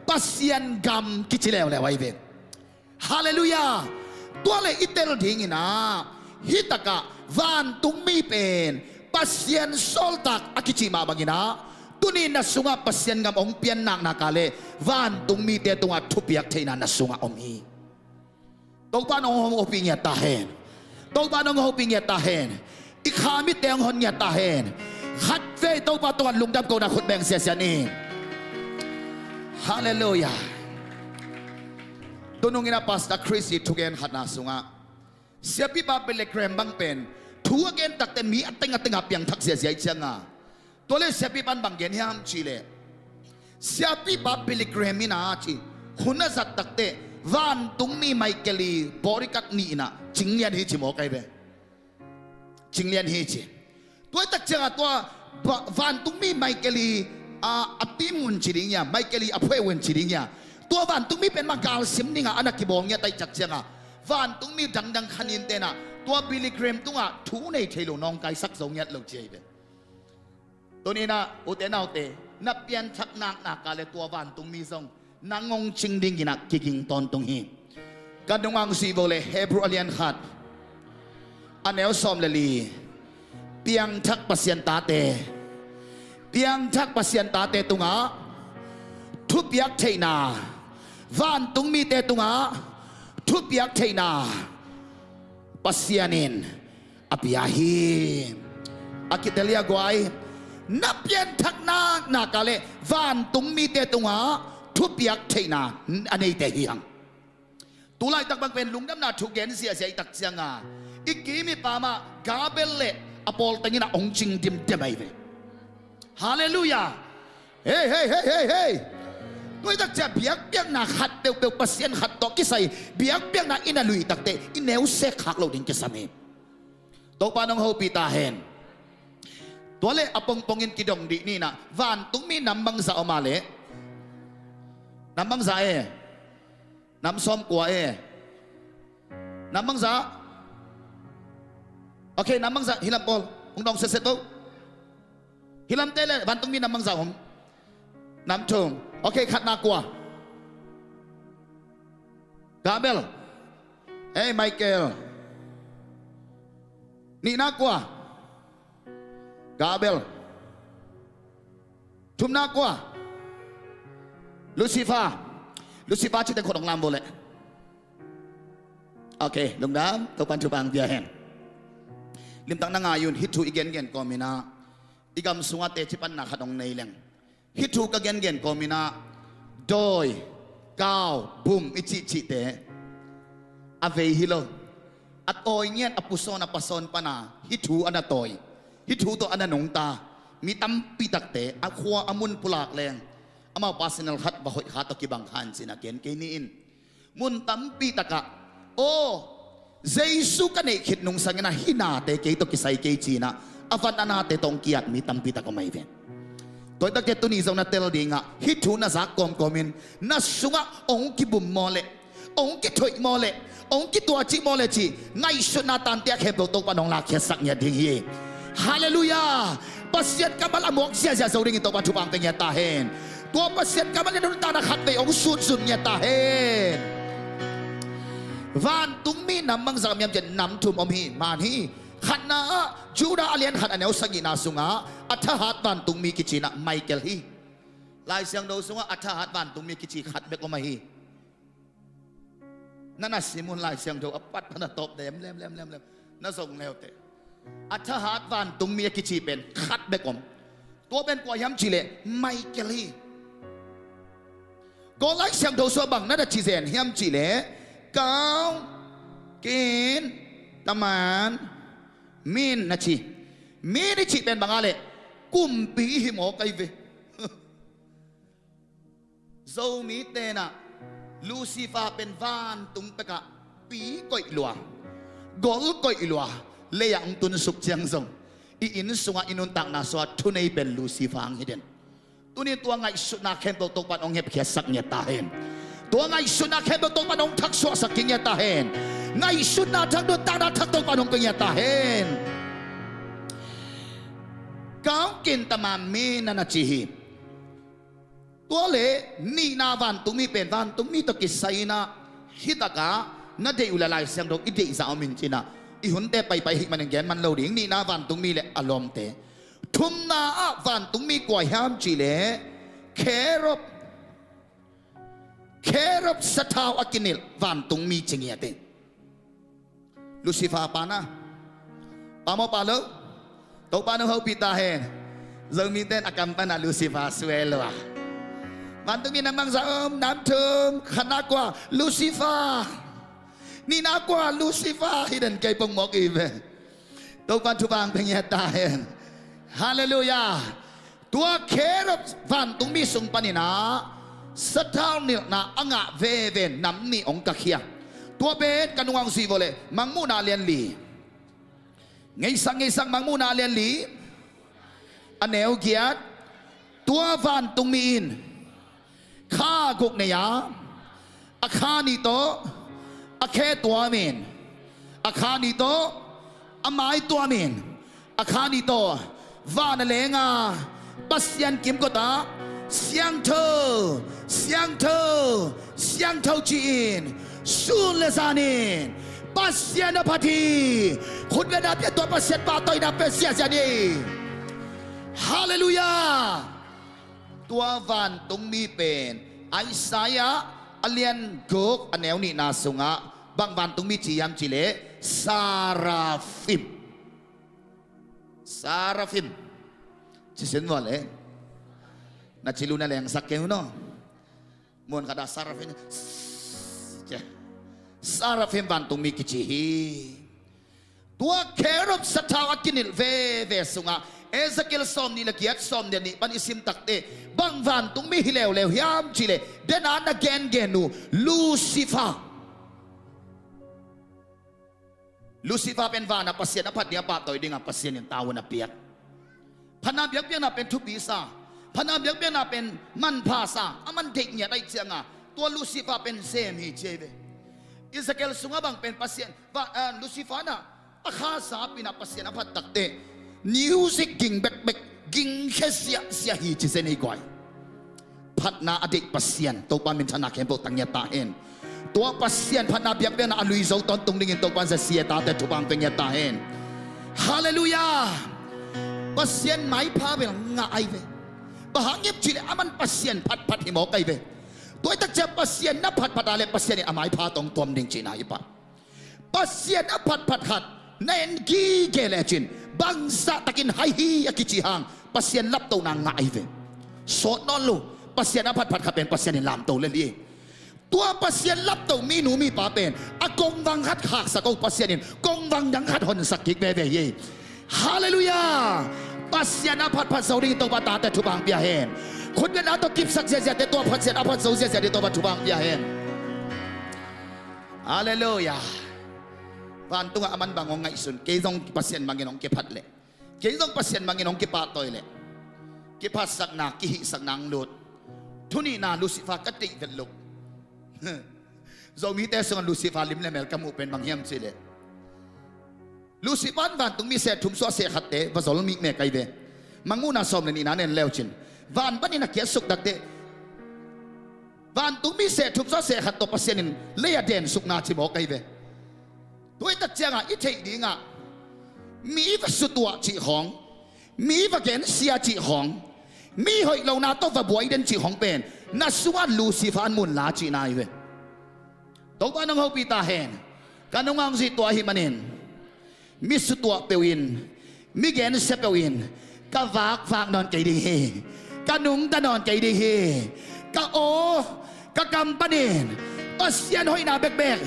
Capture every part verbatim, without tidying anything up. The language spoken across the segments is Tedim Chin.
Pasian gam kici leuleu ahi ve. Halleluiah. Tua le i tel dingin ah, hih takah vantungmi pen Pasian sawltak a kici mah bangin ah, tuni na sungah Pasian gam hong pian naknak a le vantungmite tungah thupiak theihna na sungah om hi. Topa nong hong hopih ngiat ta hen. Topa nong hopih ngiat ta hen. I kha mitte hong hon ngiat ta hen. Khatvei Topa tungah lungdam kohna khut beng siasia ni. Halleluiah. Tunung in ah Pastor Chris i thugen khatna sungah, siapipa Billy Graham bang pen thu a gen takte mi a teng a tengah piangthak siasia i cianga, tua le siapipa in bang gen hiam cih leh, siapipa Billy Graham in ah ci, hun a zat takte vantungmi Michael i bodyguard nih in ah cinglian hi ci mawk ahi ve. Cinglian hi ci. Tua i tak ciangah tua vantungmi Michael i a, a team un ci ding hia, Michael i a phuai un ci ding hia, tua vantungmi pen mah galsim dingah a na kibawl ngiat ahih tak ciangah, vantungmi dangdang khaninte in ah tua Billy Graham tungah thu nei thei lo, nawngkaisak zo ngiat lo ci ahi ve. Tuni in ah ute naute, na pianthak naknak a le tua vantungmi zong nang hong cing dingin ah kiging tawntung hi. Ka nungah hong sih vo le Hebrew a lian khat, a neu sawm le li. Piangthak Pasian tate, piangthak Pasian tate tungah thupiak theihna, vantungmite tungah thupiak theihna Pasian in a pia hi. A kitel hi a guai, na pianthak naknak a le vantungmite tungah thupiak theihna a neite hi hang. Tulaitak bang pen lungdamna thu gen ziahziah i tak cianga, i kim i pam ah Gabriel le a pawl tengin ah hong cing dimdem ahi ve. Halleluiah. Hei, hei, hei, hei, hei. Tua i tak ciah biakpiakna khat peuhpeuh Pasian khat tawh kisai biakpiakna i na luih takte i neu sek khak lo ding kisam hi. Topa nong hopih ta hen. Tua le a pongpongin kidong dih ni in ah, vantungmi nam bangzah om a le? Nam bangzah e? Nam sawmkua e? Nam bangzah? Ok, nam bangzah, hih lam pawl hong dong setset bo. Hih lamte le vantungmi nam bangzah om? Nam thum. Ok, khatna kua? Gabriel. Ei, Michael. Nihna kua? Gabriel. Thumna kua? Lucifer. Lucifer cih teng khut hong lam vo leh. Ok, lungdam, Topan thupha hong pia hen. Limtak na ngai un, hih thu i gengen kawmin ah i gam sungah teci panna khat hong nei leng. Hih thu ka gengen kawmin ah dawi, kau, bum i cihcihte a vei hi lo. A tawi ngiat a pusawn a pasawn pana hih thu a na tawi, hih thu tawh a na nungta mi tampi takte a khua a mun pulak leng amau personal khat va hoih kha tawh kibang kha in cin a gen kei ni in. Mun tampi takah, aw, Jesu ka neih khit nungsangin ah hih nate kei tawh kisai kei cinah a van a nate tawh hong kiat mi tampi tak om ahi ve. Tua hi takte tuni zong na tel dingah hih thu na zak kawmkawmin na sungah hong kibum maw leh, hong kithoih maw leh, hong kituacih maw leh cih ngaihsutna tante a khempeuh Topa in hong lakkhiatsak ngiat ding hi. Halleluiah. Pasian kammal a muak ziahziah zo dingin Topa thupha hong pia ngiat ta hen. Tua Pasian kammal in a nuntakna khatvei hong sutzun ngiat ta hen. Vantungmi nam bangzah om hiam cih leh nam thum om hi, man hi. Khatna ah Judah a lian khat a neu sagihna sungah a thahat vantungmi kici inah Michael hi. Lai Siangtho sungah a thahat vantungmi kici khat bek om ahi. Na na sim un Lai Siangtho a pat pan a tawp dem lem lem lem lem na zong leuteh. A thahat vantungmi a kici pen khat bek om. Tua pen kua hiam cih leh Michael hi. Kawl Lai Siangtho sungah bang na na ci zen hiam cih leh kau, kin, taman, min na ci. Min i cih pen bang a leh kumpi i hi mawk ahi ve. Zomite inah Lucifer pen vantung pekah pi koih lua, gol koih lua, lei-ah hong tunsuk ciang zong i inn sungah i nuntakna sungah thunei pen Lucifer hong hi den. Tuni tua ngaihsutna khempeuh Topa in hong hepkhiatsak ngiat ta hen. Tua ngaihsutna khempeuh Topa in hong thaksuahsak kik ngiat ta hen. Ngaihsutna thak, nuntakna thak Topa in hong pia ngiat ta hen. Kau, kin, taman, min na na ci hi. Tua le nihna vantungmi pen vantungmi tawh kisai inah, hih takah na deih uh le Lai Siangtho i deihzah om in cinah, i hunte paipai ahih manin gen man lo ding. Nihna vantungmi le a lawmte. Thumna ah vantungmi kua hiam cihleh, kherob, kherob sathau a kinilh vantungmi ci ngiat hi. Lucifer pa na. Pa maw pa lo? Topa nong hopih ta hen. Zomite in a kam panah Lucifer suai lo a. Vantungmi nam bangzah om, nam thum, khatna kua, Lucifer. Nihna kua, Lucifer. Hih den kei pongmawk i ve. Topa thupha hong pia ngiat ta hen. Halleluiah. Tua kherob vantungmi sung paninah sathau nilhna a ngah veve nam nih hong kakhia. Tua pen ka nungah hong zui vawh leh Mangmuhna lianli. Ngeisang ngeisang Mangmuhna lianli. A neu giat. Tua vantungmi in kha guk nei a, a kha nih tawh a khe tuamin, a kha nih tawh a mai tuamin, a kha nih tawh van a leng a, Pasian kimkotah siangtho, siangtho, siangtho ci-in sun le zanin Pasian a phat hi. Khut le na pia tua Pasian pahtawina pia ziahziah ni. Halleluiah. Tua vantungmi pen Isaiah a lian guk a neu nihna sungah bang vantungmi ci hiam cihleh, Sarafim. Sarafim. Ci sin vua le. Na ci lu na lengsak kei uh no. Muan khat ah Sarafim. Sarafim vantungmi kici hi. Tua kherob sathau a kinilh veve sungah Ezekiel sawmnih le giat, sawmnih le nih pan i sim takteh bang vantungmi hi leuleu hiam cihleh, den a na gengen uh Lucifer. Lucifer pen vanah Pasian a phat ding a pahtawi dingah Pasian in tavuan a piak. Phatna biakpiakna pen thupi sa, phatna biakpiakna pen manpha sa, a man deih ngiat ahih cianga tua Lucifer pen sem hi ci ahi ve. Ezekiel sungah bang pen Pasian va, ah, Lucifer na a kha sa pinah Pasian a phat takteh music ging bekbek, ging khia siahsiah hi ci zen hi guai. Phatna a deih Pasian Topa minthanna khempeuh tang ngiat ta hen. Tua Pasian phatna biakpiakna a lui zo tawntung dingin Topa in zia sia tate thupha hong pia ngiat ta hen. Halleluiah. Pasian maipha bel ngah ahi ve. Bang hang hiam cihleh a man Pasian phatphat hi mawk ahi ve. Tua hi tak ciang Pasian na phatphat a leh Pasian in a maipha tawh hong tuam ding cihna hi pah. Pasian a phatphat khat na en gige lecin bangzah takin hai hi a kici hang Pasian laptohna ngah ahi ve. Sawt nawn lo. Pasian a phatphat khat pen Pasian in lamto le li. Tua Pasian laptoh minu mipa pen a kongvang khat khaksak uh Pasian in kongvang dang khat honsak kik veve hi. Halleluiah. Pasian a phatphat zo dingin Topa tate thupha hong pia hen. Khut le na tawh kipsak ziahziahte tua Pasian a phat zo ziahziahte Topa thupha hong pia hen. Halleluiah. Vantungah a man bang hong ngaihsun, kei zong Pasian bangin hong kiphat leh, kei zong Pasian bangin hong kipahtawi leh, kiphatsakna, kihihsakna hong lut. Thunihna Lucifer ka deih vet lo. Zomite sungah Lucifer lim le mel ka muh pen bang hiam cihleh, Lucifer in vantungmi seh thum suah seh khatte va zol mihmek ahi ve. Mangmuhna sawm le nihna nen leucin van panin a kiatsuk takteh vantungmi seh thum suah seh khat tawh Pasian in lei a densukna ci mawk ahi ve. Tua hi tak ciangah i theih dingah mi va sutuah cih khawng, mi va gensia cih khawng, mi hoih lohna tawh va buai den cih khawng pen na sungah Lucifer in mun la cihna ahi ve. Topa nong hopih ta hen. Ka nungah hong zui tua ahih manin mi sutuah peuh in, mi gensia peuh in ka vakvak nawn kei ding hi. Ka nungta nawn kei ding hi. Ka aw, ka kam panin Pasian hoihna bekbek,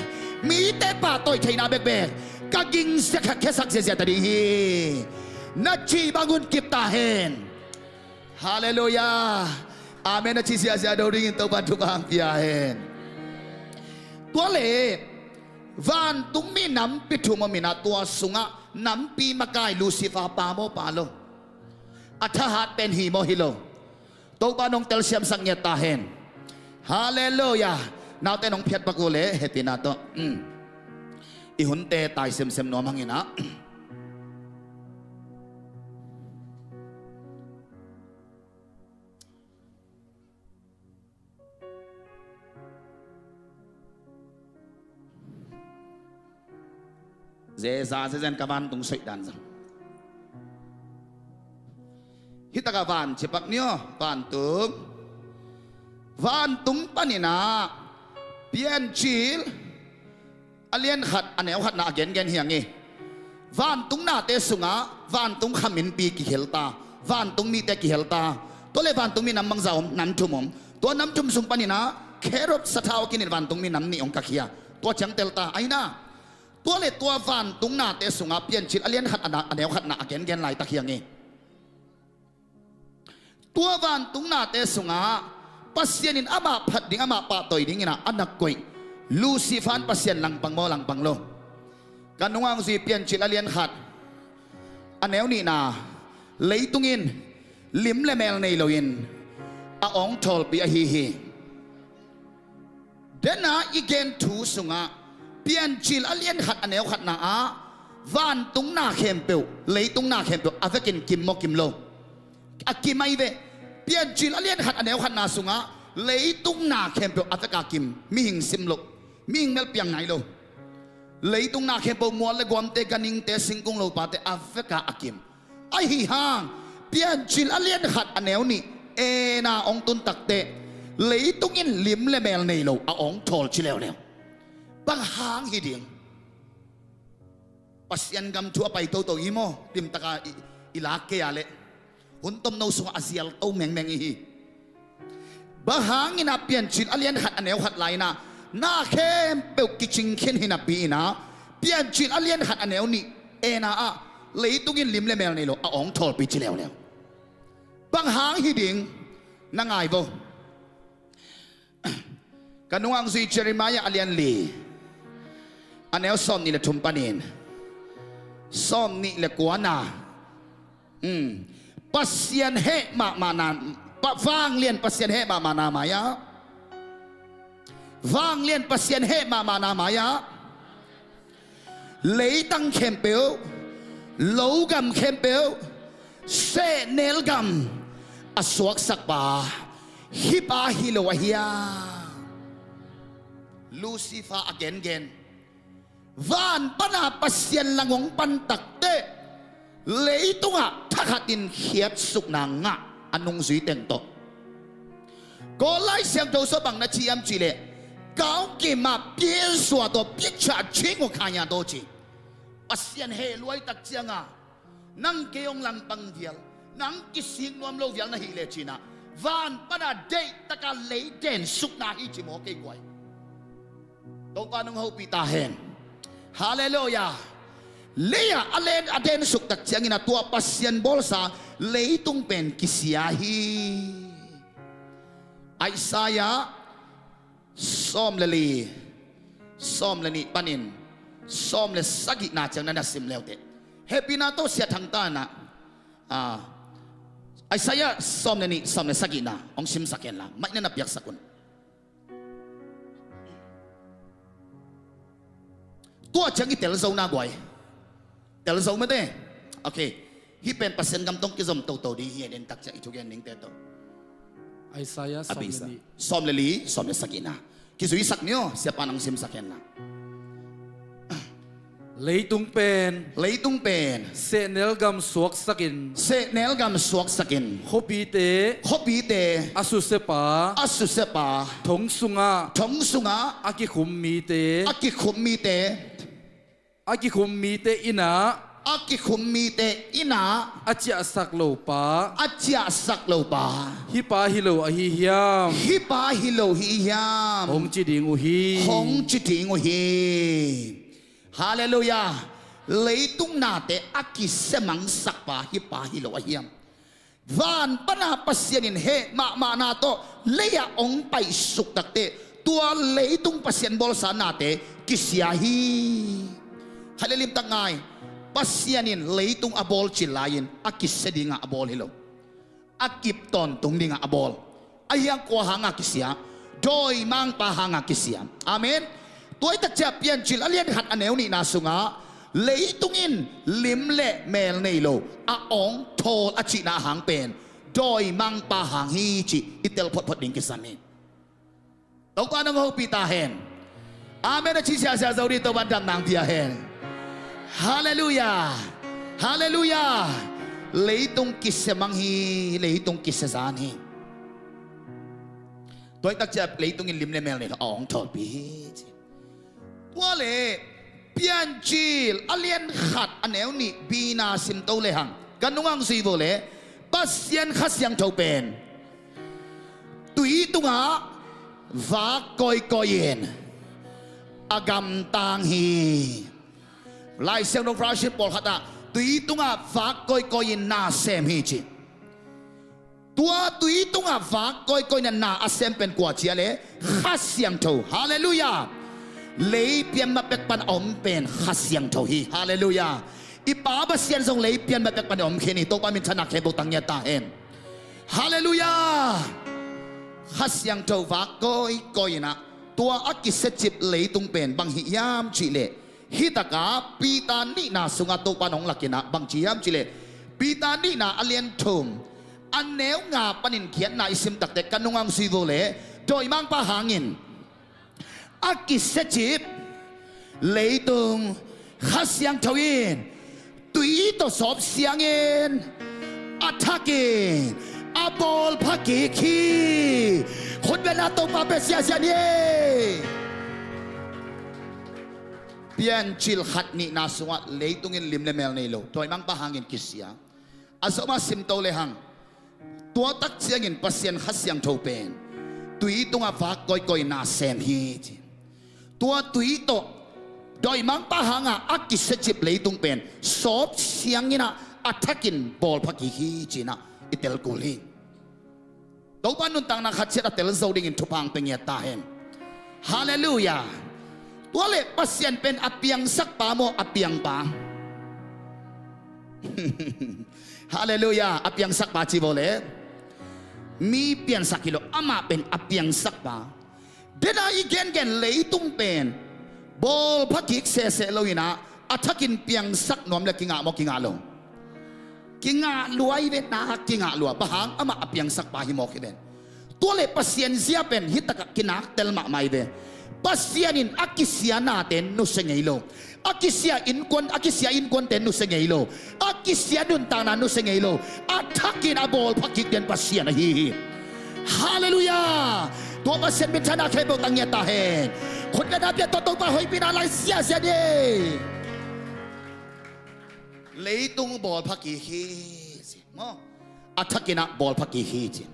mite pahtawi theihna bekbek ka gingsia kha khiasak ziahziah ta ding hi. Na cih bang hun kip ta hen. Halleluiah. Amen a ci ziahziah do dingin Topa in thupha hong pia hen. Tua le vantungmi nampi thum om inah tua sungah nampi makai Lucifer pa maw pa lo? A thahat pen hi maw hi lo? Topa nong telsiamsak ngiat ta hen. Halleluiah. Naute nong phiat pak uh leh hehpihna tawh, um, i hunte tai semsem nuam hang inah. Zeza zezen ka vantung soih dan zang. Hitakah van cipak ni aw, vantung. Vantung paninah Piancil a lian khat a neu khatna a gengen hi ang hi. Vantung nate sungah vantung khaminpi kikhel ta, vantung mite kikhel ta. Tua le vantung mi nam bangza om, nam thum om. Tua nam thum sung paninah Kherob sathau a kinin vantung mi nam nih hong kakhia. Tua ciang tel ta, aina. Tua le tua vantung nate sungah Piancil a lian khat a na-, a neu khatna a gengen laitak hi ang hi. Tua vantung nate sungah Pasian in amah phat ding, amah pahtawi dinginah a na koih Lucifer in Pasian langpang maw, langpang lo. Ka nungah hong zui Piancil a lian khat a neu nihna, leitung in lim le mel nei loin a awng thawlpi ahi hi. Dena i gen thu sungah Piancil a lian khat a neu khatna ah vantung na khempeuh, leitung na khempeuh a vekin kim maw, kim lo? A kim ahi ve. Piancil a lian khat a neu khatna sungah leitung na khempeuh a veka kim. Mihing sim lo, mihing melpiang nai lo. Leitung na khempeuh, mual le guamte, ganhingte, singkung lopate a veka a kim. Ahi hang Piancil a lian khat a neu nih ena hong tun takteh leitung in lim le mel nei lo a awng thawl ci leuleu. Bang hang hi ding? Pasian gam thu a pai toto i maw, limtaka i, i lak kei a leh hun tomno sungah a zial to mengmeng i hi. Bang hangin ah Piancil a lian khat a neu khat lai-inah na khempeuh kicingkhin hi napi-inah Piancil a lian khat a neu nih ena ah leitung in lim le mel nei lo a awng thawlpi ci leuleu? Bang hang hi ding? Na ngai vo. Ka nungah hong zui Jeremiah a lian li a neu sawm nih le thum panin sawm nih le kuana. Hmm. Pasian heh mahmahna, pa-, vanglian Pasian heh mahmahna mai-ah, vanglian Pasian heh mahmahna mai-ah, leitang khempeuh, logam khempeuh, sehnel gam a suaksak pa, hih pa hi lo ahi hiam? Lucifer a gengen. Van pana Pasian lang hong pan takteh leitungah thakhatin khiatsukna ngah a nungzui teng tawh. Kawl Lai Siangtho sua bang na ci hiam cihleh, "Ka hong kim a pinsua tawh, picha cing uh khanya tawh," ci. Pasian heh luaitak cianga nang kei hong langpang vial, nang kisik nuam lo vial na hih leh cinah, van pana deihtaka lei densukna hi ci maw kei guai. Topa nong hopih ta hen. Halleluiah. Lei-ah a len a densuk tak ciangin a tua Pasian bawlsa leitung pen kisia hi. Isaiah sawm le li, sawm le nih panin sawm le sagihna ciang na na sim leuteh, hehpihna tawh sia thangtanah, ah, Isaiah sawm le nih, sawm le sagihna hong simsak henla, maihna na piaksak un. Tua ciang i telzona guai. Telzo mate. Ok. Hih pen Pasian gam tawh kizom toto ding hi a, den tak ciang i thugen dingte tawh. Isaiah a sawm le bisa nih, sawm le li, sawm le sagihna. Kizuisak ni aw, siapa nang simsak henla. Leitung pen, leitung pen sehnel gam suaksakin, sehnel gam suaksakin, khuapite, khuapite a susia pa, a susia pa, thong sungah, thong sungah a kikhum mite, a kikhum mite, a kikhum mite innah, a kikhum mite innah a ciahsak lo pa, a ciahsak lo pa, hih pa hi lo ahi hiam? Hih pa hi lo hi hiam? Hong ci ding uh hi. Hong ci ding uh hi. Halleluiah. Leitung nate a kisia mangsak pa hih pa hi lo ahi hiam? Van pana Pasian in heh mahmahna tawh lei-ah hong paisuk takteh tua leitung Pasian bawlsa nate kisia hi. Khat le limtak ngai. Pasian in leitung a bawl cil lai-in a kisia dingah a bawl hi lo. A kip tawntung dingah a bawl. Ahi hang kua hanga kisia? Dawimangpa hanga kisia. Amen. Tua hi tak ciah Piancil a lian khat a neu nihna sungah leitung in lim le mel nei lo a awng thawl a cihna a hang pen dawimangpa hang hi cih i tel photphot ding kisam hi. Topa nong hopih ta hen. Amen a ci siasia zo dih, Topa in damna hong pia hen. Halleluiah. Halleluiah. Leitung kisia mang hi. Leitung kisia zan hi. Tua hi takciang leitung in lim le mel nei lo a hong thawlpih hi ci. Tua le Piancil a lian khat a neu nih bina simto lehang ka nungah zui vo le Pasian Kha Siangtho pen tui tungah vak kawikawi in a gamtang hi. Lai Siangtho version pawlkhat ah tui tungah vak kawikawi in na sem hi ci. Tua tui tungah vak kawikawi in na a sem pen kua ci a le Kha Siangtho. Halleluiah. Lei pian ma pek pan a om pen Kha Siangtho hi. Halleluiah. I Pa Pasian zong lei pian ma pek pan a om khin hi. Topa minthanna khempeuh tang ngiat ta hen. Halleluiah. Kha Siangtho vak kawikawi in ah tua a kisiacip leitung pen bang hi hiam cih leh, hi takah Peter nihna sungah Topa in hong lak in ah bang ci hiam cih leh, Peter nihna a lian thum a neu nga panin giatna i sim takte ka nungah zui vo le dawimangpa hangin a kisiacip leitung Kha Siangtho in tui tawh sawp siangin a thakin a bawlpha kik hi. Khutbetna Topa pe siasia ni. Piancil khat nihna sungah leitung in lim le mel nei lo, dawimangpa hangin kisia. A zom a simto lehang tua takciangin Pasian Kha Siangtho pen tui tungah vak kawikawi na sem hi ci. Tua tui tawh dawimangpa hangah a kisiacip leitung pen sawp siangin ah a thakin bawlpha kik hi ci-in ah i tel kul hi. Topa nuntakna khat ciat a tel zo dingin thupha hong pe ngiat ta hen. Halleluiah. Tua le Pasian pen a piangsakpa maw, a piangpa? Halleluiah. A piangsakpa ci vo le mi piansak hi lo, amah pen a piangsakpa. Dena i gengen leitung pen bawlpha kik sehseh lo in ah a thakin piangsak nuam le kingah maw, kingah lo? Kingah lua hi ve, na kingah lua. Bang hang? Amah a piangsakpa hi mawk hi ven. Tua le Pasian zia pen hi takah kinak tel mahmah hi ve. Pasian in a kisia nate nusia ngei lo. A kisia innkuan, a kisia innkuante nusia ngei lo. A kisia nuntakna nusia ngei lo. A thakin a bawlpha kik den Pasian ahi hi. Halleluiah. Tua Pasian minthanna khempeuh tang ngiat ta hen. Khutbetna pia tawh Topa hoihpihna lai siasia ni. Leitung bawlpha kik hi ci maw? A thakin ah bawlpha kik hi ci.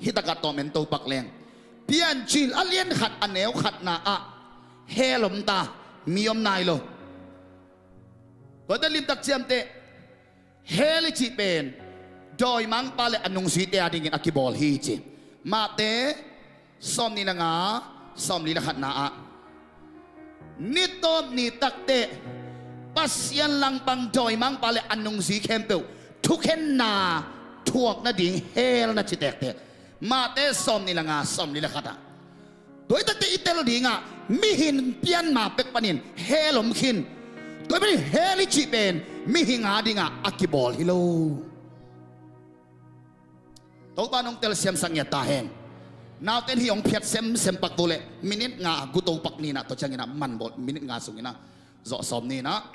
Hi takah tawm en, Topa leng. Piancil a lian khat a neu khatna ah hell om ta, mi om nai lo. Tua teh limtak ciamteh hell i cih pen dawimangpa le a nungzuite a dingin a kibawl hi ci. Matthai sawmnih le nga, sawmli le khatna ah, ni tawp ni takteh Pasian langpang dawimangpa le a nungzui khempeuh thukhenna thuak nading hell na ci tektek. Matthai sawmnih le nga, sawmli le khat ah. Tua hi takteh i tel dingah mihing pian ma pek panin hell om khin. Tua hi panin hell i cih pen mihing a dingah a kibawl hi lo. Topa nong telsiam sak ngiat ta hen. Nauten hih hong phiat semsem pak vo le minit nga gu to pak ni nah, tua ciangin ah man bawl, minit nga sungin ah zawh sawm ni nah.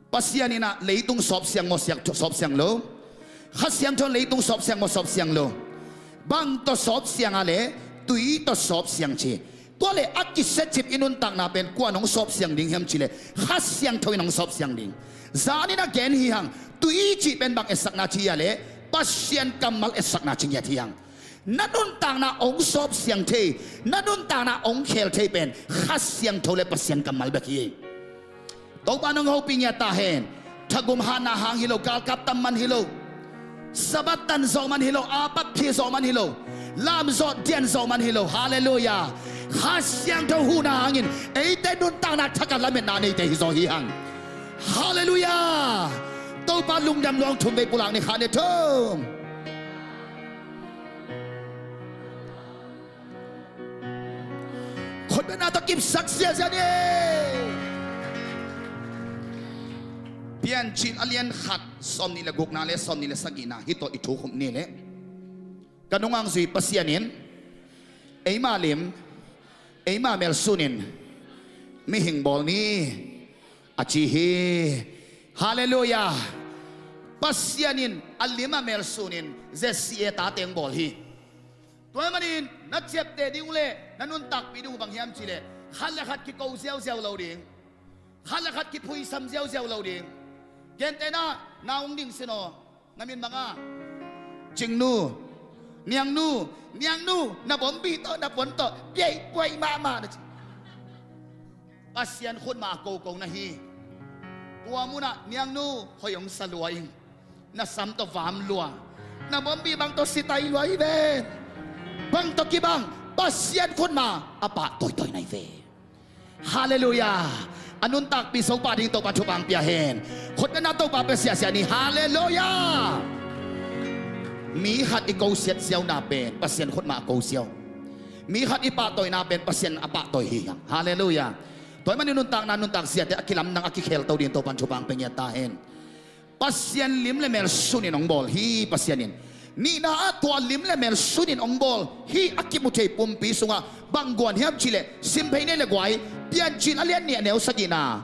Pasian in ah leitung sawp siang maw, siang, sawp siang lo? Kha Siangtho in leitung sawp siang maw, sawp siang lo? Bang tawh sawp siang a le tui tawh sawp siang ci. Tua le a kisiacip i nuntakna pen kua in hong sawp siang ding hiam cih le Kha Siangtho in hong sawp siang ding. Zan in a gen hi hang, tui cih pen bang etsakna ci a le Pasian kammal etsakna ci ngiat hi hang. Na nuntakna hong sawp siang thei, na nuntakna hong khel thei pen Kha Siangtho le Pasian kammal bek hi. Topa nong hopih ngiat ta hen. Thagum hatna hang hi lo, galkap tam man hi lo, Sabbath tan zawh man hi lo, apak khi zawh man hi lo, lam zawh dian zawh man hi lo. Halleluiah. Kha Siangtho huhna hangin eite nuntakna thak a lametna neite hi zaw hi hang. Halleluiah. Topa lungdam luang thum vei pulak ni, kha ne thum. Khutbetna tawh kipsak siasia ni. Piancil a lian khat sawmnih le gukna le sawmnih le sagihna hih tawh i thu khum ni le. Ka nungah zui Pasian in eima lim, eima mel sunin Mihing bawl ni, a ci hi. Halleluiah. Pasian in a lim a mel sunin Jesse tate hong bawl hi. Tua ahih manin na ciapteh ding uh le na nuntakpih ding uh bang hiam cih leh, khat le khat kiko ziauziau lo ding, khat le khat kiphuisam ziauziau lo ding. Gentehna, nau hong ding sin aw. Na min bang a, Cingnu, Niangnu, Niangnu, na bombi tawh, na puan tawh, biaih puaih mahmah na ci. Pasian khut mah a koko na hi. Tua munah Niangnu hoih hong sa lua ing. Na sam tawh vam lua, na bombi bang tawh sitai lua hi ven. Bang tawh kibang, Pasian khut mah a pah tawitawi na hi ve. Halleluiah. A nuntakpih Topa ding Topa thupha hong pia hen. Khut bengna Topa pia siahsiah ni. Halleluiah. Mi khat i kosiat ziauna pen Pasian khut mah a ko ziau. Mi khat i pahtawina pen Pasian a pahtawi hi hang. Halleluiah. Tua ahih manin nuntakna nuntak ziate a kilamdang a kikhelto ding Topa thupha hong pia ngiat ta hen. Pasian lim le mel sunin hong bawl hi Pasian in. Nihna ah tua lim le mel sunin hong bawl hi a kimu thei pumpi sungah bang guan hiam cih leh, sim phei ni le guai, Piancil a lian nih a neu sagihna.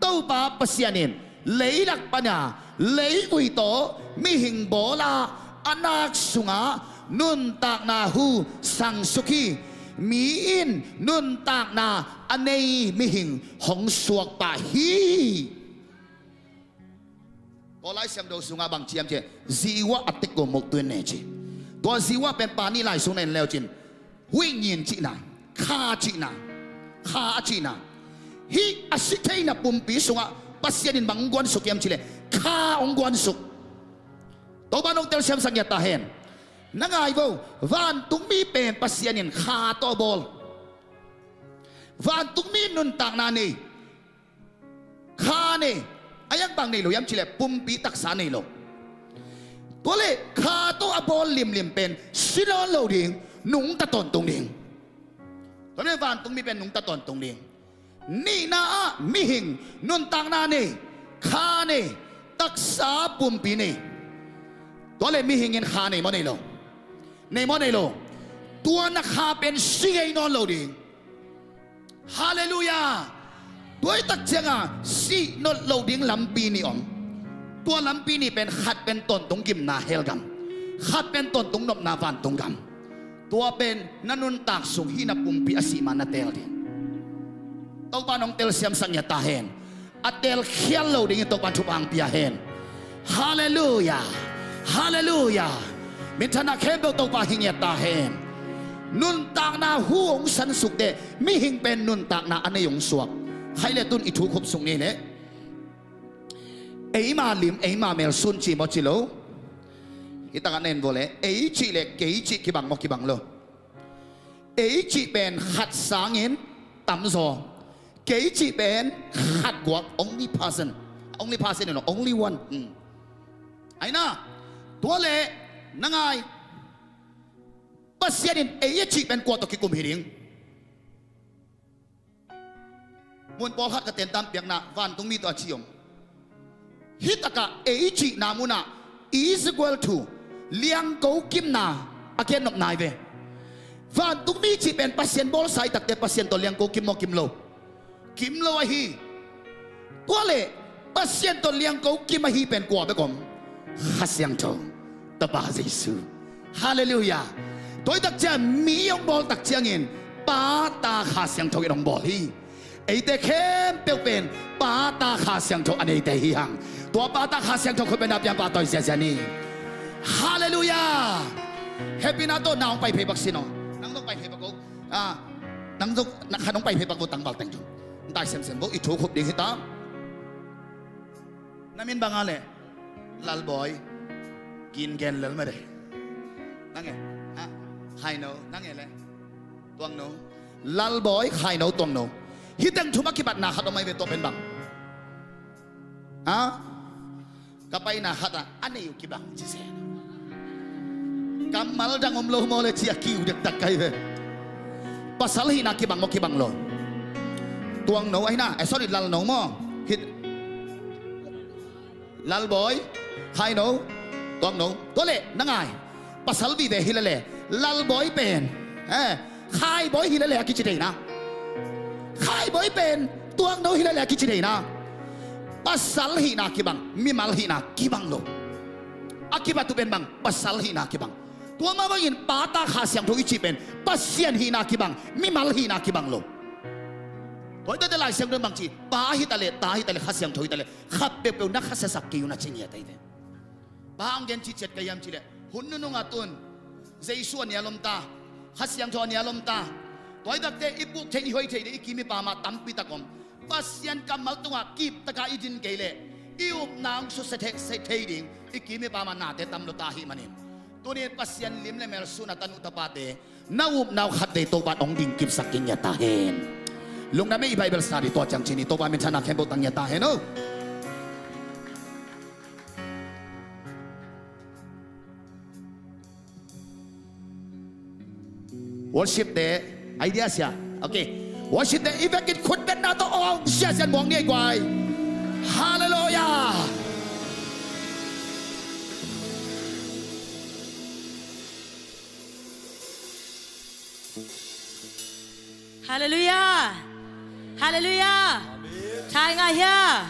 Topa Pasian in leilak pana lei-ui tawh mihing bawl a, a nak sungah nuntakna hu sangsuk hi. Mi in nuntakna a nei mihing hong suak pah hi. Tua Lai Siangtho sungah bang ci hiam cih leh, Ziwa a tek go muk tuin ne ci. Tua Ziwa pen pa nih lai sung na en leu cin, huih ngin cihna, kha cihna, kha a cihna. Hih a si theihna pumpi sungah Pasian in bang hong guansuk hiam cih leh, kha hong guansuk. Topa nong telsiam sak ngiat ta hen. Na ngai vo, vantungmi pen Pasian in kha tawh a bawl. Vantungmi nuntakna nei, kha nei, a iang bang nei lo hiam cih leh pumpi taksa nei lo. Tua leh kha tawh a bawl limlim pen si nawn lo ding, nungta tawntung ding. Tua leh vantungmi pen nungta tawntung ding. Nihna ah mihing nuntakna nei, kha nei, taksa pumpi nei. Tua leh mihing in kha nei maw nei lo? Nei maw nei lo? Tua na kha pen si ngei nawn lo ding. Halleluiah. Tua hi tak cianga sih nawn lo ding lampi nih om. Tua lampi nih pen khat pen tawntung gimna hell gam, khat pen tawntung nopna vantung gam. Tua pen na nuntak sung hih na pumpi a sih ma na teel ding. Topa nong telsiam sak ngiat ta hen. A telkhial lo dingin Topa thupha hong pia hen. Halleluiah. Halleluiah. Minthanna khempeuh Topa hi ngiat ta hen. Nuntakna hu hong sangsuk teh mihing pen nuntakna a nei hong suak. Khai le tun i thu khup sung ni leh, eima lim eima mel sun ci maw ci lo? Hi takah na en vo leh, ei cih leh kei cih kibang maw kibang lo? Ei cih pen khat sangin tamzaw. Kei cih pen khat guak, only person. Only person, you know, only one. Hmm. Aina, tua leh na ngai, Pasian in ei a cih pen kua tawh kikum hi ding? Mun pawlkhat ka tentan piakna, vantungmi tawh a ci om. Hi takah ei cihna munah is equal to liangko kimna a gen nopna hi ve. Vantungmi cih pen Pasian bawlsa hi takte Pasian tawh liangko kim maw kim lo? Kim lo ahi. Tua leh Pasian tawh liangko kim ahi pen kua bek om? Kha Siangtho, Tapa Jesu. Halleluiah. Tua hi tak ciang mi hong bawl tak ciangin Pa, Ta, Kha Siangtho in hong bawl hi. Eite khempeuh pen Pa, Ta, Kha Siangtho a neite hi hang. Tua Pa, Ta, Kha Siangtho khut bengna piang pahtawi ziazia ni. Halleluiah. Hehpihna tawh na hong pai phei bak sin aw. Nang zong pai phei bak ko. Ah, nang zong na kha nong pai phei bak ko, tangval teng zong. Ntai semsem bo, i thu khup ding hi ta. Na min bang a leh? Lalbawi. Gin gen lel mah de. Nang e? Ha? Khaino. Nang e leh? Tuangno. Lalbawi, Khaino, Tuangno. Hih teng thum a kipatna khat om ahi ve, tua pen bang? Ha? Ka paina khat ah a nei uh kibang ci se. Kammal dang om lo maw leh ci a kiu dektak ka hi ve. Pasal hihna kibang maw kibang lo? Tuangno ahihna, eh, sorry, Lalno maw? Hih Lalbawi, Khaino, Tuangno. Tua leh na ngai, pasal vive hi lele, Lalbawi pen, eh, Khaibawi hi lele a kici thei na. Khaibawi pen Tuakno hi leh leh a kici thei na. Pasal hihna kibang, mimal hihna kibang lo. A kibat uh pen bang, pasal hihna kibang. Tua mah bangin Pa, Ta, Kha Siangtho i cih pen Pasian hihna kibang, mimal hihna kibang lo. Tua hi ta te Lai Siangtho in bang ci, Pa hi ta leh, Ta hi ta leh, Kha Siangtho hi ta leh, khat peuhpeuh na khasiasak kei un a ci ngiat ahi ve. Bang hong gen ciciat ka hiam cih leh, hun nunung ah tun Jesu a nial om ta, Kha Siangtho a nial om ta. Tua hi tak te i puk thei, i hoih thei ding i kim i pam ah tampi tak om. Pasian kammal tungah kiptak a i din kei leh i upna hong susia thei, thei ding i kim i pam ah nate tam lua ta ahih manin, tuni-in Pasian lim le mel sun a tanu tapate, na upna uh khatvei Topa in hong dingkipsak kik ngiat ta hen. Lungdam ei. I Bible study tua ciang ci ni. Topa minthanna khempeuh tang ngiat ta hen o. Worship te, idea sia. Okay. Worship te, i vekin khutbetna tawh awng siasia muang ni ei guai. Halleluiah. Halleluiah. Halleluiah. Amen. Tha i ngah hia?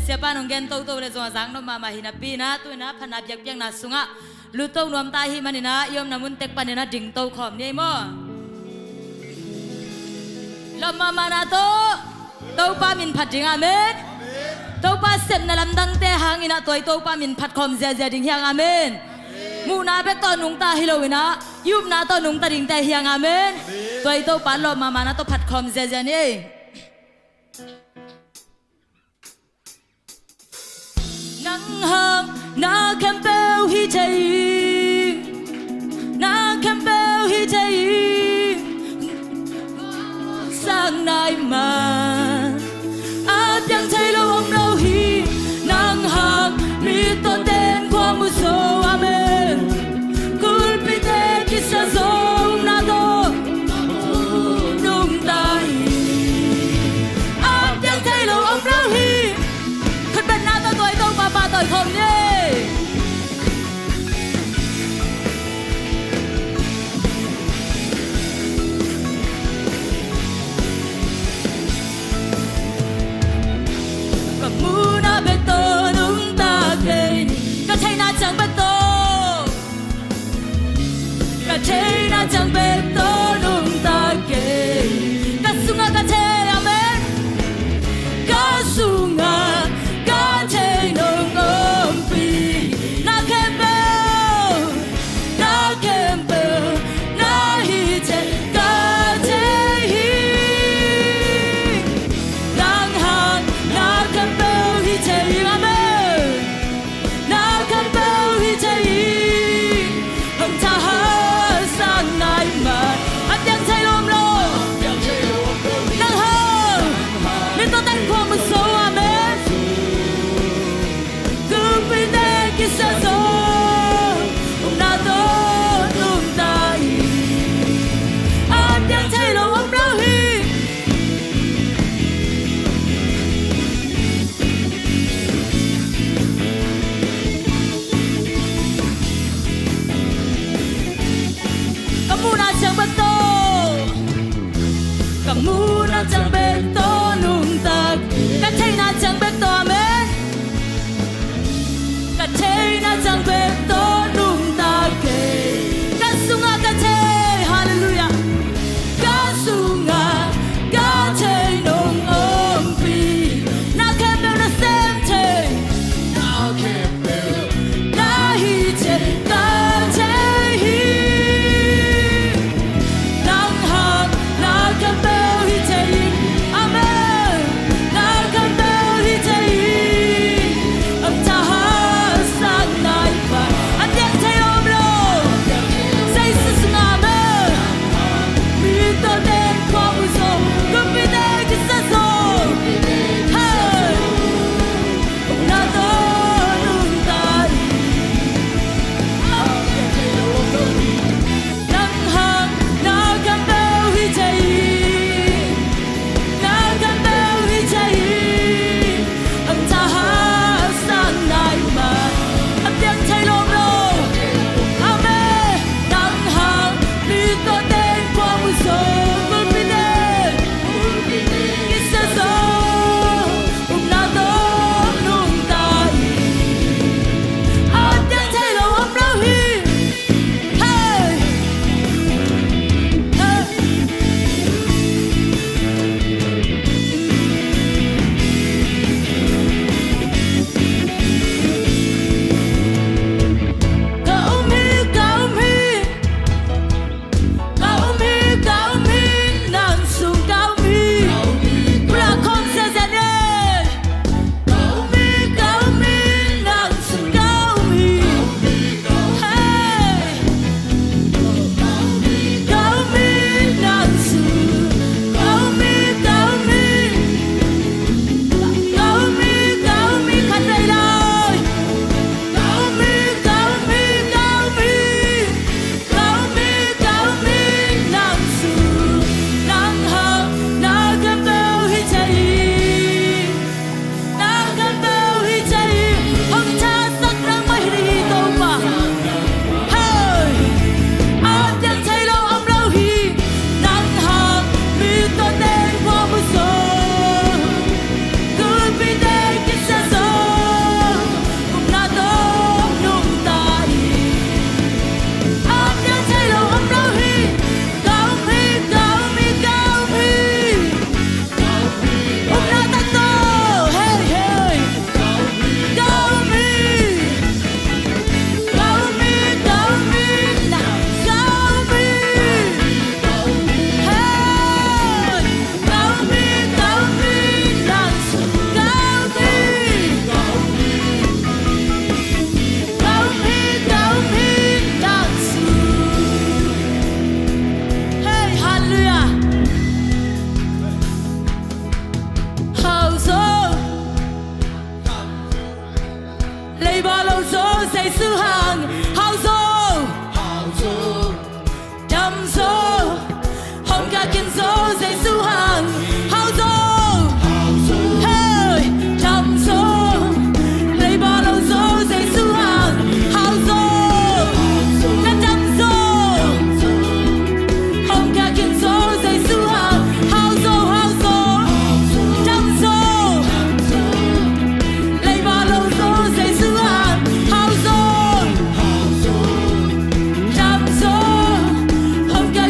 Siapa in hong gen toto le zong a zak nop mahmah hi napi-in ah, tu-in ah phatna biakpiakna sungah lut to nuam ta ahih manin ah, i omna mun tek panin ah ding to khawm ni ei maw. Lawp mahmahna tawh Topa min phat ding, amen. Topa sepna lamdangte hangin ah tua i Topa min phat khawm ziazia ding hi hang, amen. Muhna bek tawh nungta hi lo-in ah, i upna tawh nungta dingte hi hang, amen. Tua i Topa lawp mahmahna tawh phat khawm ziazia ni ei. Nang hang na khempeuh hi thei hi, na khempeuh hi thei hi. Sang nai man a piang thei lo om lo hi. Nang hang mit tawh ten khua mu zo, amen. Kulpite kisia zo na tawh nungta hi. A piang thei lo om lo hi. Khutbetna tawh tua i Topa pahtawi khawm ni ei. Ka muhna bek tawh nungta kei ni. Ka theihna ciang bek tawh, ka theihna ciang bek tawh nungta kei. Ka sungah ka thei, amen. Ka sungah ka thei nong ompih na khempeuh, na khempeuh na hi thei, ka thei hi. Nang hang na khempeuh hi thei hi, amen. Na khempeuh hi thei hi. Hong thahat sang nai man a piang thei lo om lo. Nang hang mit tawh ten khua mu zo, amen. Kulpite kisia zo na tawh nungta hi. A piang thei lo om lo hi. Ka muhna ciang bek tawh, ka muhna ciang bek tawh nungta, ka theihna ciang bek tawh, amen. Ka theihna ciang bek tawh nungta kei. Ka sungah ka thei, halleluiah. Ka sungah ka thei nong ompih na khempeuh na sem thei, na khempeuh na hi thei, ka thei hi. Nang hang na khempeuh hi thei hi. Zo, hong ka kin zo, Jesu hang. Hau zo, hey, dam zo. Leiba lo zo, Jesu hang. Hau zo, ka dam zo. Hong ka kin zo, Jesu hang. Hau zo, hau zo, dam zo. Leiba lo zo, Jesu hang. Hau zo, dam zo. Hong ka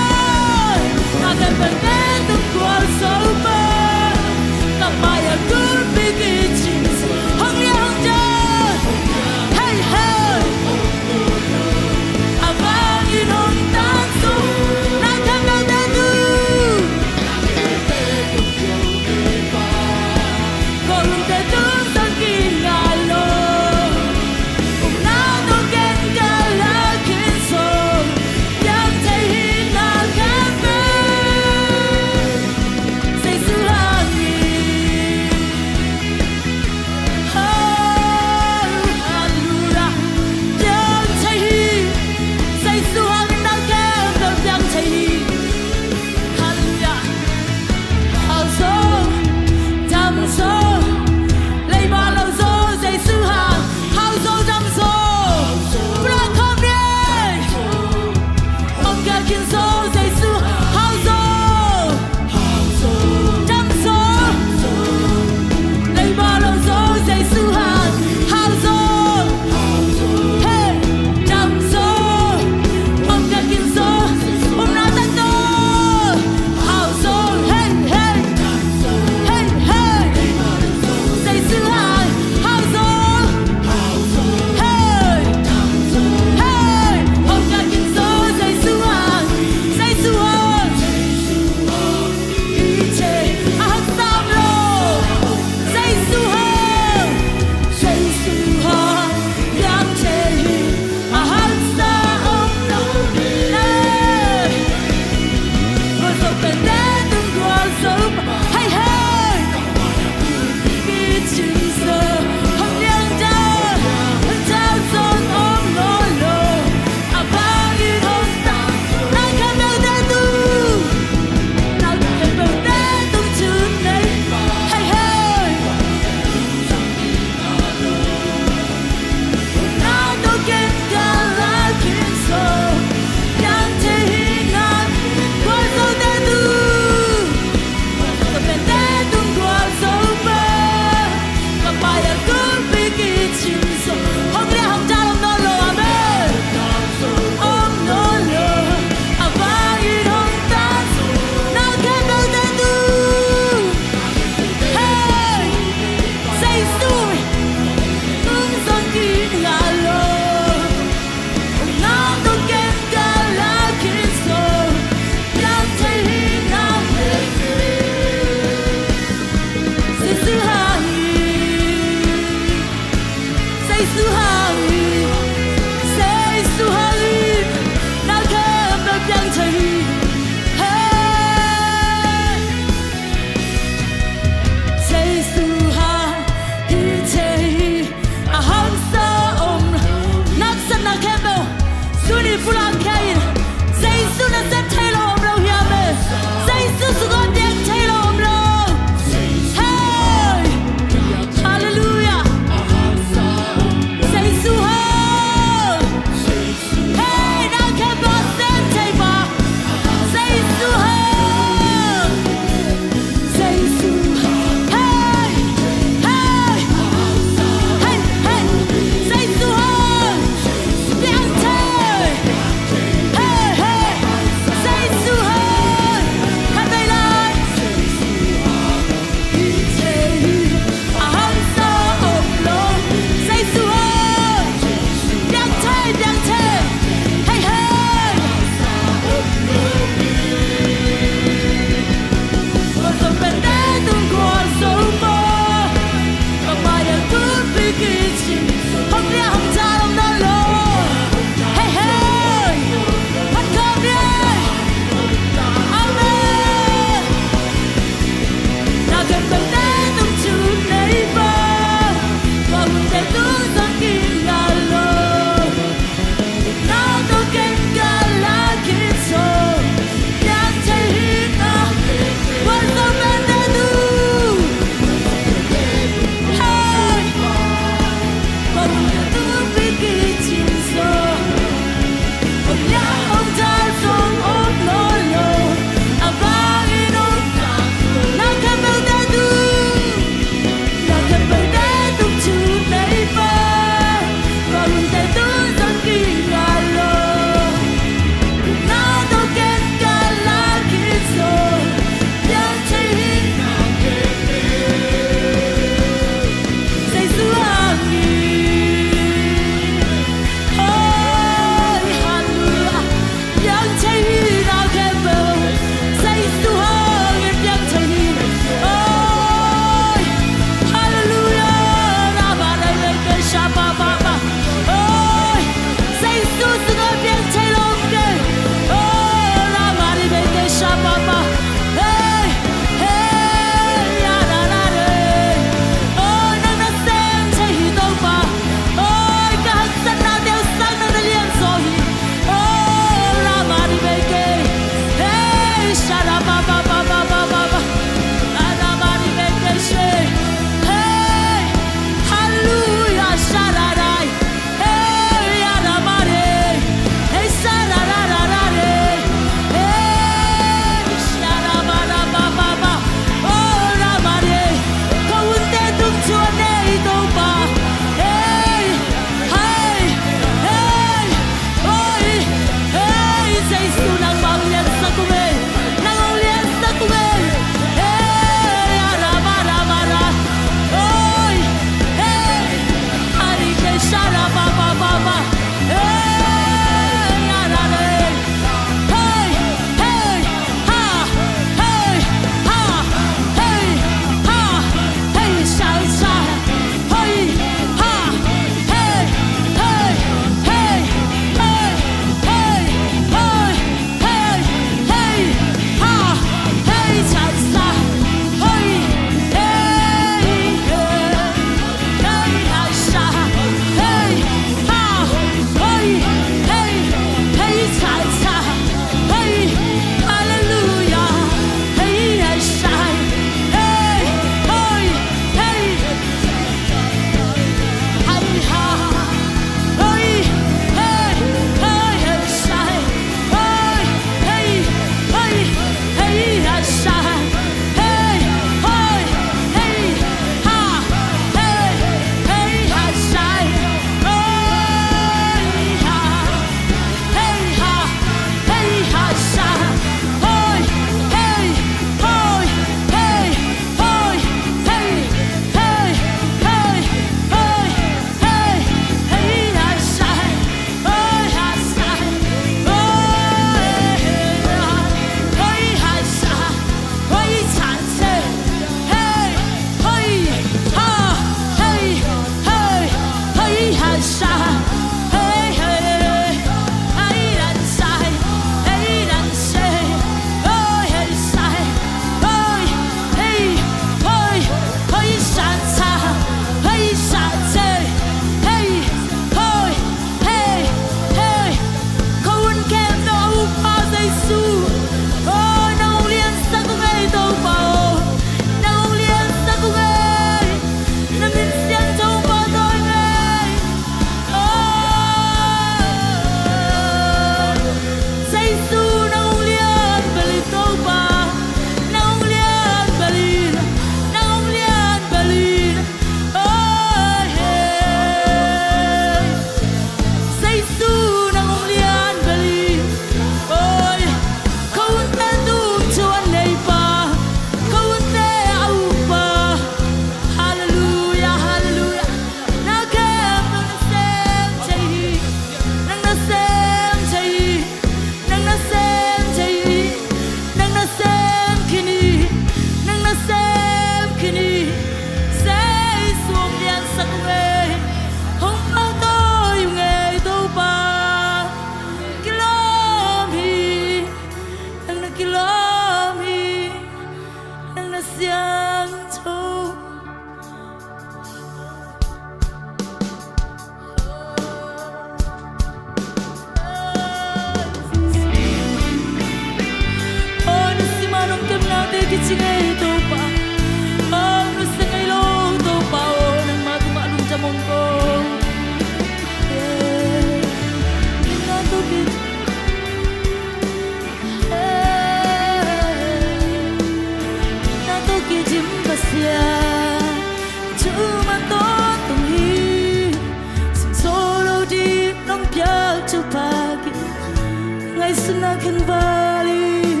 Suna khengval in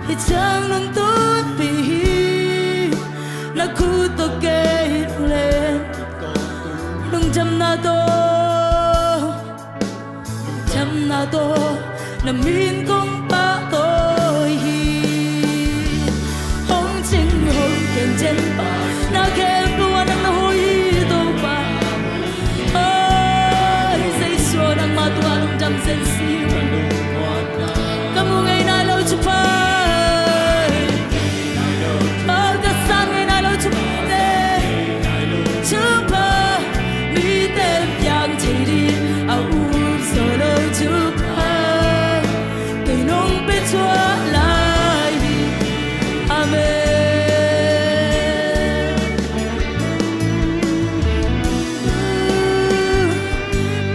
hih ciang nong tunpih hi. Na khut tawh kei hong len, lungdamna tawh, lungdamna tawh na min kong pahtawi hi. Hong cing hong ken Pasian, na khempeuh ah nang na hoih hi Topa. Oi, Jesu aw, nangmah tungah lungdam zen si ung. Ka mu ngei nai lo thupha, oi, ka san ngei nai lo thupha, thupha, mite piang thei ding a up zo lo thupha kei nong pia thuah lai hi. Amen.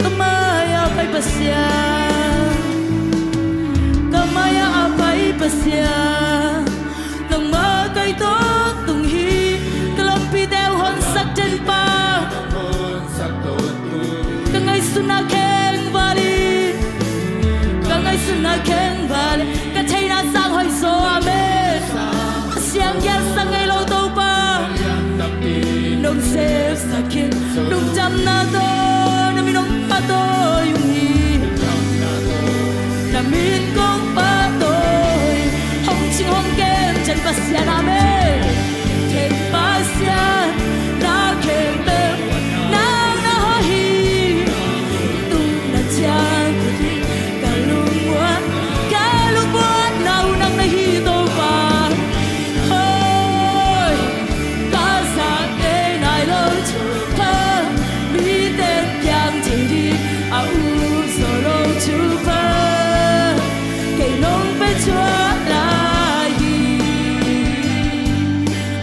Ka mai-ah a pai Pasian, ka mai-ah a pai Pasian, nangmah ka hi tawntung hi. Ka lampite hong honsak den pa, ka ngaihsutna khengval in, ka ngaihsutna khengval in, ka theihna sang hoih zaw, amen. A siang gial sang ngei lo Topa, nong sepsak hi. Lungdamna tawh na min hong pahtawi ung hi. Na min kong pahtawi, hong cing hong ken Pasian, amen. Thei Pasian, na khempeuh nang na hoih hi. Tung na ciang ka lungmuan, ka lungmuanna uh nang na hi Topa. Hoi, ka zak ngei nai lo thupha, mite piang thei ding a up zo lo thupha kei nong pia thuah lai hi.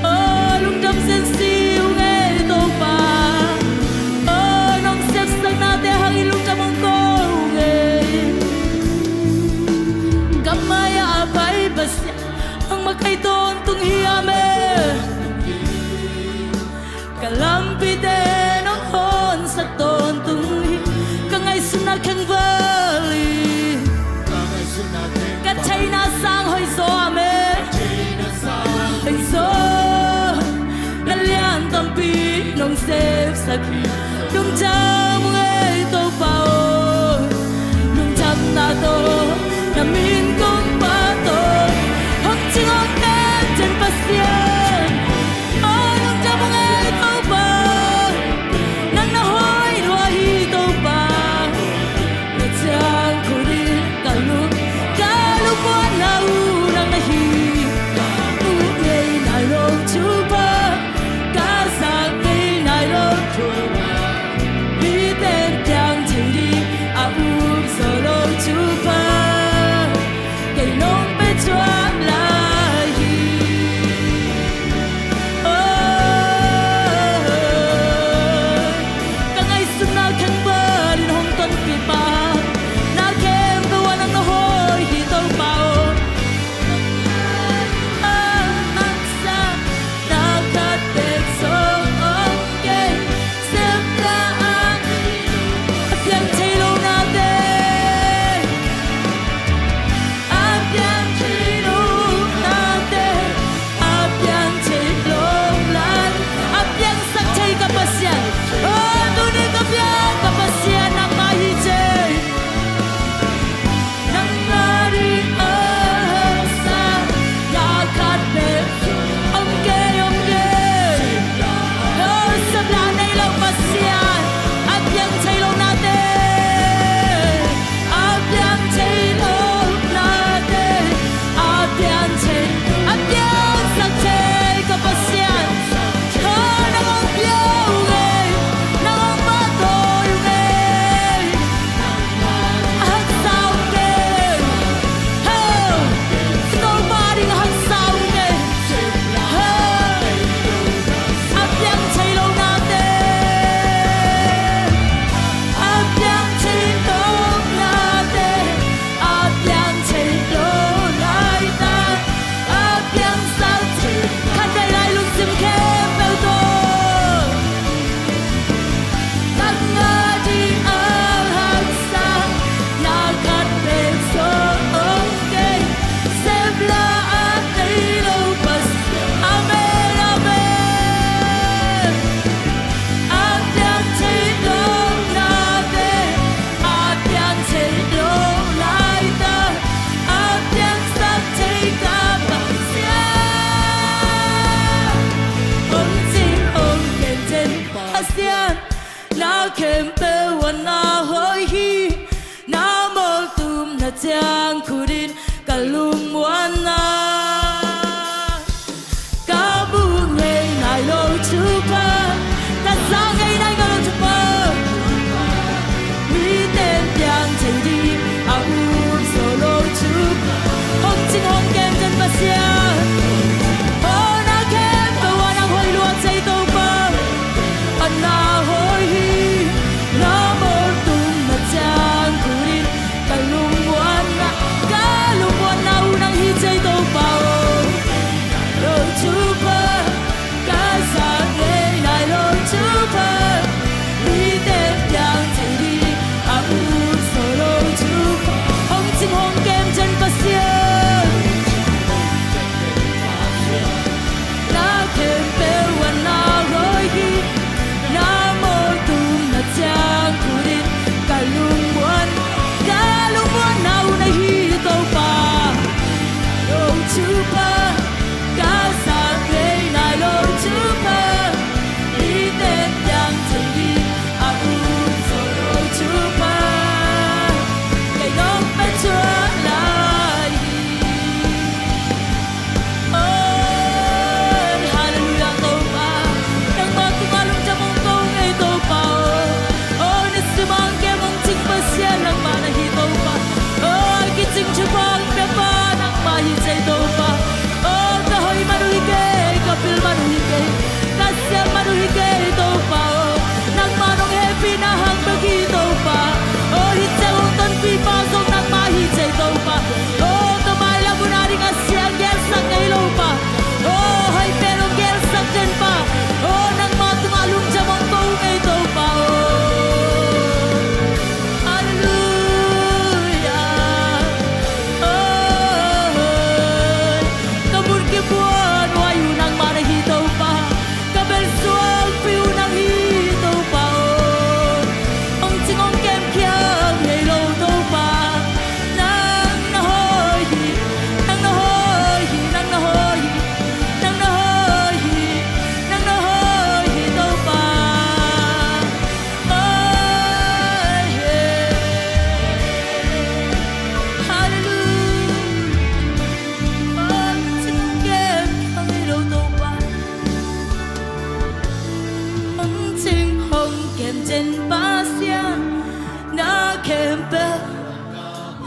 Oh, lungdam zen si ung ei Topa. Oh, nong sepsaknate hangin lungdam hong ko ung ei. Ka mai-ah a pai Pasian, nangmah ka hi tawntung hi, amen. Ka lampite nong honsak tawntung hi. Ka ngaihsutna khengval in, ka theihna sang hoih zaw, amen. Hoih zaw, na lian tampi nong sepsak hi. Lungdam ung ei Topa aw, lungdamna tawh na min kong pahtawi. Hong cing hong ken Pasian, oh, lungdam ung ei Topa. Nang na hoih lua hi Topa. Na ciang khut in ka lung, ka lungmuanna uh nang na hi. Up ngei nai lo thupha, ka zak ngei nai lo thupha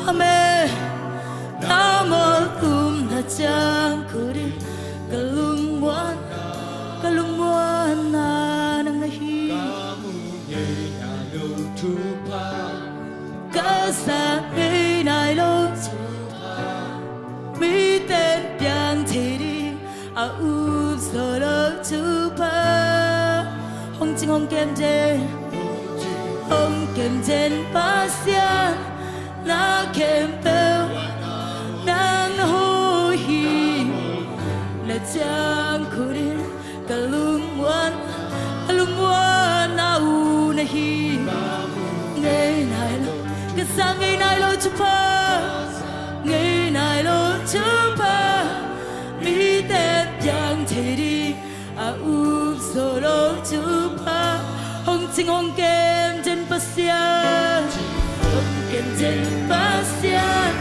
Amen. Na mawltumna ciang khutin ka lungmuan, ka lungmuanna nang na hi. Ka za ngei nai lo thupha, miten piang thei ding a up zo lo thupha. Hong cing hong kem den, hong kem den Pasian, na khempeuh nang na hoih hi. Na ciang khutin ka lungmuan, ka lungmuanna uh na hi. Ngei nai lo, ka za ngei nai lo thupha, ngei nai lo thupha, miten piang thei ding a up zo lo thupha. Hong cing hong kem den Pasian, hong kem den Pasian,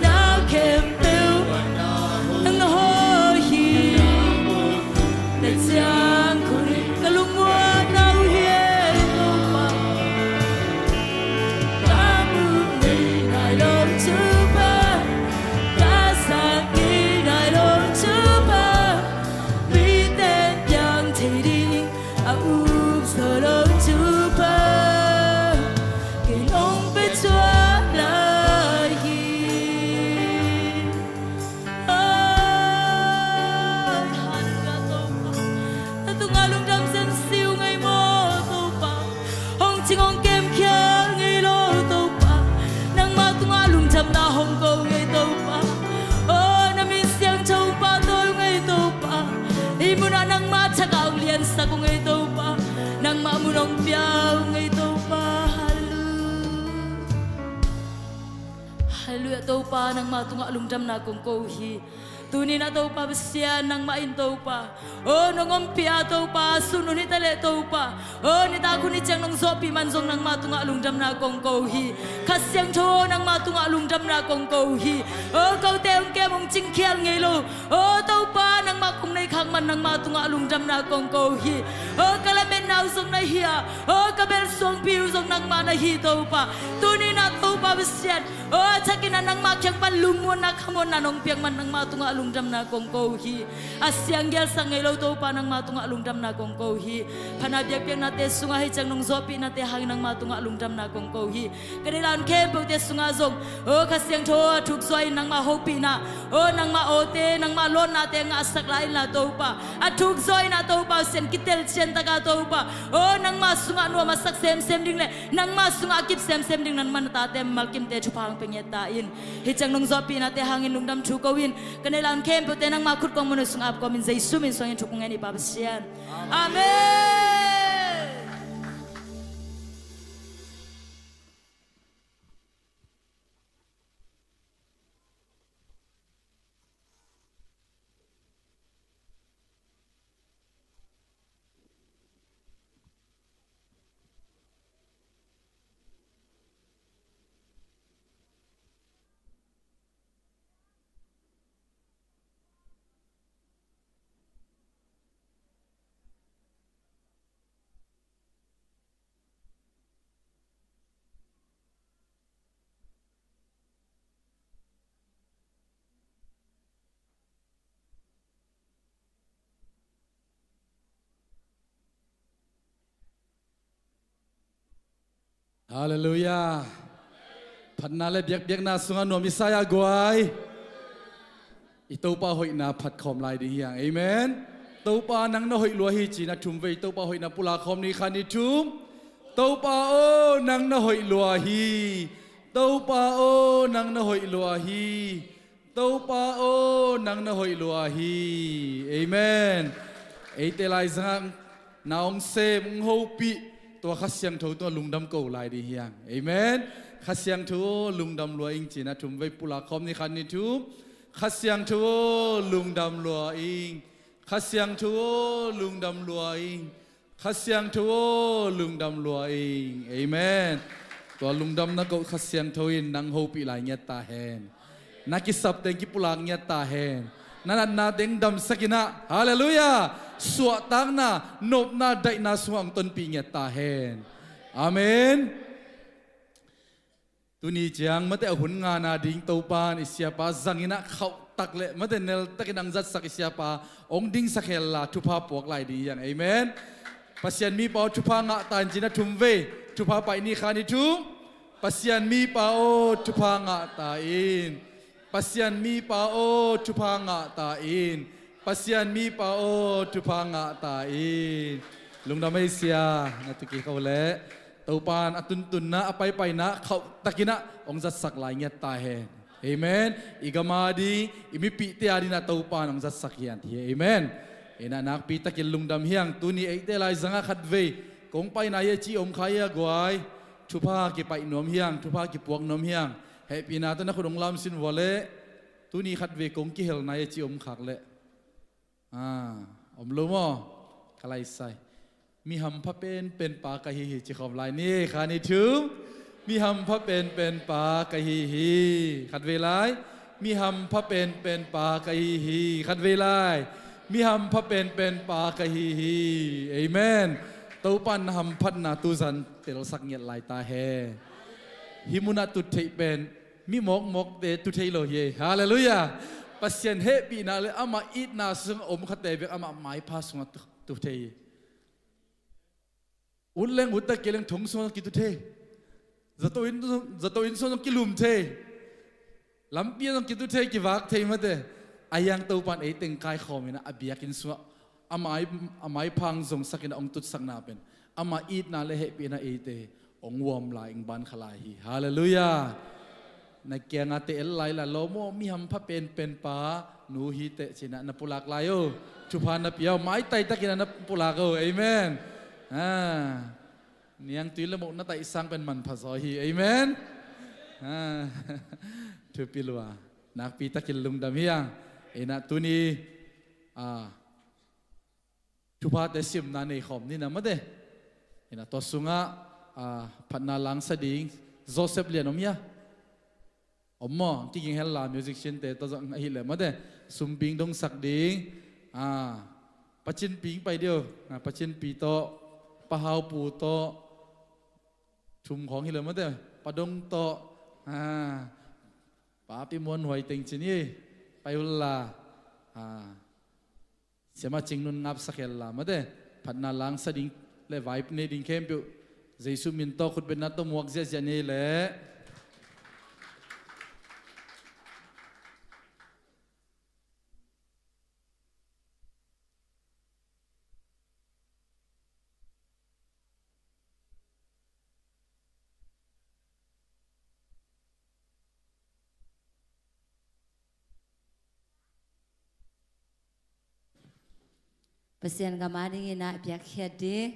na khempeuh nang na hoih hi. Na ciang khutin ka lungmuanna uh hi, Topa. Ka mu ngei nai lo thupha, ka za ngei nai lo thupha, miten piang thei ding a up zo lo thupha, kei nong pia thuah lai hi. Ai, hallelujah, Topa. Na tungah lungdam zen si uh ngei maw, Topa? Hong cing hong kem khial ngei lo, Topa. Nangmah tungah lungdamna hong ko ngei, Topa. Oh, na min siangtho hong pahtawi ngei, Topa. Hih munah nangmah thak a hong liansak uh ngei, Topa. Nangmah mun hong pia uh ngei, Topa. Hallelujah. Hallelujah, Topa, nangmah tungah lungdamna kong ko hi. Tuni-in ah Topa Pasian, nangmah in Topa, oh, nong ompih a Topa, sun hun hi ta leh Topa, oh, nitak hun hi ciang nong zawhpih man zong nangmah tungah lungdamna kong ko hi. Kha Siangtho, nangmah tungah lungdamna kong ko hi. Oh, kote hong kem hong cingkhial ngei lo, oh, Topa, nangmah kong nei khak man nangmah tungah lungdamna kong ko hi. Oh, ka lametna uh zong na hi a, oh, ka belsuangpi uh zong nangmah na hi Topa. Tuni-in ah Topa Pasian, oh, a thakin ah nangmah kiang pan lungmuanna khamuanna nong piak man nangmah tungah lungdamna kong ko hi. A siang gialsak ngei lo Topa, nangmah tungah lungdamna kong ko hi. Phatna biakpiaknate sungah hi ciang nong zawhpihnate hangin nangmah tungah lungdamna kong ko hi. Ka deihlan khempeuhte sungah zong, oh, Kha Siangtho a thuk zaw in nangmah hopihna, oh, nangmah awte, nangmah lawnnate ngahsak lai inla Topa, a thuk zaw in ah Topa Pasian, kitelcian takin Topa, oh, nangmah sungah nuam a sak semsem ding le nangmah sungah a kip semsem ding nangmah na tate mimalkimte thupha hong pia ngiat ta in. Hi ciang nong zawhpihnate hangin lungdam thu ko in, ka deihlan khempeuhte nangmah khut kong mun uh sungah ap kawmin Jesu min suangin thu kong ngen hi Pa Pasian. Amen. Halleluiah. Phatna le biakpiakna sungah nuam i sa hia guai? I Topa hoihna phat khawm lai ding hi hang. Amen. Topa nang na hoih lua hi ci-in a thum vei Topa hoihna pulak khawm ni. Khat, nih, thum. Topa aw, nang na hoih lua hi. Topa aw, nang na hoih lua hi. Topa aw, nang na hoih lua hi. Amen. Eite laizangah na hong sem, hong hopih tua Kha Siangtho tungah lungdam ko lai ding hi hang. Amen. Kha Siangtho aw, lungdam lua ing ci-in a thum vei pulak khawm ni. Khat, nih, thum. Kha Siangtho aw, lungdam lua ing. Kha Siangtho aw, lungdam lua ing. Kha Siangtho aw, lungdam lua ing. Amen. Tua lungdamna koh Kha Siangtho in nang hopih lai ngiat ta hen. Na kisap teng kipulak ngiat ta hen. Na natna teng damsak in ah, halleluiah, suahtakna, nopna, daihna sungah hong tonpih ngiat ta hen. Amen. Tuni ciang mate a hun ngana ding Topan i siapa zangin ah khauhtak le mate neltakin ang zatsak i siapa ong dingsak hella thupha puak lai ding hiang. Amen. Pasian mipa aw thupha ngah ta in ci-in ah thum vei thupha pai ni. Khan i thum. Pasian mipa aw thupha ngah ta in. Pasian mipa aw thupha ngah ta in. Pasian mipa aw thupha ngah ta in. Lungdam ei sia, na tuki kho le Topan a tuntunna a paipaina khauhtakin ah ong zatsak lai ngiat ta hen. Amen. I gam a ding i mipihte a ding ah Topan ong zatsak hian hi. Amen. Ina nakpi takin lungdam hiang. Tuni eite lai zanga khat vei kong paina hi a ci om kha hi a guai. Thupha kipaih nuam hiang, thupha kipuak nuam hiang. Hehpihna tawh na khut ong lamsin vua le. Tuni khat vei kong kihel nai a ci om khak le. Ah, om lo maw? Ka laisai. Mi hampha penpen pa ka hi hi ci khawm lai ni. Khan i thum. Mi hampha penpen pa ka hi hi. Khat vei lai. Mi hampha penpen pa ka hi hi. Khat vei lai. Mi hampha penpen pa ka hi hi. Amen. Topan na hamphatna tuzan telsak ngiat lai ta hen. Hih munah tut theih pen mi mawkmawkte tu thei lo hi. Halleluiah. Pasian hehpihna le amah itna sungah om khate bek amah maipha sungah tu, tu thei hi. Ut leng ut, a kei leng thong sungah kitu thei. Zato inn, zato inn sungah kilum thei. Lampi ah zong kitu thei, kivak thei mate. A hiang Topan ei teng kaikhawm in ah a biakinn sungah a mai, a maipha hong zongsak in ah hong tutsakna pen amah itna le hehpihna eite hong uam lai, hong ban kha lai hi. Halleluiah. Na kiangah te el lai la lo maw, mi hampha penpen pa nu hi teh ci-in ah na pulak lai o. Thupha na pia o, maitai takin ah na pulak o. Amen. Ah. Niangtui le moh na taih sang pen manpha zaw hi. Amen. Ah. Thupi lua. Nakpi takin lungdam hiang. Ina tuni, ah, thuphate simna nei khawm ni na mate. Ina tua sungah, ah, phatna langsa ding Joseph Lian om hia? Om maw? Kiging hella musician te tawh zong ahih leh mate. Sumbing dongsak ding. Ah, Pa Cin Pi pai dih o. Ah, Pa Cin Pi tawh, Pa Hau Pu tawh, thum khawng hi leh mate. Pa Dong tawh. Ah, Pa Pi Muan Huai teng cin hi. Pai ul la. Ah. Siamah Cing Nun ngapsak hella mate. Phatna langsa ding le vai nei ding khempeuh Jesu min tawh khutbetna tawh muak ziahziah ni leh. Pasian gam a dingin ah piakkhiat ding,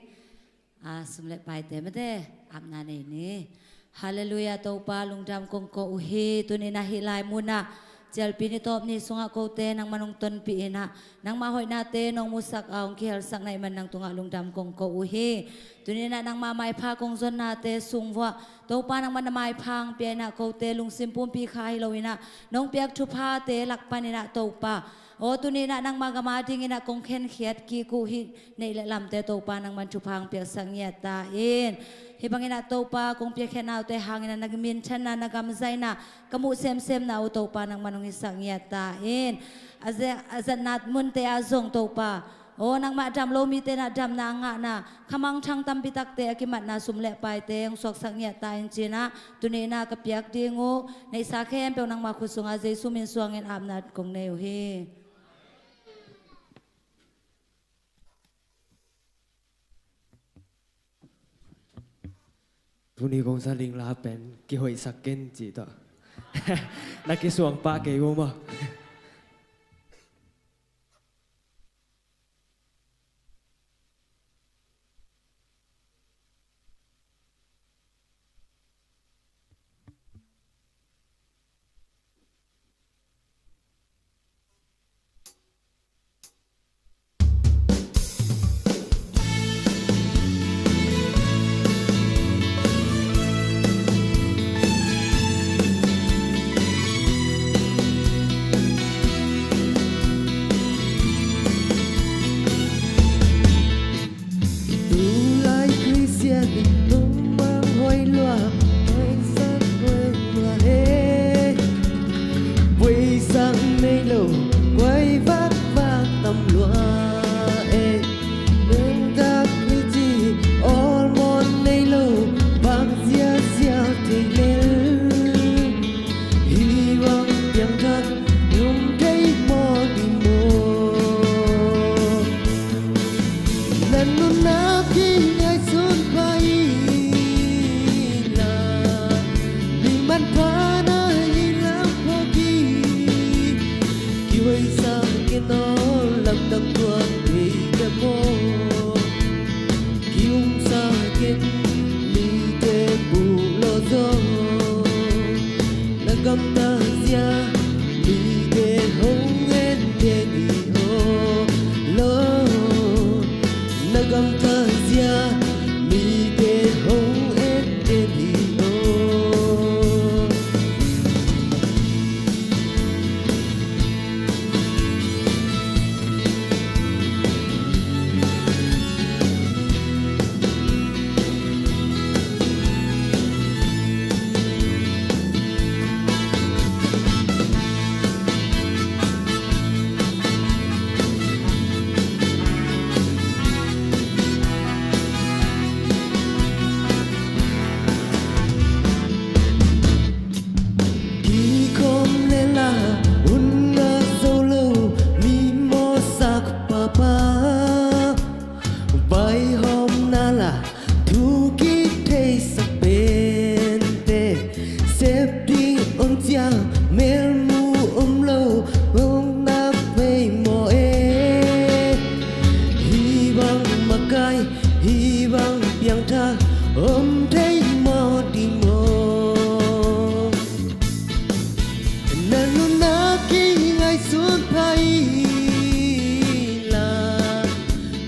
ah, sum le paite mate apna nei ni. Halleluiah, Topa lungdam kong ko uh hi. Tuni-in ah hih lai munah cialpi ni tawp ni sungah kote nangman hong tonpih in ah nangmah hoihnate nong musak a hong kihelsak na hih man nang tungah lungdam kong ko uh hi. Tuni-in ah nangmah maipha kong zonnate sung vuah Topa nangman na maipha hong pia in ah kote lungsim pumpi kha hi lo in ah nong piak thuphate lak panin ah Topa, aw tuni-in ah nangmah gam a dingin ah kong khenkhiat kik uh hih neih le lamte Topa nangman thupha hong piaksak ngiat ta in. Hih bangin ah Topa kong piakkhiatna uhte hangin ah na minthanna, na gam zaina ka muh semsemna uh Topa nangman hong hisak ngiat ta in. A ze-, a zatna munte ah zong Topa, aw nangmah dam lo mite in ah damna a ngahna, khamangthang tampi takte a kimatna sum le paite hong suaksak ngiat ta in ci-in ah tuni-in ah ka piak ding uh neihsa khempeuh nangmah khut sungah Jesu min suangin apna kong nei uh hi. Tuni kong za ding la pen kihoihsak ken cih tawh na kisuang pah kei uh maw? Melmu om lo hong na pei maw e. Hih bang makai, hih bang piangthak om thei maw ding maw. Na nuntak i ngaihsun pha inla,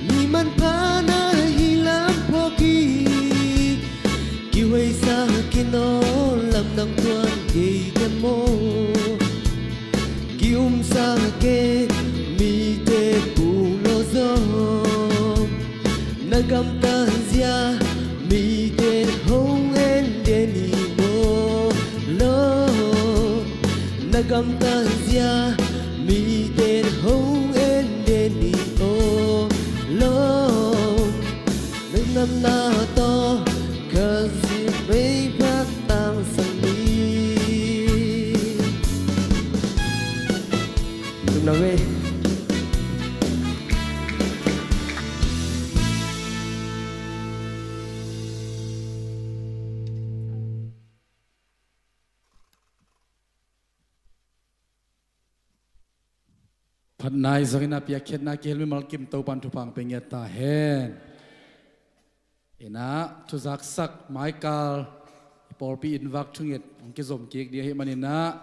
mi manpha na hi lam phawk hi. Kihuaisak in aw lamdang tuan kei den maw. Ki-umsak e mite pulawh zaw. Na gamtat zia mite hong en den hi maw. Lawm. Na gamtat zia mite hong en den hi maw. Lawm. Nang namna tawh ka zi mei phat tang sang ni. Lungdam e. Phatna i zong in a piakkhiatna kihel mimal kim Topan thupha pia ngiat ta hen. Inah thuzaksak Michael i pawlpi inn vak thunget hong kizom kik ding ahih maninah,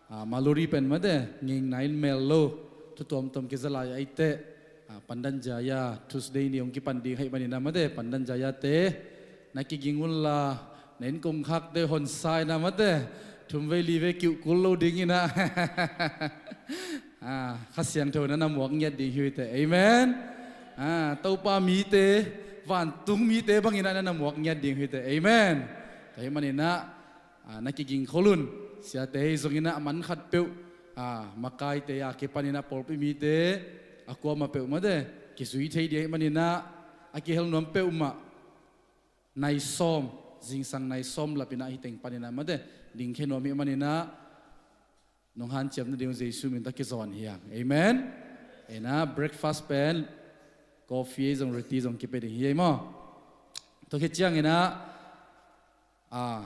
ah, Maluri pen mate ngingna in mel lo thu tuamtuam kiza lai a iteh, ah, Pandan Jaya Tuesday ni hong kipan ding ahih maninah mate Pandan Jaya te na kiging unla na inn kongkhakte honsa inah mate thumvei livei kiuhkul lo ding inah. Ah, Kha Siangtho na na muak ngiat ding hi uh teh. Amen. Ah, Topa mite, vantung mite bangin ah na na muak ngiat ding hi uh teh. Amen. Tua ahih maninah, ah, na kiging khol un. Siate hi zongin ah a man khat peuh, ah, makaite a kipanin ah pawlpi mite a kuamah peuh mate kizui thei ding ahih maninah a kihel nuam peuhmah nai sawm, zingsang nai sawm lapinah hi teng paninah mate dingkhia nuam hi maninah nong hanciam nading uh Jesu min tawh kizawn hi hang. Amen. Inah breakfast pen coffee ei zong roti zong kipia ding hi ei maw. Tua khit cianginah, ah,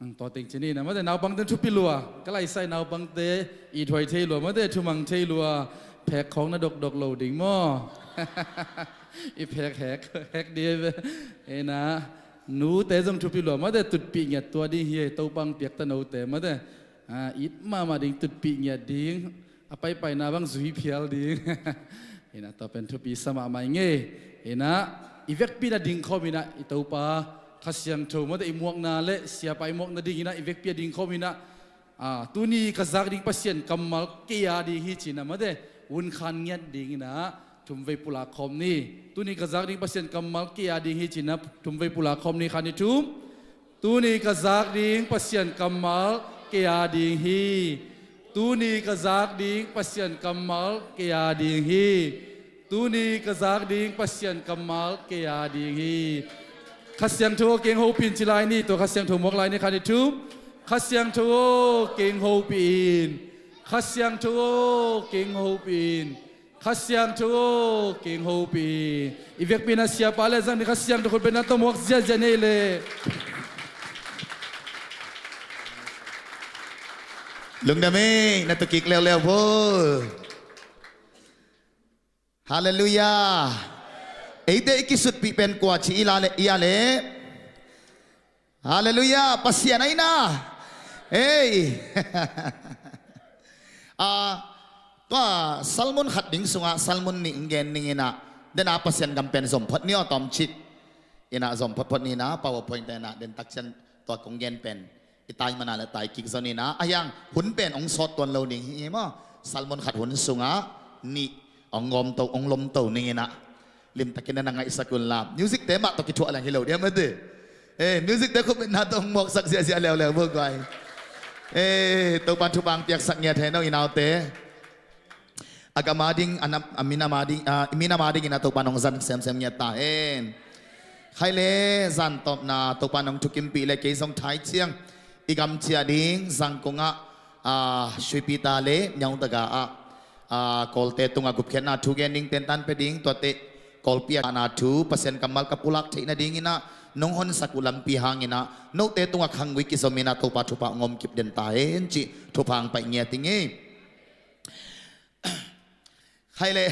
ang tua teng cin inah mate naupangte thupi lua ka laisai naupangte i thuai thei lua mate thumang thei lua phek khawng na dokdok lo ding maw. I phek hek hek dih ei ve. Inah nute zong thupi lua mate tutpih ngiat tua ding hi ei Topa ang piakta note mate. Ah, it mahmah ding tutpih ngiat ding a paipaina bang zui phial ding. Inah tua pen thupi sa mahmah i ngei. Inah i vekpi na dingkhawm inah i Topa Kha Siangtho mate i muakna le siapa i muakna ding inah i vekpi a dingkhawm inah, ah, tuni ka zak ding Pasian kammal kei a ding hi cinah mate unkhan ngiat ding inah thumvei pulak khawm ni. Tuni ka zak ding Pasian kammal kei a ding hi cinah thumvei pulak khawm ni khan i thum. Tuni ka zak ding Pasian kammal kei a ding hi. Tuni ka zak ding Pasian kammal kei a ding hi. Tuni ka zak ding Pasian kammal kei a ding hi. Kha Siangtho aw keng hopih in ci lai ni tua Kha Siangtho muak lai ni khan i thum. Kha Siangtho aw keng hopih in. Kha Siangtho aw keng hopih in. Kha Siangtho aw keng hopih in. I vekpi na siapa le zang ni Kha Siangtho khutbetna tawh muak ziahziah nei le. Lungdam ei na tukik leuleu bo. Halleluiah. Eite i kisutpih pen kua ci i la le i a le. Halleluiah, Pasian aina. Ei. Ah, tua sermon khat ding sungah sermon nih ing gen ning inah dena Pasian gam pen zom phot ni aw tawmcik. Inah zom phot phot ni inah PowerPoint te inah den takcian tua kong gen pen i tai mana le tai kik zon inah a hiang hun pen ong sawt tuan lo ning hi maw. Sermon khat hun sungah nih ong gawmto ong lomto ning inah limtakin na na ngaihsak unla music te mah tawh kithuah leng hi lo dia mate. Eh, music te khupinna tawh hong mawksak ziahziah leuleu bo guai. Eh, Topan thupha ang piaksak ngiat hen aw i naute. A gam a ding a nam a minam a ding a i minam a dingin a Topan hong zang semsem ngiat ta hen. Khai le zan tawpna Topan hong thukimpih le kei zong thai ciang i gam ciah ding zangkongah a suipita le nyaungtaga ah a Kawlte tungah gupkhiatna thu gen ding tentan pia ding tuate Kawlpi a na thu Pasian kammal ka pulak theih nadinginah nong honsak uh lampi hangin ah note tungah khanggui kizom in ah Topa thupha hong om kip den ta hen cih thupha hong pai ngiat ing ei. Khai le.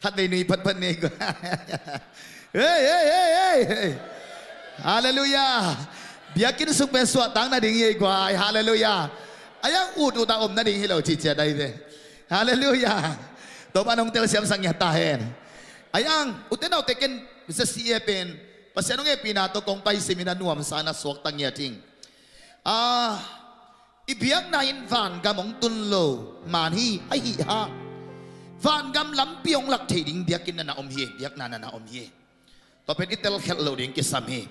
Khat vei nui phatphat ni ei guai. Hei, hei, hei, hei, hei. Halleluiah. Biakinn sung pen suahtak nading hi ei guai. Halleluiah. A iang ut ut a om nading hi lo cih ciat ahi ve. Halleluiah. Topa nong telsiam sak ngiat ta hen. A iang ute naute, ken ZCA pen Pasian hong hehpihna tawh kong pai simin a nuamsa in a suakta ngiat ing. Ah, i biakna in vangam hong tun lo man hi, ahi hang vangam lampi hong lak thei ding biakinn na na om hi, biakna na na om hi. Tua pen i telkhelh loh ding kisam hi.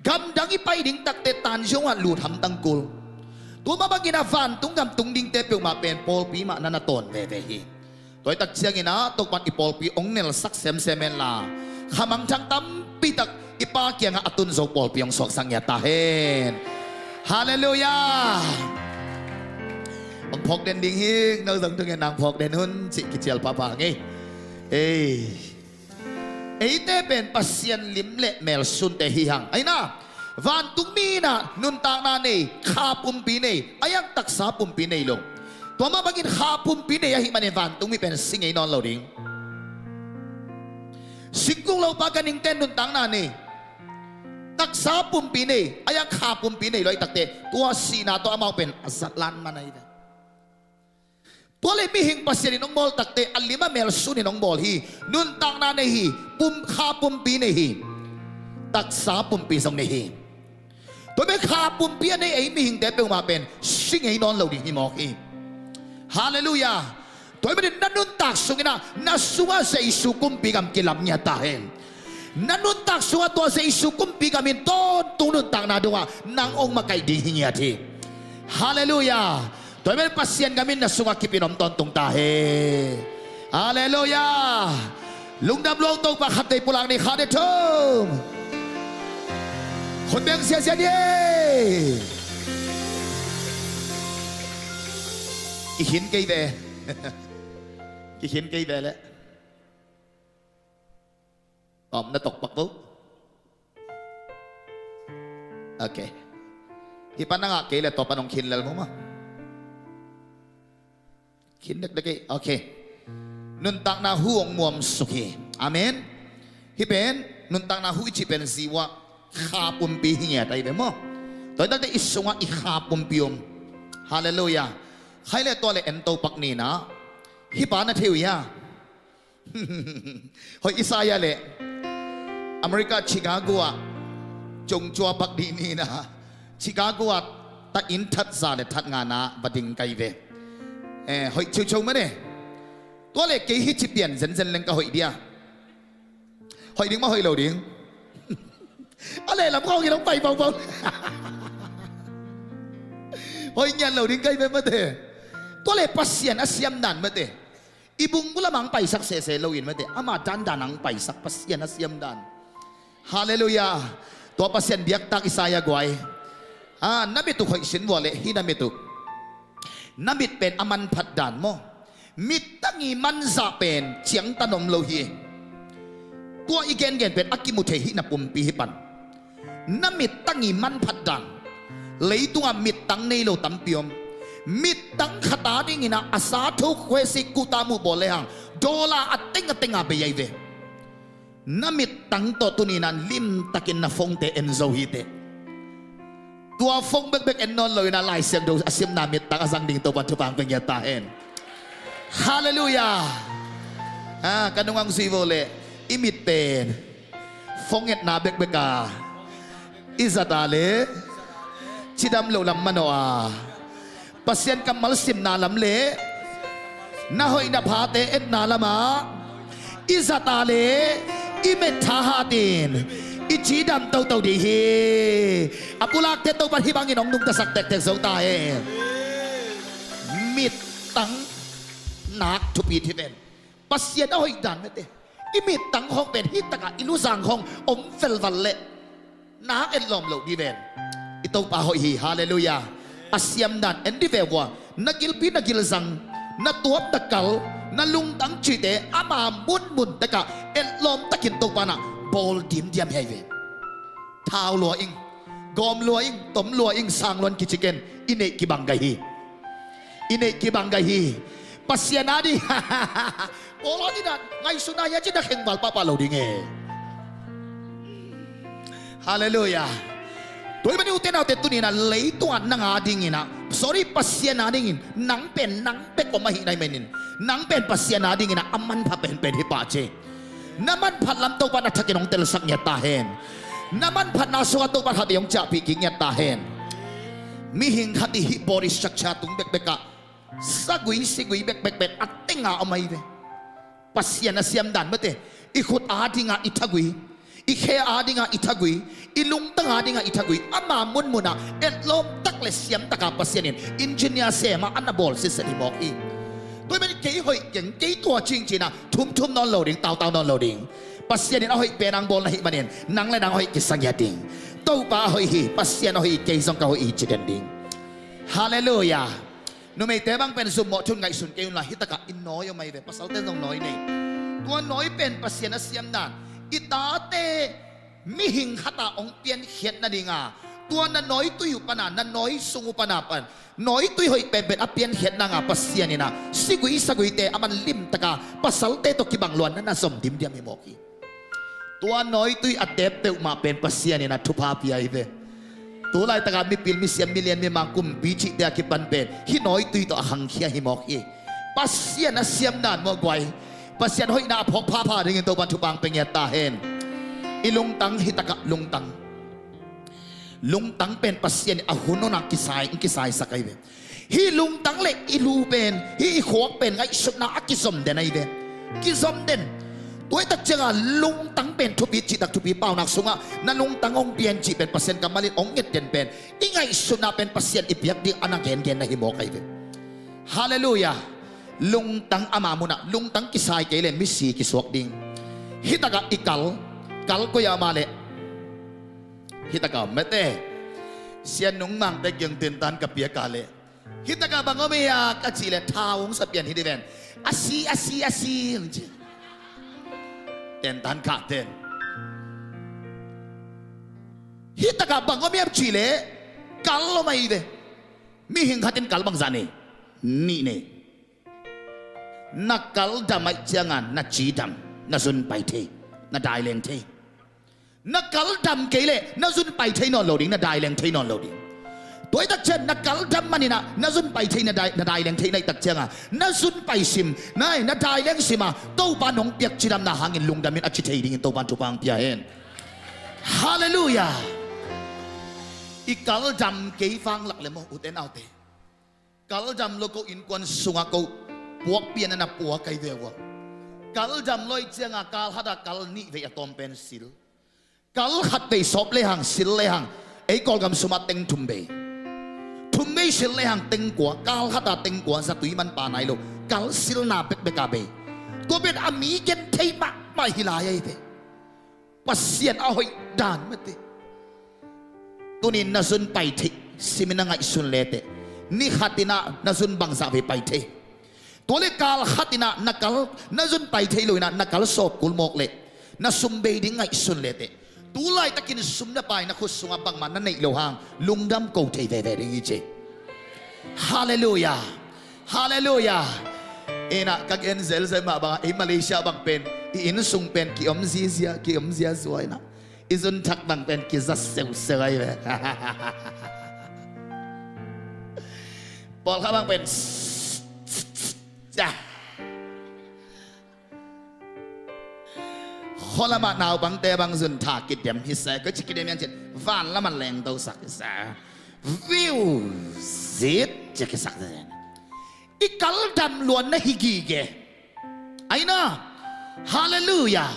Gamdang i pai ding takte tanzio ah lut hamtang kul. Tua mah bangin a vantung gam tung dingte peuhmah pen pawlpi mah na na tawn veve hi. Tua hi tak ciangin ah Topa'n i pawlpi hong nelsak semsem hen la, khamangthang tampi tak i Pa kiangah a tun zo pawlpi hong suaksak ngiat ta hen. Halleluiah. Hong phawk den ding hi. No zong tung hen nang phawk den un cih kicial pahpah hang ei. Ei, eite pen Pasian lim le mel sunte hi hang. Ahi na, vantung mi in ah nuntakna nei, kha pumpi nei, a iang taksa pumpi nei lo. Tua mah bangin kha pumpi nei ahih manin vantung mi pen si ngei nawn lo ding. Singkung lopa ganhingte nuntakna nei, taksa pumpi nei, a iang kha pumpi nei lo ahih takte tua sihna tawh amau pen a zat lan man ahi ve. Tua le mihing Pasian in hong bawl takte a lim a mel sun in hong bawl hi. Nuntakna nei hi. Pum, kha pumpi nei hi. Taksa pumpi zong nei hi. Tua pen kha pumpi a nei ei mihingte peuhmah pen si ngei nawn lo ding hi mawk hi. Halleluiah. Tua ahih manin na nuntak sungin ah na sungah Jesu kumpi gam kilam ngiat ta hen. Na nuntak sungah tua Jesu kumpi gam in tawntung nuntakna dongah nang hong makaih ding hi ngiat hi. Halleluiah. Tua ahih manin Pasian gam in na sungah kip in om tawntung ta hen. Halleluiah. Lungdam lua, Topa khat vei pulak ni, khat vei thum. Khut beng siasia ni. Kikhin kei ve. Kikhin kei ve leh. Om na tokpak vo. Ok. Hih pan na ngah kei leh tua pan hong khin lel maw maw. Khin dekdek ei. Ok. Nuntakna hu hong muamsuk hi. Amen. Hih pen nuntakna hu i cih pen zi uah kha pumpi hi ngiat ahi ve maw. Tua hi takte i sungah i kha pumpi om. Halleluiah. Khai le tua le en to pak ni na. Hih pa na thei uh hia? Hoih i sa hia leh America Chicago ah congcua pak dih ni na. Chicago ah ta inn that za le that nga na va ding kai ve. Eh, hoih ciuciu mah ne. Tua le kei hih ci pian zenzen leng ka hoih dia. Hoih ding mah hoih lo ding. A le lam khawng i long pai baubau. Hoih ngiat lo ding kai ve mate. Tua le Pasian a siam dan mate. I bung bula mang paisak sese lo in mate, ama dandan ang paisak Pasian a siam dan. Halleluiah. Tua Pasian biaktak i sa hia guai. Ah, na mit uh hoih sin vua leh hih na mit uh. Na mit pen a manphat dan maw. Mittang i manzah pen ciangtan om lo hi. Tua i gengen pen a kimu thei hih na pumpi hih pan. Na mittang i manphat dan. Leitungah mittang nei lo tampi om. Mittang khat a dingin a sa tho khuesik kuta muh bawl lehang dollar a teng a teng a bei ahi ve. Na mittang tawh tuni-in a limtakin na phone-te en zo hi teh. Tua phone bekbek en nawn loin a Lai Siangtho a simna mittang a zang ding Topa thupha hong pia ngiat ta hen. Halleluiah. Ah, ka nung ang zui vo leh i mit pen phone etna bekbek a i zat a leh cidam loh lam manawh a, Pasian kammal simna lam leh na hoih na phate etna lamah i zat a leh i mettha hatin i cidam toto ding hi. A pulakte Topa'n hih bangin hong nungtasak tektek zo ta hen. Mittang nak thupi hi ven. Pasian a hoih dan mate. I mittang khawng pen hih takah i luzang khawng om velval leh nak etlawm loh dih ven. I Topa hoih hi. Halleluiah. A siam dan en dih ve vua. Na gilpi na gilzang, na tuap na kal, na lungtang cihte ama munmun takah etlawm takin Topa na bawl dimdiam hi ve. Thau lua ing, gawm lua ing, tom lua ing, sang luan kici ken. I neih kibang gai hi. I neih kibang gai hi. Pasian a ding. Paul a ding a ngaihsutna hi a ci na khengval pahpah lo ding e. Halleluiah. Tua ahih manin ute naute, tuni-in ah leitungah nang a dingin ah, sorry, Pasian a dingin nang pen nang bek om ahih na hih manin, nang pen Pasian a dingin ah a manpha penpen hi pah ci. Na manphat lam Topa in a thakin hong telsak ngiat ta hen. Na manphatna sungah Topa in khatvei hong ciahpih kik ngiat ta hen. Mihing khat i hih body structure tung bekbek ah sagui sigui bekbek pen a teng a om ahi ve. Pasian a siamdan mate, i khut a dingah i thagui, i khe a dingah i thagui, i lungtang a dingah i thagui, ama munmunah etlawm tak le siam taka Pasian in engineer sem a na bawl sitset hi mawk hi. Tua ahih manin kei hoih keng, kei tua cing ci-in ah thumthum nawn lo ding, tautau nawn lo ding. Pasian in a hoih pen hong bawl na hih manin nang le nang hoih kisa ngiat ding. Topa a hoih hi, Pasian a hoih hi, kei zong ka hoih hi ci den ding. Halleluiah. Numeite bang pen zumawh thu-in ngaihsun kei un la, hih takah i nawi om ahi ve, pasalte zong nawi nei. Tua nawi pen Pasian a siamdan, i tate mihing khat a hong piankhiat nading a, tua na nawitui uh pan a, na nawi sung uh pan a pan, nawitui hoih penpen a piankhiat nang a, Pasian in ah sigui saguite a man limtak a, pasalte tawh kibang lua na na zom dimdiam hi mawk hi. Tua nawitui a tep peuhmah pen Pasian in ah thupha pia hi ve. Tu laitak a mipil misiam milian mimang kumpi cihte a kipan pen hih nawitui tawh a khangkhia hi mawk hi. Pasian a siamdan maw guai. Pasian hoihna a phawk phapha dingin Topa in thupha hong pia ngiat ta hen. I lungtang, hih takah lungtang. Lungtang pen Pasian in a hun hunah kisai, hong kisaisak ahi ve. Hih lungtang le i lu pen, hih i khuak pen ngaihsutna a kizom den ahi ve. Kizom den. Tua ahih tak ciangah lungtang pen thupi, cihtak thupi, paunak sungah na lungtang hong pia in cih pen Pasian kammal in hong nget den pen i ngaihsutna pen Pasian i biak ding a na gengen na hi mawk ahi ve. Halleluiah. Lungtang ama munah, lungtang kisai kei le misi kisuak ding. Hih takah i kal, kal koi ah om a leh, hih takah om mate. Sian Nung Mangte kiang tentan ka piak a leh, hih takah bang om hia ka cih leh, thau hong sa pian hi ding ven. A si, a si, a si hong ci. Tentan kah ten. Hih takah bang om hia cih leh, kal om ahi ve. Mihing khat in kal bangzah nei? Nih nei. Na kal dam ahih ciangah na ci dam, na zun pai thei, na dai leng thei. Na kal dam kei leh na zun pai thei nawn lo ding, na dai leng thei nawn lo ding. Tua ahih tak ciang na kal dam manin ah na zun pai thei, na dai, na dai leng thei na hih tak ciangah na zun pai sim, na, na dai leng sim a, Topa in hong piak cidamna hangin lungdam in a ci thei dingin Topa in thupha hong pia hen. Halleluiah. I kal dam kei vanglak leh maw, ute naute, kal dam lo ko innkuan sungah ko puakpi a na na puak ahi ve ua. Kal dam lo ahih ciangah kal khat ah kal nih vei a tawm pen sil. Kal khat vei sawp lehang, sil lehang, ei Kawlgam sumah teng thum vei. Thum vei sil lehang teng kua, kal khat ah teng kua, zatui manpha nai lo. Kal silna bekbek a bei. Tua pen a mi gen thei mahmah hi lai ahi ve. Pasian a hoih dan mate. Tuni-in na zun pai thei simin na ngaihsun leteh, ni khat in ah na zun bangzah vei pai thei? Tua leh kal khat in ah na kal, na zun pai thei lo in ah na kal sawp kul mawk leh, na sum bei ding ngaihsun leteh, tu laitakin sum na pai na khut sungah bangmah na neih loh hang lungdam ko thei veve ding hi ci. Halleluiah. Halleluiah. Inah ka gen zelzel mah bangah ei Malaysia bang pen i inn sung pen ki-om zizia, ki-om ziazua inah i zun thak bang pen kiza seuseu ahi ve. Pawlkhat bang pen khualamah naupangte bang zun tha kidem hi se, koi ci kidem hiam cih leh van lamah lengtosak hi se. Viu zit ci kisak hi se. I kal dam luan na hi gige. Aina. Halleluiah.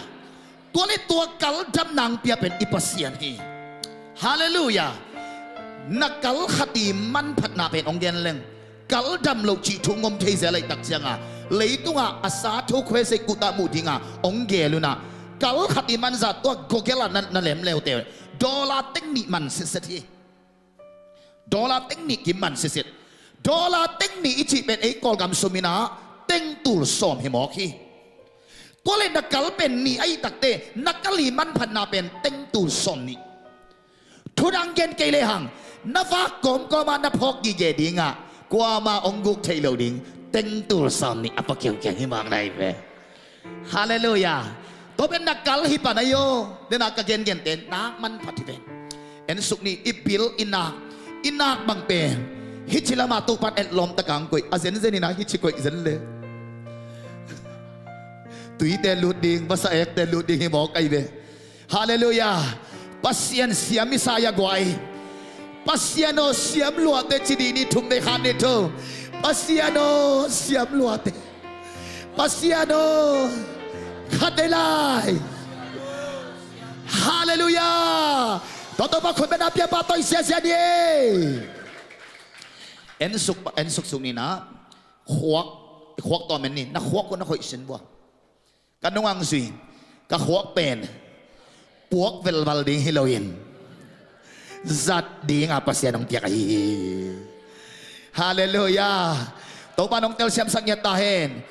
Tua leh tua kal dam nang pia pen i Pasian hi. Halleluiah. Na kal khat i manphatna pen hong gen leng, kal dam loh cih thu ngom thei zel ahih tak ciangah, leitungah a sa tho khuezei kuta muh dingah hong gel unah, kal khat i manzah tua Google ah na, na lem leute, dollar teng nih man sitset hi. Dollar teng nih kim man sitset. Dollar teng nih i cih pen ei Kawlgam sum inah teng tul sawm hi mawk hi. Tua leh na kal pen nih ahih takteh na kal i manphatna pen teng tul sawm nih. Thudang gen kei lehang, na vak kawmkawm ah na phawk gige dingah kuama hong guk theih lo ding tengtul sawm nih a pua kiukiang hi mawk na hi ve. Halleluiah. Tua pen na kal hi pan ahi aw. Dena ka gengente nak manphat hi pen. En suk ni, i bil, i nak, i nak bang pen hih ci lamah Topan etlawm takah hong koih a zenzen inah hih ci koih zen le. Tuite lut ding, vasa ekte lut ding hi mawk ahi ve. Halleluiah. Pasian siam i sa a guai. Pasian aw siam luate ci dih ni, thum vei khat ni thum. Pasian aw siam luate. Pasian aw khat vei lai. Halleluiah. Tua Topa khut beng a pia pa tawi siasia ni. En suk, en suk suk ni na. Khuak, khuak tua men ni. Na khuak ko na khoih sin bua. Ka nungah zui, ka khuak pen puak velval ding hi loin zat dinga Pasian hong piak ahi hi. Halleluiah. Topa nong telsiamsak ngiat ta hen.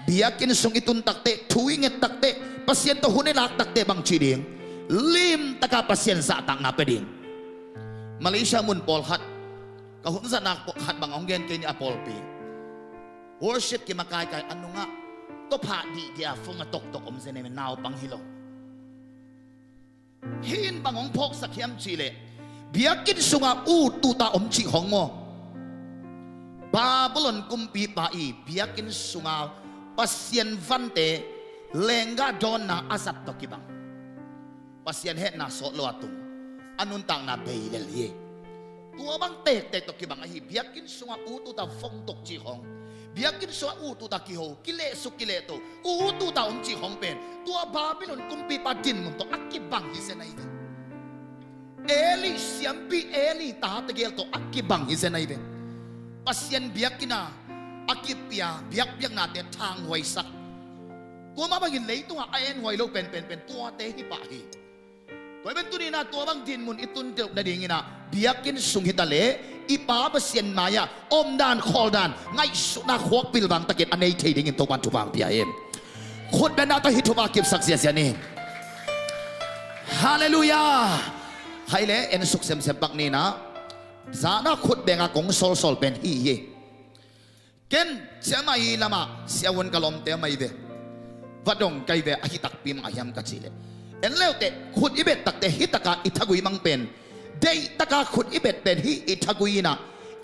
Biakinn sung i tun takte, thu i nget takte, Pasian tawh hun i lak takte bang ci ding? Limtaka Pasian zahtakna pia ding. Malaysia mun pawlkhat, ka hun zatna khat bang hong gen kei ni a pawlpi. Worship kimakaikai a nungah tawphah dihdia fung a toktok om zen e, naupang hi lo. Hih in bang hong phawksak hiam cihleh, biakinn sunga ut uta om cih khong maw? Babylon kumpipa i biakinn sunga Pasian vante lenggah dawnna a zat tawh kibang. Pasian hehna sawt lo a tung a nuntakna bei lel hi. Tua bang tektek tawh kibang ahi, biakinn sunga ut uta fongtok cih khong, biakinn sunga ut uta kiho, kilehsuk kilehto, ut uta om cih khong pen tua Babylon kumpipa dinmun tawh a kibang hi zen ahi ve. Eli siampi, Eli tate gel tawh a kibang hi zen ahi ve. Pasian biakinn a a kipia biakpiaknate thanghuaisak. Tua mah bangin leitungah a enhuai lo penpenpen tuate hi pah hi. Tua hi pen tuninah tua bang dinmun i tun deuh nadinginah biakinn sung hita leh i Pa Pasian mai-ah omdan khawldan ngaihsutna khuak pilvang takin a nei thei dingin Topan thupha hong pia hi. Khut bengna tawh hih thupha kipsak ziazia ni. Halleluiah. Hai le en suk semsem pak ninah zahna khut benga kong sawlsawl pen hi hi. Ken siamah i lamah siahun ka lawmte a mai ve. Va dong kai ve, a hi takpi mah a hiam ka cih leh, en leuteh khut i bet takte hi taka i thagui mang pen, deih taka khut i bet pen hih i thagui inah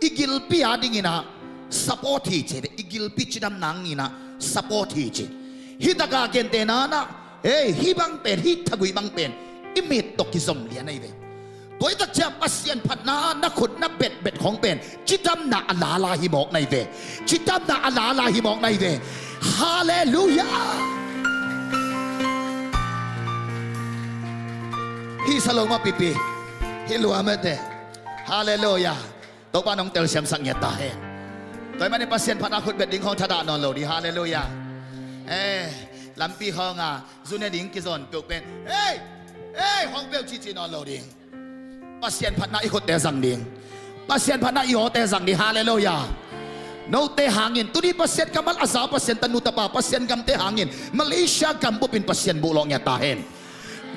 i gilpi a dinginah support hi ci ve. I gilpi cidam nanginah support hi ci. Hi taka gente nanah Ei, hih bang pen, hih thagui bang pen i mit tawh kizom lian ahi ve. Tua hi tak ciang Pasian phatna na khut na betbet khong pen cidamna a lala hi mawk na hi ve. Cidamna a lala hi mawk na hi ve. Halleluiah. Hih sa lo mah pipi. Hih lua mete. Halleluiah. Topa nong telsiamsak ngiat ta hen. Tua hi manin Pasian phatna khut bet ding khong thadah nawn lo ding. Halleluiah. Eh, lampi khong a zu ne ding kizawn peuh pen, ei, ei, khong peuh cici nawn lo ding. Pasian phatna i khutte zang ding. Pasian phatna i awte zang ding. Halleluiah. Note hangin tuni Pasian kammal a za, Pasian tanu tapa, Pasian gamte hangin Malaysia gam bupin Pasian buh lawh ngiat ta hen.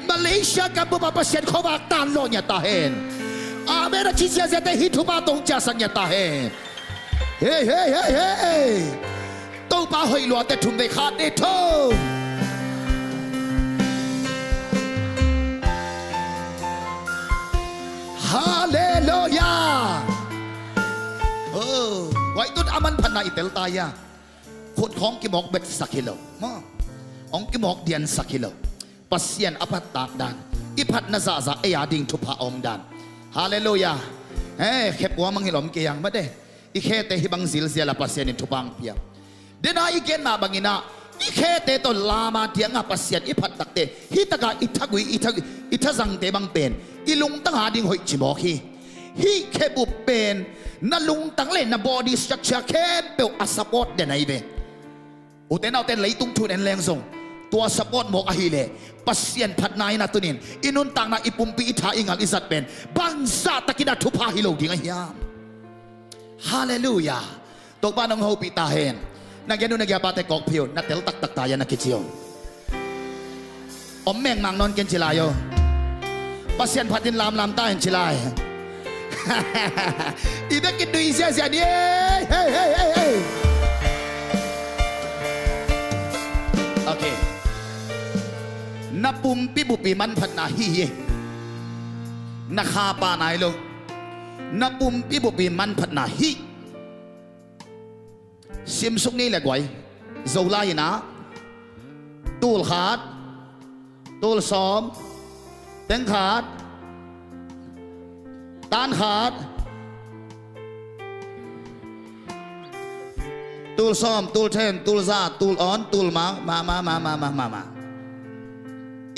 Malaysia gam bupa Pasian khuavak tan lawh ngiat ta hen. Amen a ci ziaziate hih thupha tawh hong ciahsak ngiat ta hen. Hei, hei, hei, hei. Topa hoih luate thum vei, khat, nih, thum. Halleluiah. Oh, huai tun a manphatna i tel ta ia. Khut khong kimawk betsak hi lo maw? Hong kimawk diansak hi lo. Pasian a phattak dan, i phatna zahzah ei a ding thupha a om dan. Halleluiah. He, khepua mang hi lom kei ang mate. I khete hih bang zilzial a Pasian in thupha ang pia. Dena i gen mah banginah i khete tawh lama dianga Pasian i phat takte hih taka i thagui, i tha, i thazangte bang pen i lungtang a ding hoih cimawk hi. Hih khebup pen na lungtang le na body structure khempeuh a support den ahi ve. Ute naute, leitung thu en leng zong tua support mawk ahileh Pasian phatna in a tunin i nuntakna, i pumpi, i tha, i ngal, i zat pen bangzah takin a thupha hi lo ding a hiam? Halleluiah. Topa nong hopih ta hen. Na gen uh na giapate kawk phiu, na tel taktak ta ia na kici uh. Om mengmang nawn ken ci lai uh. Pasian phatin lamlam ta hen ci lai. I bekin nui ziazia ni ei. Hei, hei, hei, hei. Ok. Na pumpi bupi manphatna hi hi. Na kha pa nai lo. Na pumpi bupi manphatna hi. Simsuk ni le guai. Zolai in ah, tul khat, tul sawm, teng khat, tan khat, tul sawm, tul then, tul za, tul awn, tul mang, ma ma ma ma ma ma ma.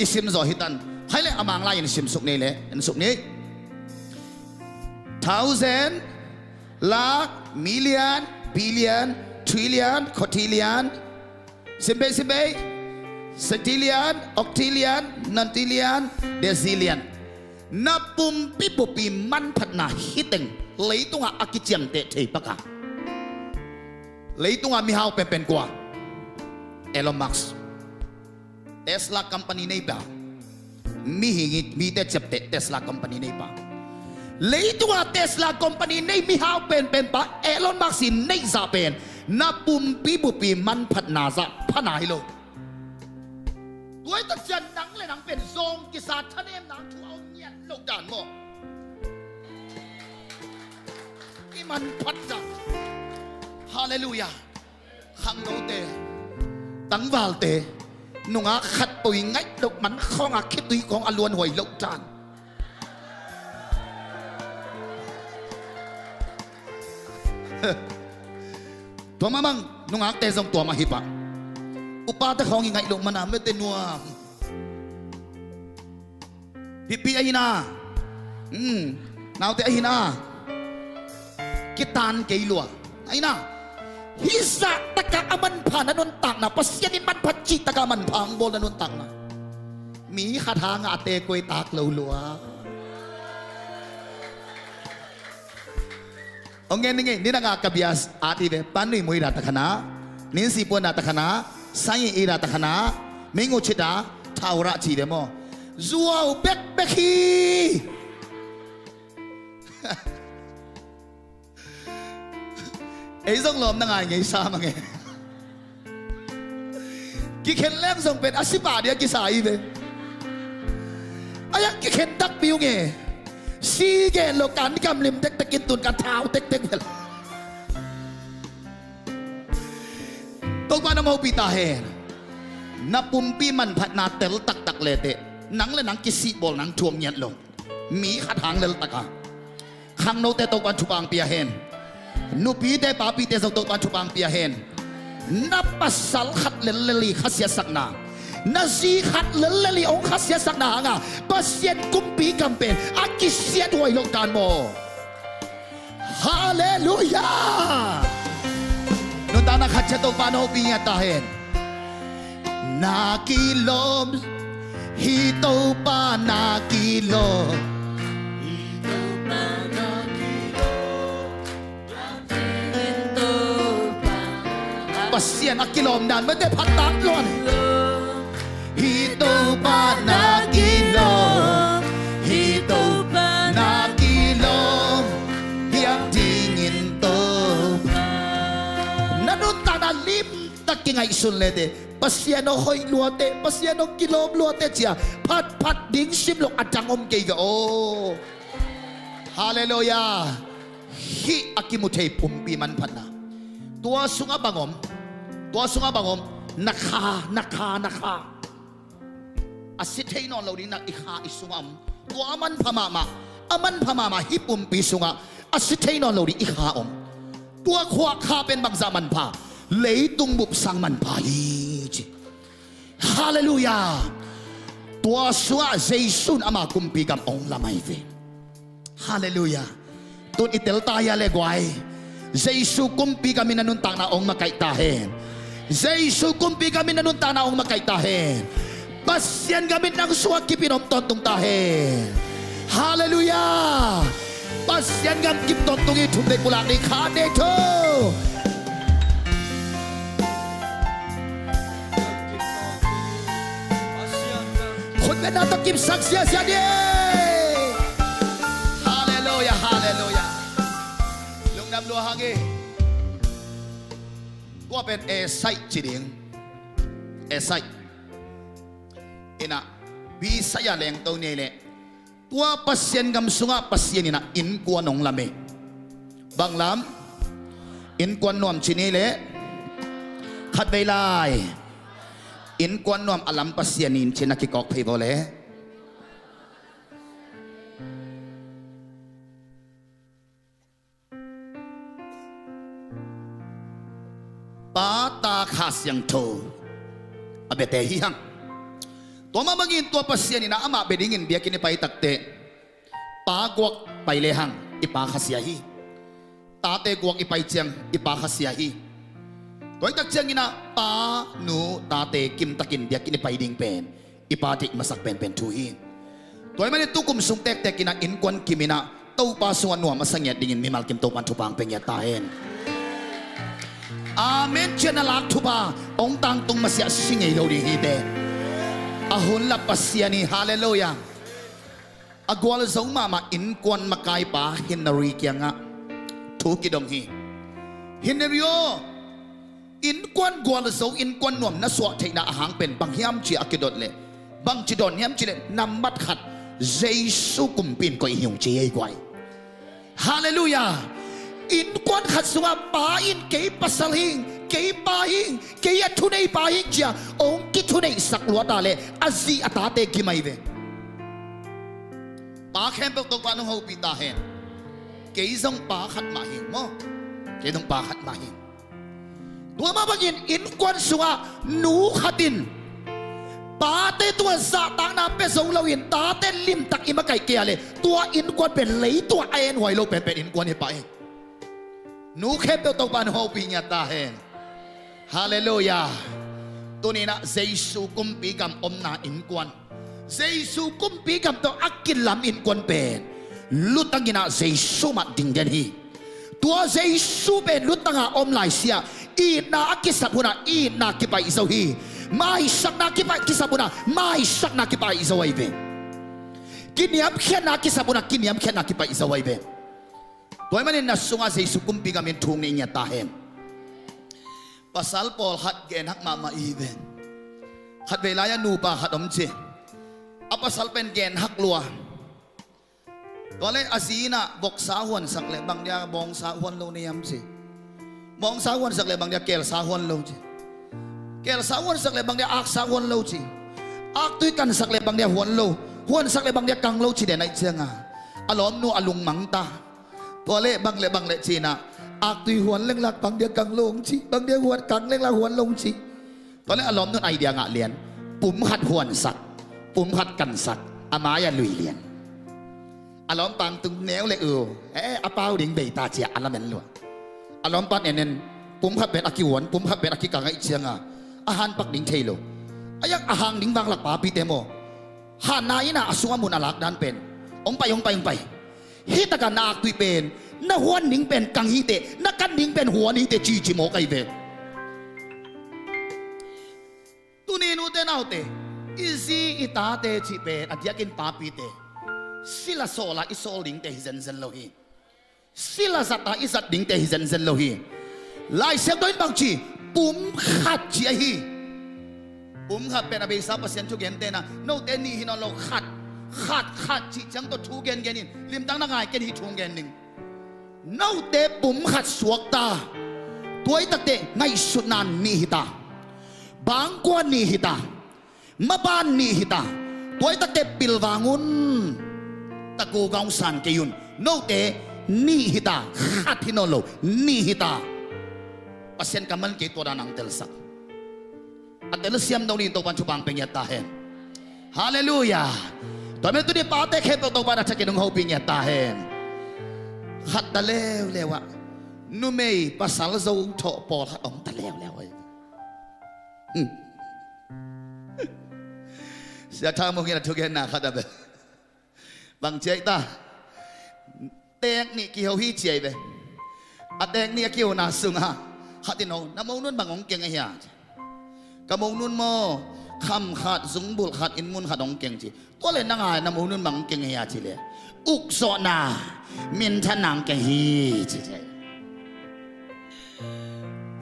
I sim zaw hi tan. Hai le a mang lai in simsuk ni le, en suk ni. Thousand, lakh, million, billion, trillion, quadrillion, sim bei, sim bei, sextillion, octillion, nontillion, decillion. Na pumpi bupi manphatna hi teng leitungah a kiciamteh thei paka. Leitungah mihau penpen kua? Elon Musk. Tesla company nei pa. Mihing i mite ciapteh Tesla company nei pa. Leitungah Tesla company nei mihau penpen pa Elon Musk in neih zah pen na pumpi bupi manphatna zah pha nai lo. Tua hi tak ciang nang le nang pen zawng kisa thanemna thu a om ngiat lo dan maw? I manphat zah. Halleluiah. Khangnote, tangvalte, nungak khat poi ngaih loh man khawngah khitui khawng a luanhuai loh dan. Tua mahmah nungakte zong tua mah hi pah. Upate khawng i ngaih loh mana mete nuam. Pipi ahi na. Hmm. Naute ahi na. Kitan kei lua. Ahi na. Hih zah takah a manpha na nuntakna Pasian in manphat cih takah a manpha hong bawl na nuntakna. Mi khat hangah a te kuai tak lo lua. Ong ngen ni ngei, ni dang a ka bia at hi ve, Pan Nui Mu i da takhana, Nin Si Puan da takhana, Sai i da takhana, Ming U Chit da, Thau Ra ci ve maw. Zuau bekbek hi. Ei zong lawm na ngai ngei sa mange. Kikhen leng zong pen a si pah dia kisa hi ve. A yang kikhen takpi uh nge. Si gen lo kan kamlim tektek in tun ka thau tektek vel. Topa na mopih ta hen. Na pumpi manphatna tel taktak leteh nang le nang kisih bawl nang thuak ngiat lo. Mi khat hang lel taka. Khangnote Topan thupha hong pia hen. Nupite papite zong Topan thupha hong pia hen. Na pasal khat lellel i khasiatsakna, na zi khat lellel i hong khasiatsakna hanga Pasian kumpi gam pen a kisiathuai lo dan maw. Halleluiah. Nuntakna khat ciat Topa na hopih ngiat ta hen. Na kilawm, hih Topa na kilawm. Pasian a kilawm dan mete phat tak luan. Hih Topa na kilawm, hih Topa na kilawm, biak dingin Topa. Na nuntakna lim tak kingaihsun leteh Pasian aw hoih luateh, Pasian aw kilawm luateh cia phatphat ding sim lo a dang om kei ve aw. Halleluiah. Hih a kimu thei pumpi manphatna. Tua sungah bang om? Tua sungah bang om? Na kha, na kha, na kha. A si thei nawn lo ding na i kha i sungah om. Tua a manpha mahmah, a manpha mahmah hih pumpi sungah a si thei nawn lo ding i kha om. Tua khuak kha pen bangzah manpha? Leitung bup sang manpha hi ci. Halleluiah. Tua sungah Jesu in ama kumpi gam ong lam ahi ve. Halleluiah. Tun i tel ta hia le guai? Jesu kumpi gam in a nuntakna ong makaih ta hen. Jesu kumpi gam in a nuntakna ong makaih ta hen. Pasian gam in nang sungah kip in om tawntung ta hen. Halleluiah. Pasian gam kip tawntung i thum dei pulak ni kha dei tho. Khut bena ta kipsak siasia ni. Lua hang e. Tua pen esai ci ding. Esai. Ina, bisai a lengto nei leh, tua Pasian gam sungah Pasian ina innkuan hong lam e. Bang lam? Innkuan nuam ci nei leh, khatvei lai innkuan nuam a lam Pasian in ci na kikawk phei baw le. Pa, Ta, Kha Siangtho a biate hi hang. Tua mah bangin tua Pasian ina amah bia dingin biakinn i pai takte, pa guak pai lehang i pa khasia hi. Tate guak i pai ciang i pa khasia hi. Tua i tak ciang ina pa, nu, tate kimtakin biakinn i pai ding pen i pa deih masak penpen thu hi. Tua i manin tukum sung tektek ina innkuan kim ina Topa sungah nuam a sa ngiat dingin mimal kim Topan thupha hong pia ngiat ta hen. Amen. Cian a lak thupha hong tangtung masiah si ngei lo ding hi te. A hun lap Pasian hi. Halleluiah. A gualzo mahmah innkuan makaipa Henry kiangah thu kidong hi. Henry aw, innkuan gualzo, innkuan nuam na suah theihna a hang pen bang hiam ci a kidot leh, bangci dawn hiam ci leh, nambat khat, Jesu kumpi in koih hi ung ci ei guai. Halleluiah. Innkuan khat sungah pa in kei pasal hing, kei pa hing, kei a thuneipa hing cia hong kithuneihsak lua ta leh a zi a tate gim ahi ve. Pa khempeuh Topa nong hopih ta hen. Kei zong pa khat mah hing maw. Kei zong pa khat mah hing. Tua mah bangin innkuan sungah nu khat in pate tua zahtakna pia zo loin tate limtak i makaih kei a leh tua innkuan pen leitungah a enhuai lo penpen innkuan hi pah hi. Nu khempeuh Topa nong hopih ngiat ta hen. Halleluiah. Tuninah Jesu kumpi gam omna innkuan, Jesu kumpi gam tawh a kilam innkuan pen lutang inah Jesu mah dingden hi. Tua Jesu pen lutanga om laisiah itna a kisap hunah itna kipaih zo hi. Maisakna kipaih kisap hunah maisakna kipaih zo ahi ve. Kiniamkhiatna a kisap hunah kiniamkhiatna kipaih zo ahi ve. Tua ahih manin na sungah Jesu kumpi gam in thung nih ngiat ta hen. Pasal pawlkhat genhak mahmah ihi ve. Khatvei lai-ah nupa khat om ci. A pasal pen genhak lua. Tua leh a zi inah voksa huansak leh bang dia bawngsa huan lo nei hiam ci. Bawngsa huansak leh bang dia kelsa huan lo ci. Kelsa huansak leh bang dia aksa huan lo ci. Aktui kansak leh bang dia huan lo. Huansak leh bang dia kang lo ci den ahih cianga a lawmnu a lungmang ta. Tua leh bang leh bang leh cinah aktui huan lenglak bang dia kang lo hong ci, bang dia huan kang lenglak huan lo hong ci. Tua leh a lawmnun idea ngah lian. Pum khat huansak, pum khat kansak, a mai-ah lui lian. A lawmpa tung neu leh u, eh, a pau ding bei ta cia a lamen lua. A lawmpa nennen pum khat pen a kihuan, pum khat pen a kikang ahih cianga a hanpak ding thei lo. A yak a hang ding vanglak papite maw. Hanna inah a sungah mun a lakdan pen hong pai, hong pai, hong pai. Hih takah na aktui pen na huan ning pen kang hi teh, na kan ning pen huan hi teh cici mawk ahi ve. Tuni nute naute, i zi i tate cih pen a diakin papite sila sawla i sawl dingte hi zenzen lo hi. Sila zata i zat dingte hi zenzen lo hi. Lai Siangtho in bang ci? Pum khat ci ahi. Pum khat pen a beisa Pasian thugente na note nih hi nawn lo, khat, khat, khat cih ciang tawh thu gengen in limtak na ngai ken hi thu gen ning. Note pum khat suakta. Tuaitakte ngaihsutna nih hita. Bangkua nih hita. Maban nih hita. Tuaitakte pilvang un. Taku gaungsan kei un. Note nih hita. Khat hi nawn lo. Nih hita. Pasian kammal in kei tua dan ang telsak. A telsiam no nin Topan thupha pia ngiat ta hen. Halleluiah. Tua mel tuni pate khempeuh Topan a thakin hong hopih ngiat ta hen. Khat ta leuleu ah numei pasal zo thawh pawlkhat om ta leuleu ahi. Hmm. Sia Thang Mung in a thugenna khat a bel bang ciai ta. Tek nih kiho hi ciai ve. A tek nih a kihona sungah khat in ho, na monun bang hong keng ahi a? Ka monun maw, kham khat, zungbulh khat, innmun khat hong keng ci. Tua le nang a na monun bang hong keng ahi a ci le, ukzawhna, minthanna hong keng hi ci ciai.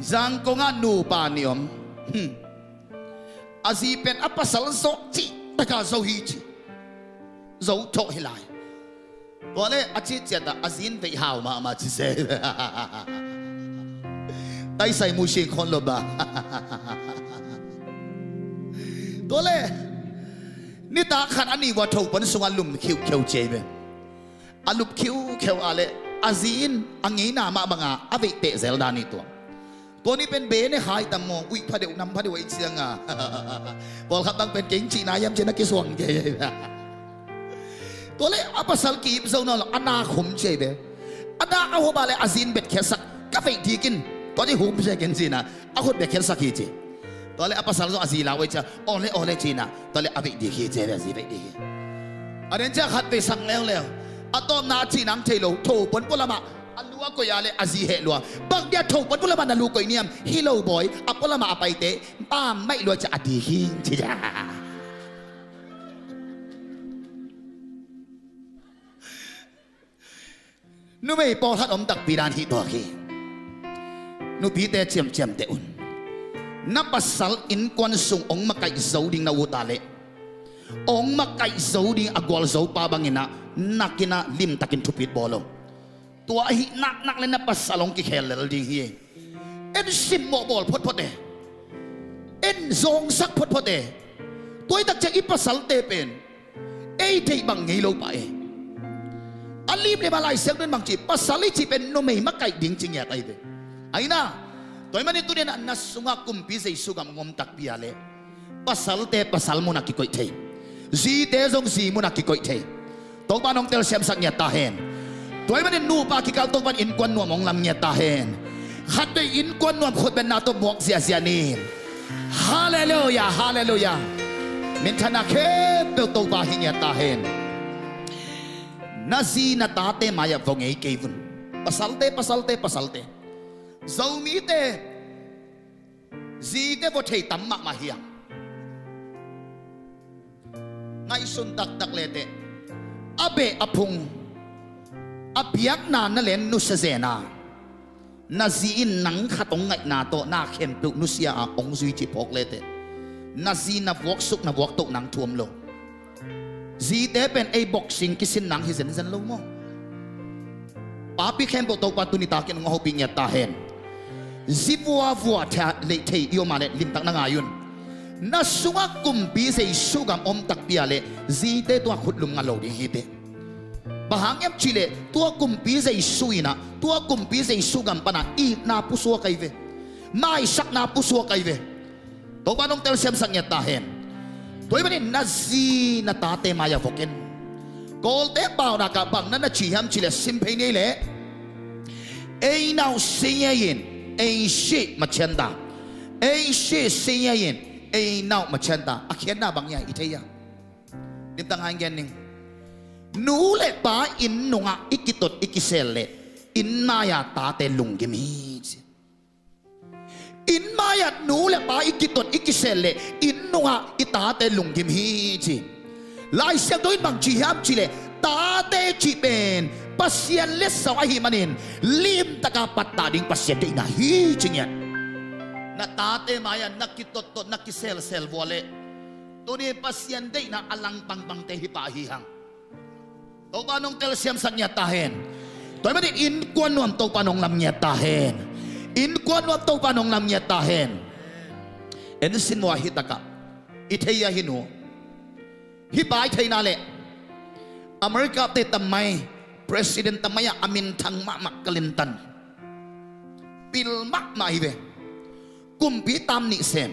Zangkong ah nupa nih om. Hmm. A zi pen a pasal zawh cih taka zo hi ci. Zo thawh hi lai. Tua le a cih ciat ah a zi in veih hau mahmah ci se. Taisai mu sing khon lo ba. Tua le nitak khat a nih vua tho pan sungah lum khiukheu ci ei ve. A lup khiukheu a le a zi in a ngeina mah banga a veih tehzel dan hi tua. Tua ni pen be ne hai tam maw, uih phadeuh nam phadeuh a i cianga. Pawlkhat bang pen keng cihna hiam cih na kisuang kei. Tua le a pasal ki-ip zo nawn lo, a nak hum ci ei ve. A nak a hum a le a zi in bek khiatsak, ka veih dik in. Tua ni hum ci ei ken cihna a khut bek khiatsak hi ci. Tua le a pasal zong a zi lau ei cia, awle awle cihna. Tua le a veih dik hi ci ei ve, a zi veih dik hi. A den cia khat veihsak leuleu. A tawpna a cih nang thei lo, tho puanpua lamah a lu a koih a le a zi heh lua. Bang dia tho puanpua lamah na lu koih niam, hi lo bawi, a pua lamah a paite pam maih lua cia a dik hi ci cia. Numei pawlkhat om takpi dan hi tuak hi. Nupite ciamciamteh un. Na pasal innkuan sung ong makaih zo ding na ut a leh, ong makaih zo ding a gualzo pa bangin ah, nakin ah limtakin thupit bawl lo. Tua ahi naknak le na pasal ong kikhel lel ding hi. En simmawh bawl photphot e. En zawngsak photphot e. Tua hi takciang i pasalte pen ei deih bang ngei lo pah e. A limlim a Lai Siangtho in bang ci, pasal i cih pen numei makaih ding ci ngiat ahi ve. Ahi na, tua ahih manin tuni-in ah na sungah Kumpi Jesu gam ong om takpi a leh, pasalte pasal munah kikoih thei, zite zong zi munah kikoih thei. Topa in ong telsiamsak ngiat ta hen. Tua ahih manin nupa kikal Topa in innkuan nuam ong lam ngiat ta hen. Khatvei innkuan nuam khutbetna tawh muak ziahziah ni. Halleluiah, halleluiah. Minthanna khempeuh Topa hi ngiat ta hen. Na zi na tate mai-ah vua ngei kei vun. Pasalte, pasalte, pasalte. Zomite zite vua thei tam mahmah hi hang. Ngaihsun taktak leteh, a beh a phung, a biakna na len nusia zen a, na zi in nang khat ong ngaihna tawh na khempeuh nusia a ong zui cih phawk leteh, na zi na vuaksuk na vuaktoh nang thu om lo. Zite pen ei boxing kisin nang hi zenzen lo maw? Papi khempeuh Topa tuni takin ong hopih ngiat ta hen. Zi vuavua thei, leih thei i om a leh limtak na ngai un. Na sungah Kumpi Jesu gam om takpi a leh zite tua khutlum ngah lo ding hi teh. Bang hang hiam cih leh tua Kumpi Jesu in ah, tua Kumpi Jesu gam pan ah itna pusuak ahi ve. Maisakna pusuak ahi ve. Topa in ong telsiamsak ngiat ta hen. Tua ahih manin na zi na tate mai-ah vua ken. Kawlte paunak ah bang na na ci hiam cih leh sim phei ni ei leh, အိမ်ထောင်ဆင်းရဲရင် အိမ်ရှိမှချမ်းသာ၊ အိမ်ရှိဆင်းရဲရင် အိမ်ထောင်မှချမ်းသာ. A khiatna bang hiam i thei hiam? Limtak ngai gen ning. Nu le pa inn nungah i kitot i kisel leh inn mai-a tate lunggim hi ci. Inn mai-ah nu le pa i kitot i kisel leh inn nungah i tate lunggim hi ci. Lai Siangtho in bang ci hiam cih leh, tate cih pen Pasian letsong ahih manin limtaka pattah ding Pasian deihna hi ci ngiat. Na tate mai-ah na kitottot na kiselsel vua leh, tuni Pasian deihna a lang pangpangte hi pah hi hang. Topa in ong telsiamsak ngiat ta hen. Tua ahih manin innkuan nuam Topa in ong lam ngiat ta hen. Innkuan nuam Topa in ong lam ngiat ta hen. En sin vua hi takah i thei a hi nu. Hih pa i theihna leh America-te tamai, President tamai-ah a minthang mahmah Clinton. Pil mahmah hi ve. Kumpi tam nih sem.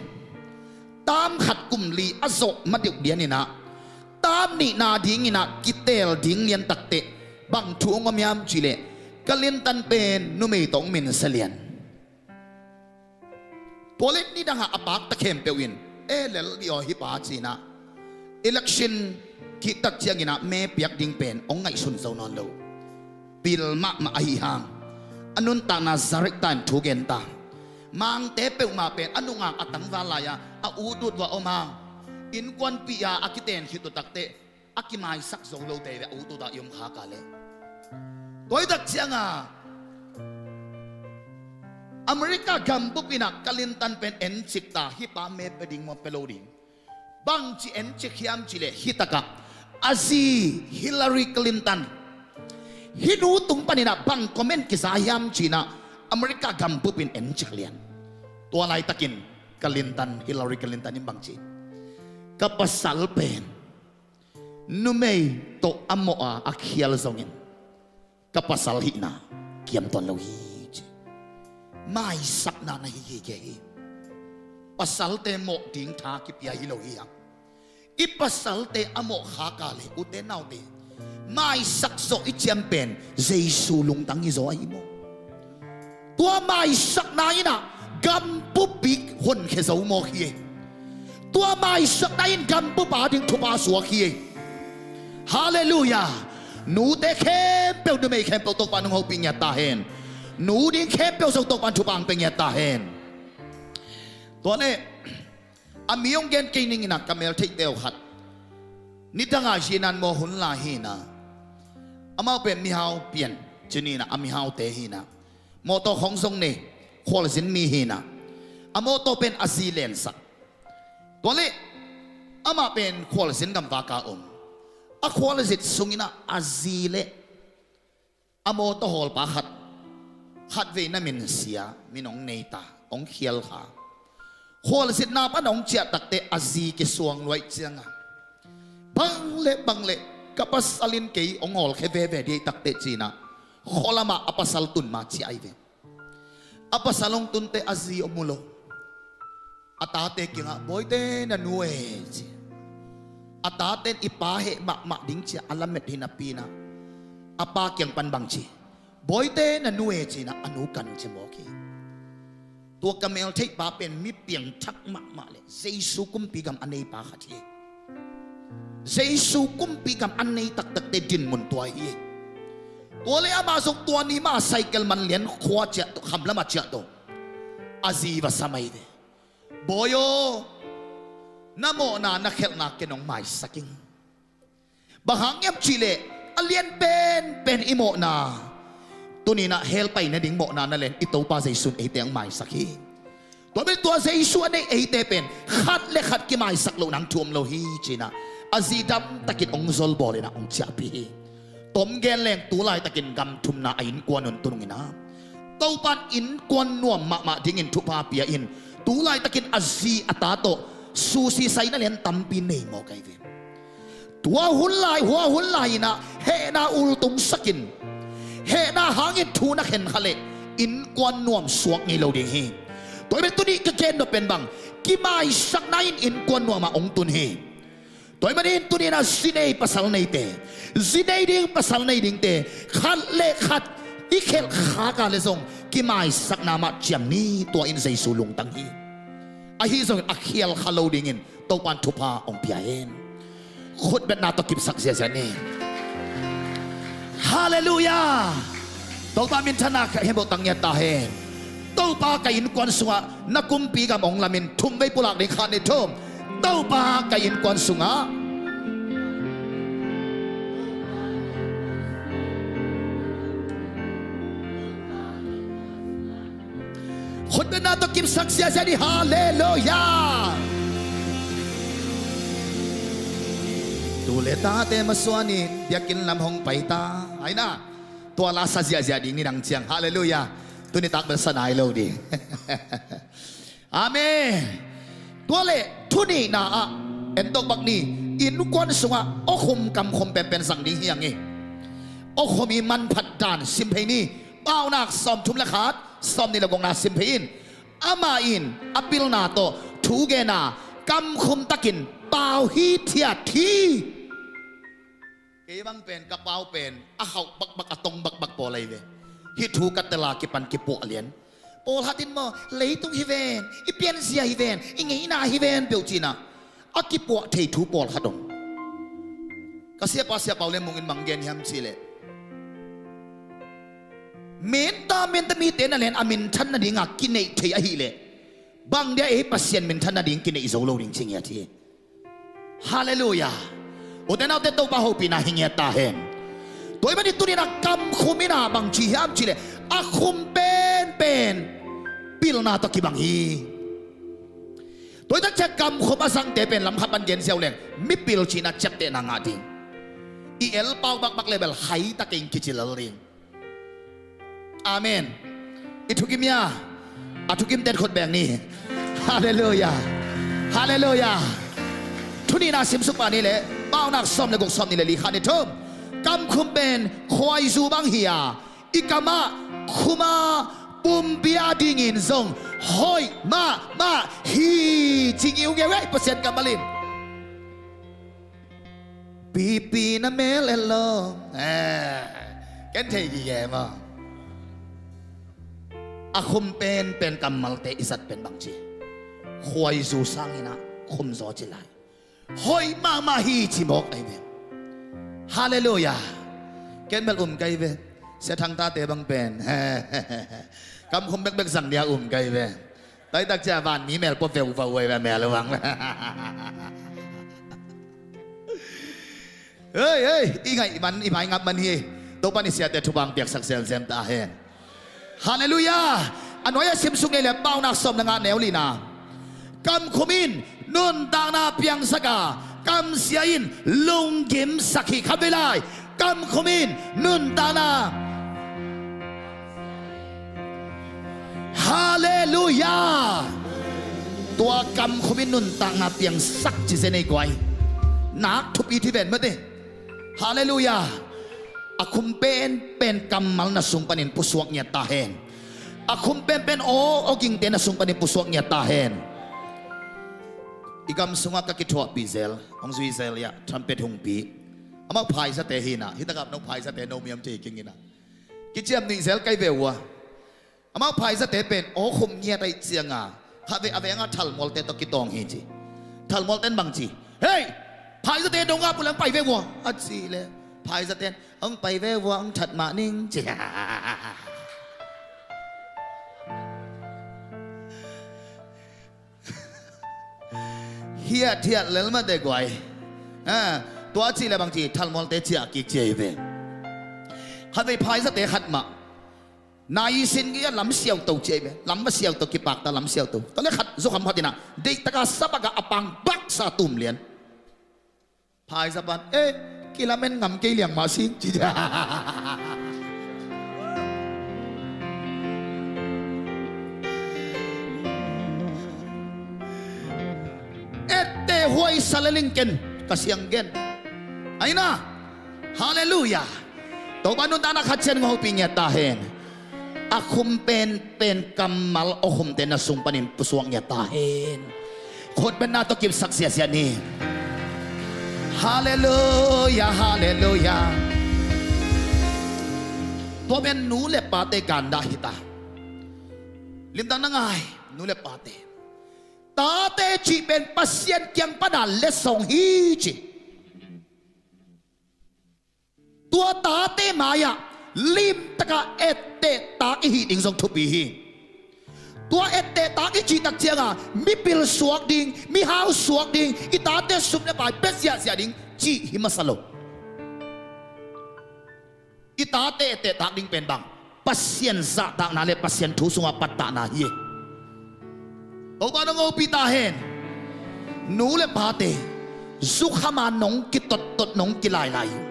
Tam khat kum li a zawh ma deuh lian in ah, tam nihna ding in ah kiteel ding lian takteh bang thu ong om hiam cih leh, Clinton pen numei tawh ong minsa lian. Tua leh nidangah a pakta khempeuh in, e lel dih aw hih pa ci-in ah, election kiktak ciangin ah me piak ding pen ong ngaihsun zo nawn lo. Pil mahmah ahi hang. A nuntakna zarekta in thu gen ta. Mangte peuhmah pen a nungak a tangval lai-ah a utut vua om a, innkuanpih a a kiteen khit uh takteh a kimaisak zo lote ve, a utut a i om khak a leh. Tua hi tak cianga, America gambup in ah Clinton pen encik ta, hih pa me pia ding maw, pia lo ding. Bangci encik hiam cih leh hih takah a zi Hillary Clinton, hih nu tung panin ah bang comment kiza hiam ci-in ah America gambup in encik lian. Tua laitakin Clinton, Hillary Clinton in bangci, ka pasal pen numei tawh a mawh a, a khial zongin ka pasal hihna kiam tuan lo hi, ci. Maisakna na hi gige hi. Pasalte mawh ding tha kipia hi lo hi hang. I pasalte a mawh khak a leh, ute naute, maisak zawh i ciam pen Jesu lungtang hi zaw ahi maw? Tua maisakna in ah gambup bik honkhia zo mawk hi. Tua maisakna in gambup a ding thupha suak hi. Halleluiah. Nute khempeuh, numei khempeuh Topa'n hong hopih ngiat ta hen. Nu ding khempeuh zong Topa'n thupha hong pia ngiat ta hen. Tua leh a mi hong gen kei ning in ah, ka meltheihte uh khat, nidang a hi-in ah, maw, hun lai hi-in ah, amau pen mihau pian ci-in ah, a mihaute hi-in ah, mawtaw khong zong nei, khualzin mi hi-in ah, a mawtaw pen a zi lensak. Tua leh amah pen khualzin gamvak a om. A khualzin sungin ah a zi leh a mawtaw hawlpa khat, khatvei na min sia, min hong nei ta, hong khial kha. Khualzinna pan hong ciah takteh a zi kisuang luai ciangin, bang leh bang leh, ka pasal in kei hong hawlkhia veve ding hi takteh ci-in ah, khualam ah a pasal tun ma ciah ahi ve. A pasal hong tunteh a zi om uh lo. A tate kiangah, "Bawite, na nu e," ci. A tate'n i pa heh mahmah ding ci-a a lamet hi napi-in ah, a pa kiang pan bangci, "Bawite, na nu e," ci-in ah a nu kan ci mawk hi. Tua ka meltheihpa pen mi piangthak mahmah leh Jesu kumpi gam a neipa khat hi. Jesu kumpi gam a nei taktakte dinmun tua hi. Tua leh amah zong tua ni mah cycle man lian khua ciah to, khamlam ah ciah to, a zi va sam ahi ve. "Bawi aw, na mawhna na khelhna ken hong maisak ing. Bang hang hiam cih leh a lian penpen i mawhna, tuni-in ah hell pai nading mawhna na len, i Topa Jesu in eite hong maisak hi. Tua pen tua Jesu a nei eite pen khat leh khat kimaisak lohna thu om lo hi," ci-in ah a zi damtakin hong zolbawl in ah hong ciahpih hi. Tom gen leng, tu laitakin gam thumna a innkuan un tun ung in ah, Topa'n innkuan nuam mahmah dingin thupha pia in, tu laitakin a zi a ta tawh susi saina lian tampi nei mawk ahi ve. Tua hun lai, hua hun lai-in ah hehna ultumsak in, hehna hangin thu na khen kha leh innkuan nuam suak ngei lo ding hi. Tua hi pen tuni ka gen nop pen bang, kimaisakna in innkuan nuam ah hong tun hi. Tua ahih manin tuni-in ah zi nei pasal neite, zi nei ding pasal nei dingte, khat leh khat i khelh khak a leh zong kimaisakna mah ciam ni. Tua in Jesu lungtang hi. Ahi zongin a khial kha lo dingin Topa'n thupha hong pia hen. Khutbetna tawh kipsak ziahziah ni. Halleluiah. Topa minthanna khempeuh tang ngiat ta hen. Topa, ka innkuan sungah na kumpi gam hong lamin, thumvei pulak ding, khat, nih, thum. Topa, ka innkuan sungah Khutbetna tawh kipsak ziahziah ni. Halleluiah. Tu leh tate masuan in biakinn lam hong pai ta. Aina, tua la sa ziahziah ding ni nang ciang. Halleluiah. Tuni tak bel sa nai lo ding. Amen. Tua leh thu nihna ah, en tawh bak ni, innkuan sungah awkhum kamkhum penpen zang ding hi hang hi. Awkhum i manphat dan sim phei ni. Paunak sawmthum leh khat, sawmnih leh gukna sim phei in. Amah in a pilna tawh thu gen a, kamkhum takin pau hithiat hi. Kei bang pen, ka pau pen a khauh bakbak, a tong bakbak pawl ahi ve. Hih thu ka tel a kipan kipuah lian. Pawlkhat in maw, leitung hi ven, i pianzia hi ven, i ngeina hi ven peuh ci-in ah a kipuah thei thu pawlkhat om. Ka siapa, Sia Pau Lem Mung in bang gen hiam cih leh, menta menta mite na len a minthan nading a kineih thei ahih leh, bang dia ei Pasian minthan nading kineih zo lo ding ci ngiat hi. Halleluiah. Ute naute, Topa hopihna hi ngiat ta hen. Tua ahih manin tuni-in ah kamkhum in ah bang ci hiam cih leh, a khum penpen pilna tawh kibang hi. Tua hi tak ciang kamkhum a zangte pen lam khat pan gen ziau leng mipil cihna ciaptehna ngah ding. I el pau bakbak le bel hai takin kici lel ding. Amen. I thukim hia? A thukim ten khut beng ni. Halleluiah. Halleluiah. Thu nihna simsuk pah ni leh Paunak sawm le guk, sawmnih le li, khat, nih, thum. Kamkhum pen khuaizu bang hi a, i kamah khum a, pumpi a dingin zong hoih mahmah hi, ci ngiungeu ei, Pasian kammal in. Pipi na mel et lo. Eh, ken thei gige maw. A khum penpen kammalte i zat pen bangci, khuaizu sangin ah khum zaw ci lai. Hoih mahmah hi ci mawk ahi ve. Halleluiah. Ken bel um kai ve. Sia Thang tate bang pen kamkhum bekbek zang dia um kai ve. Tua hi tak ciang vanmi mel pua veuvau ei ve, mel vang. Hei, hei, i ngaih man, i maingap man hi. Topa'n i siate thupha piaksak semsem ta hen. Halleluiah. A nuai-ah simsuk ni leh Paunak sawm le nga, neu lina. Kamkhum in nuntakna piangsak a, kamsia in lunggimsak hi. Khatvei lai. Kamkhum in nuntakna. Halleluiah. Tua kamkhum in nuntakna piangsak ci zen ei guai. Nak thupi thi ven mate. Halleluiah. A khum penpen kammal na sung panin pusuak ngiat ta hen. A khum penpen aw, aw gingte na sung panin pusuak ngiat ta hen. I gam sungah ka kithuahpih zel, hong zui zel ia, trumpet hong pi. Amau phaizate hi na, hi takah no phaizate no miam thei kingina. Kiciam nih zel kai ve ua. Amau phaizate pen aw khum ngiat ahih cianga, khatvei a vengah thalmualte tawh kitawng hi ci. Thalmualten bang ci? Hei! Phaizate dong a pulang pai ve vua, a ci leh, phaizate hong pai ve vua, hong that mah ning ci. Hiathiat lel mate guai. Ha, tua cih leh bang ci, thalmualte ciah kik ci ahi ve. Khatvei phaizate khat mah nai sin kia lam siauto ci ahi ve. Lam va siauto, kipakta lam siauto. Tua leh khat zukham khat inah deihtaka sabak a, a pang baksa tum lian. Phaiza pan, eh, kilamen ngam kei liang mah sing ci. Etteh huai sa lel ing ken, ka siang gen. Aina. Halleluiah. Topa nuntakna khat ciat hong hopih ngiat ta hen. A khum penpen kammal aw khumte na sung panin pusuak ngiat ta hen. Khut bengna tawh kipsak siasia ni. Halleluiah, halleluiah. Tua pen nu le pate gandah hi ta. Limtak na ngai, nu le pate. Tate cih pen Pasian kiang pana letsong hi ci. Tua tate mai-ah limtaka ettehtak i hih ding zong thupi hi. Tua ettehtak i cihtak cianga mipil suak ding, mihau suak ding, i tate sum le pai pia ziahziah ding cih hi masa lo. I tate ettehtak ding pen bang? Pasian zahtakna le Pasian thu sungah pattahna hi. Topa nong hopih ta hen. Nu le pate, zukhama nong kitottot, nong kilailai uh.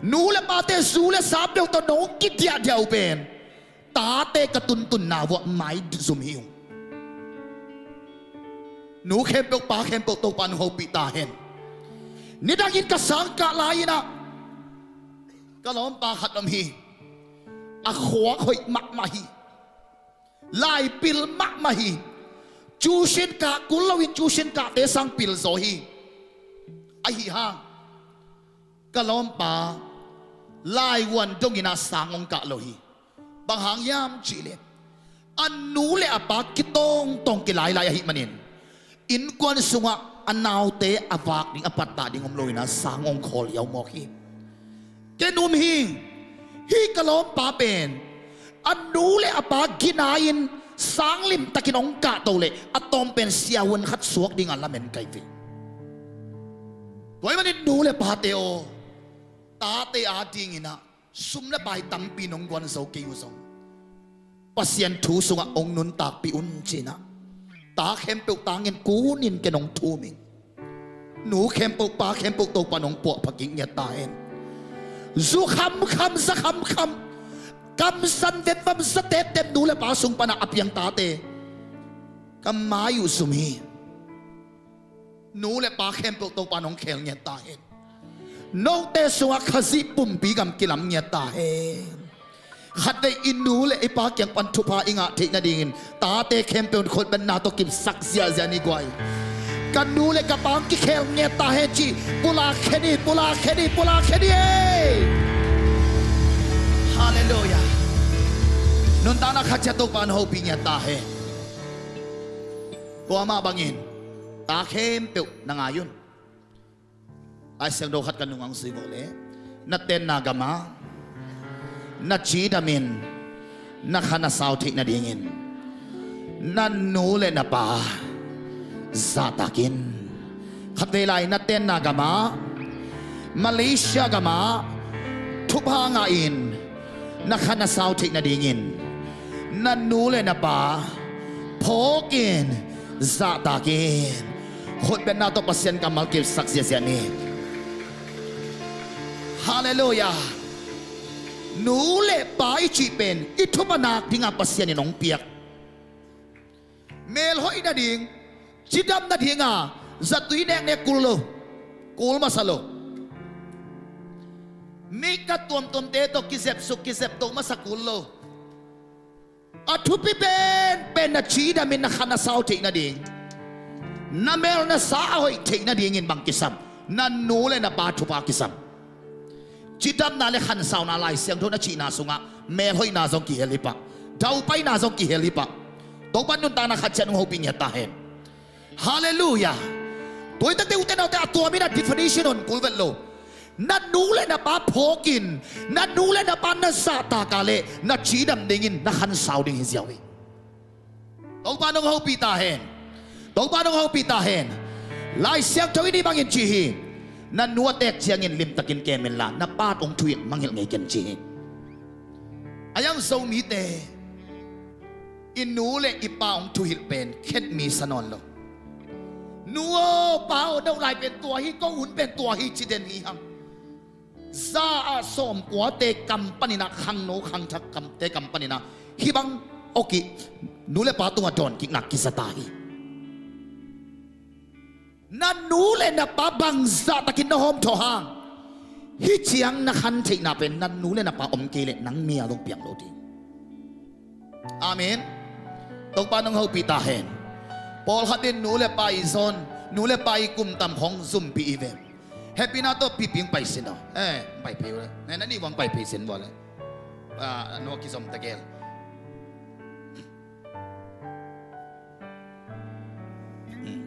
Nu le pate zu le sap deuh tawh nong kidiahdiah uh pen tate ka tuntunna vuah maizum hi uh. Nu khempeuh, pa khempeuh, Topa nong hopih ta hen. Nidangin ka sangkah lai-inah ka lawmpa khat om hi. A khuak hoih mahmah hi. Laipil mahmah hi. Tuition kah kul loin tuition kahte sang pilzaw hi. Ahi hang ka lawmpa laivuan dongin a sang hong kah lo hi. Bang hang hiam cihleh a nu le a pa kitawngtawng kilailai ahih manin innkuan sungah a naute a vak ding, a pattah ding om loin a sang hong khawl hiau mawk hi. Ken um hi. Hih ka lawmpa pen a nu le a pa gina-in sang limtakin hong kahto leh a tawm pen siavuan khat suak dinga lamen kai ve. Tua ahih manin nu le pate aw, tate adinginah sum le pai tampi nong guan zo kei uh zong, Pasian thu sungah hong nuntakpih un cinah, ta khempeuh tangin kunin ken hong thum ing. Nu khempeuh, pa khempeuh Topa in hong puahpha kik ngiat ta hen. Zu khamkham, za khamkham, kamsan venvam za teptep nu le pa sung panah a piang tate ka mai uh zum hi. Nu le pa khempeuh Topa in hong khel ngiat ta hen. Note sungah Khazih pumpi gam kilam ngiat ta hen. Khatvei i nu le i pa kiang pan thupha i ngah theih nadingin tate khempeuh in khutbetna tawh kipsak ziahziah ni guai. Ka nu le ka pa hong kikhel ngiat ta hen ci. Pulak khen hi, pulak khen hi, pulak khen hi ei. Halleluiah. Nuntakna khat ciat Topa in hopih ngiat ta hen. Tua mah bangin ta khempeuh na ngai un. Lai Siangtho khat ka nungah hong zui vawh leh, na tenna gamah na cidamin na khan a sau theih nadingin na nu le na pa zahtak in. Khatvei lai, na tenna gamah, Malaysia gamah thupha ngahin na khan a sau theih nadingin na nu le na pa phawkin zahtak in. Khutbetna tawh Pasian kammal kipsak ziahziah ni. Halleluiah. Nu le pa i cih pen i thupha nak dingah Pasian in hong piak. Mel hoih nading, cidam nadinga zatui neknek kul lo, kul masa lo. Meikat tuamtuamte tawh kizepsuk kizepto masa kul lo. A thupi penpen na cidamin na khan a sau theih nading, na mel na sa a hoih theih nadingin bang kisam? Na nu le na pa thupha kisam. Cidamna le khansauna Lai Siangtho na cihna sungah melhoihna zong kihel hi pah, daupaina zong kihel hi pah. Topa nuntakna khat ciat hong hopih ngiat ta hen. Halleluiah. Tua hi takte ute naute, a tua mina definition hon kul vet lo. Na nu le na pa phawkin, na nu le na pa na zahtak a leh na cidam dingin na khansau ding hi ziau hi. Topa nong hopih ta hen. Topa nong hopih ta hen. Lai Siangtho in hih bangin ci hi. Na nu a teek ciangin limtakin kem inla, na pa tawh hong thuhilh mangngilh ngei ken ci hi. A yang Zomite i nu le i pa hong thuhilh pen khetmi sa nawn lo. Nu aw, pa aw, no lai pen tua hi, ko hun pen tua hi ci den hi hang. Za ah sawmkuate kam paninah, khangno khangthak kamte kam paninah hih bang awkih nu le pa tungah dawnkikna kisa ta hi. Na nu le na pa bangzahtakin na hawmthawh hang, hih ciang na khan theihna pen na nu le na pa om kei leh nang mia zong piang lo ding. Amen. Topa nong hopih ta hen. Pawlkhat in nu le pa i zawn, nu le pa i kum tam khong zumpih i ve. Hehpihna tawh pipi hong pai sin aw. Eh, hong pai phei uh le. Ne, na nih vang pai phei sin vua le. Ah, a nu a kizom tegel. Hmm.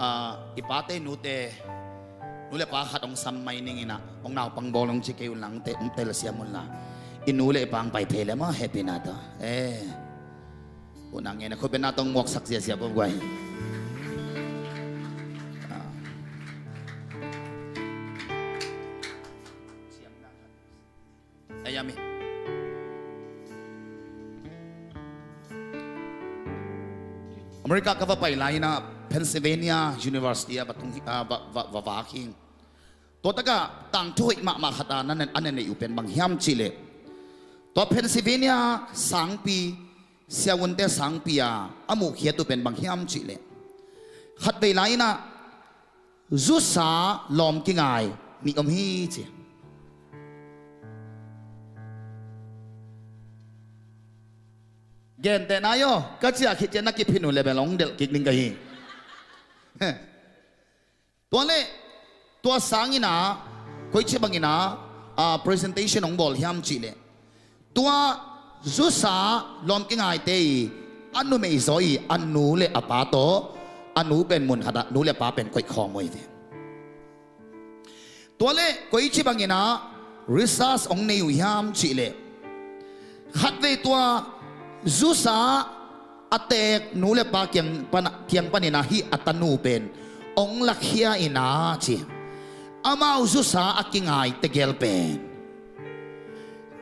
Ah, i pate nute, nu le pa khat hong sam mai ning inah, hong naupang bawl hong ci kei un la, hong te, hong telsiam un la. I nu le i pa hong pai phei le maw, hehpihna tawh. Eh. Unang ngen a khutbetna tawh hong muaksak ziahziah vua guai. Ah. Ei, ami. America ka va pai lai inah Pennsylvania University ah va tung hi, ah, va, va, va vak hi. Tua takah tangthu hoih mahmah khat a na, a na neih uh pen bang hiam cihleh, tua Pennsylvania sangpi, siavuante sangpi a a muhkhiat uh pen bang hiam cihleh, khatvei lai inah zusa lawm kingai nih om hi ci. Genteh nai aw, ka ciah khit ciang na kiphin uh le bel hong delh kik ding ka hi. Tua leh, tua sang inah, koici bang inah, ah, presentation hong bawl hiam cihleh, tua zusa lawm kingaite i a numei zaw i a nu le a pa tawh, a nu pen mun khatah nu le pa pen koih khawm uh hi ve. Tua leh koici bang inah research hong nei uh hiam cihleh, khatvei tua zusa a teek nu le pa kiang pan, kiang paninah hih a tanu pen hong lakhia inah ci. Amau zusa a kingai tegel pen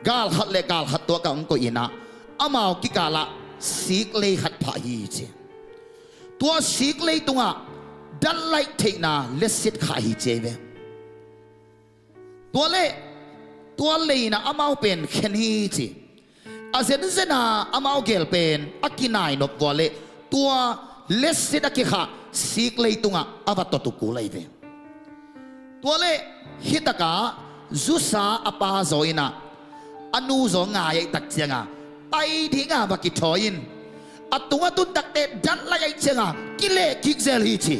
Gal khat le gal khat tuak ah hong koih in ah, amau kikal ah siklei khat phah hi ci. Tua siklei tungah datlaih theihna letsit khah hi ci ei ve. Tua leh tua lei in ah amau pen khen hi ci. A zenzen a amau gel pen a kinai nop vua leh tua letsit a kikhah siklei tungah a va tot uh kul ahi ve. Tua leh hih takah zusa a pa zaw in ah a nu zaw ngai ahih tak ciangah pai dingah va kithawi in, a tung a tun takteh datlaih ahih ciangah kileh kik zel hi ci.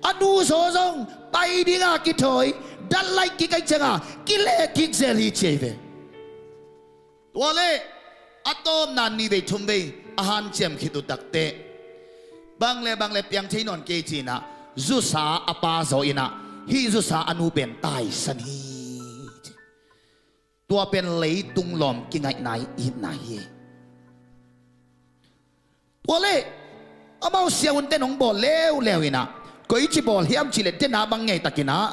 A nu zaw zong pai dingah kithawi, datlaih kik ahih ciangah kileh kik zel hi ci ei ve. Tua leh a tawpna nih vei thum vei a hanciam khit uh takteh, bang le bang le piang thei nawn kei ci in ah zusa a pa zaw in ah hih zusa a nu pen taisan hi ci. Tua pen leitung lawm kingaihna i itna hi. Tua leh amau siavuante in hong bawl leuleu in ah, koici bawl hiam cih leh dena bang ngei tak in ah,